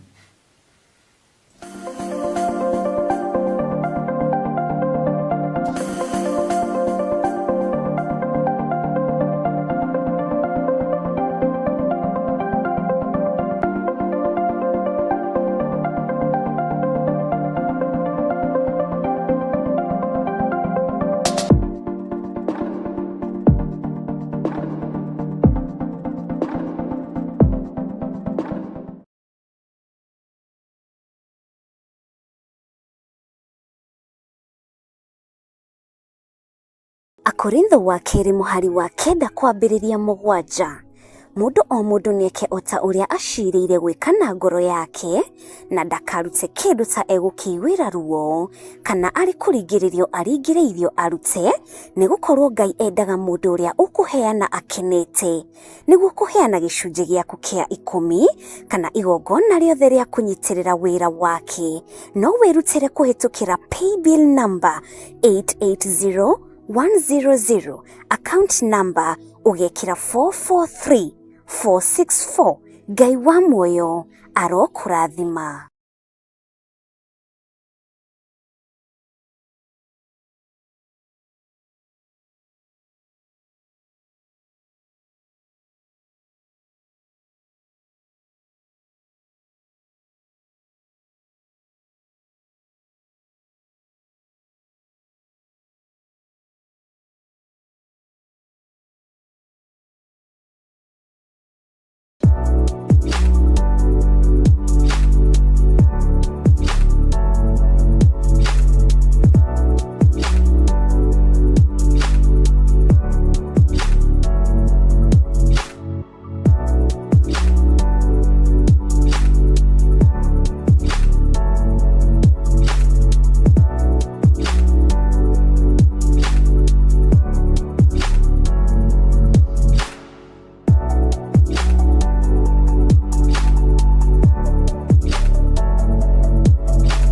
Akorintho wa kerĩ mũhari wa 9 kwambĩrĩria 7. Mũndũ o mũndũ nĩeke o ta ũrĩa acirĩire gwĩka na ngoro yake, na ndakarute kĩndũ ta egũkĩiguĩra ruo, kana arĩ kũringĩrĩrio aringĩrĩirio arute, nĩgũkorwo Ngai endaga mũndũ ũrĩa ũkũheana akenete. Nĩguo kũheana gĩcunjĩ gĩaku kĩa 10 kana igongona rĩothe rĩa kũnyitĩrĩra wĩra wake, no wĩrutĩre kũhĩtũkĩra paybill number 880100, account number ũgekĩra 443464. Ngai wa muoyo arokũrathima.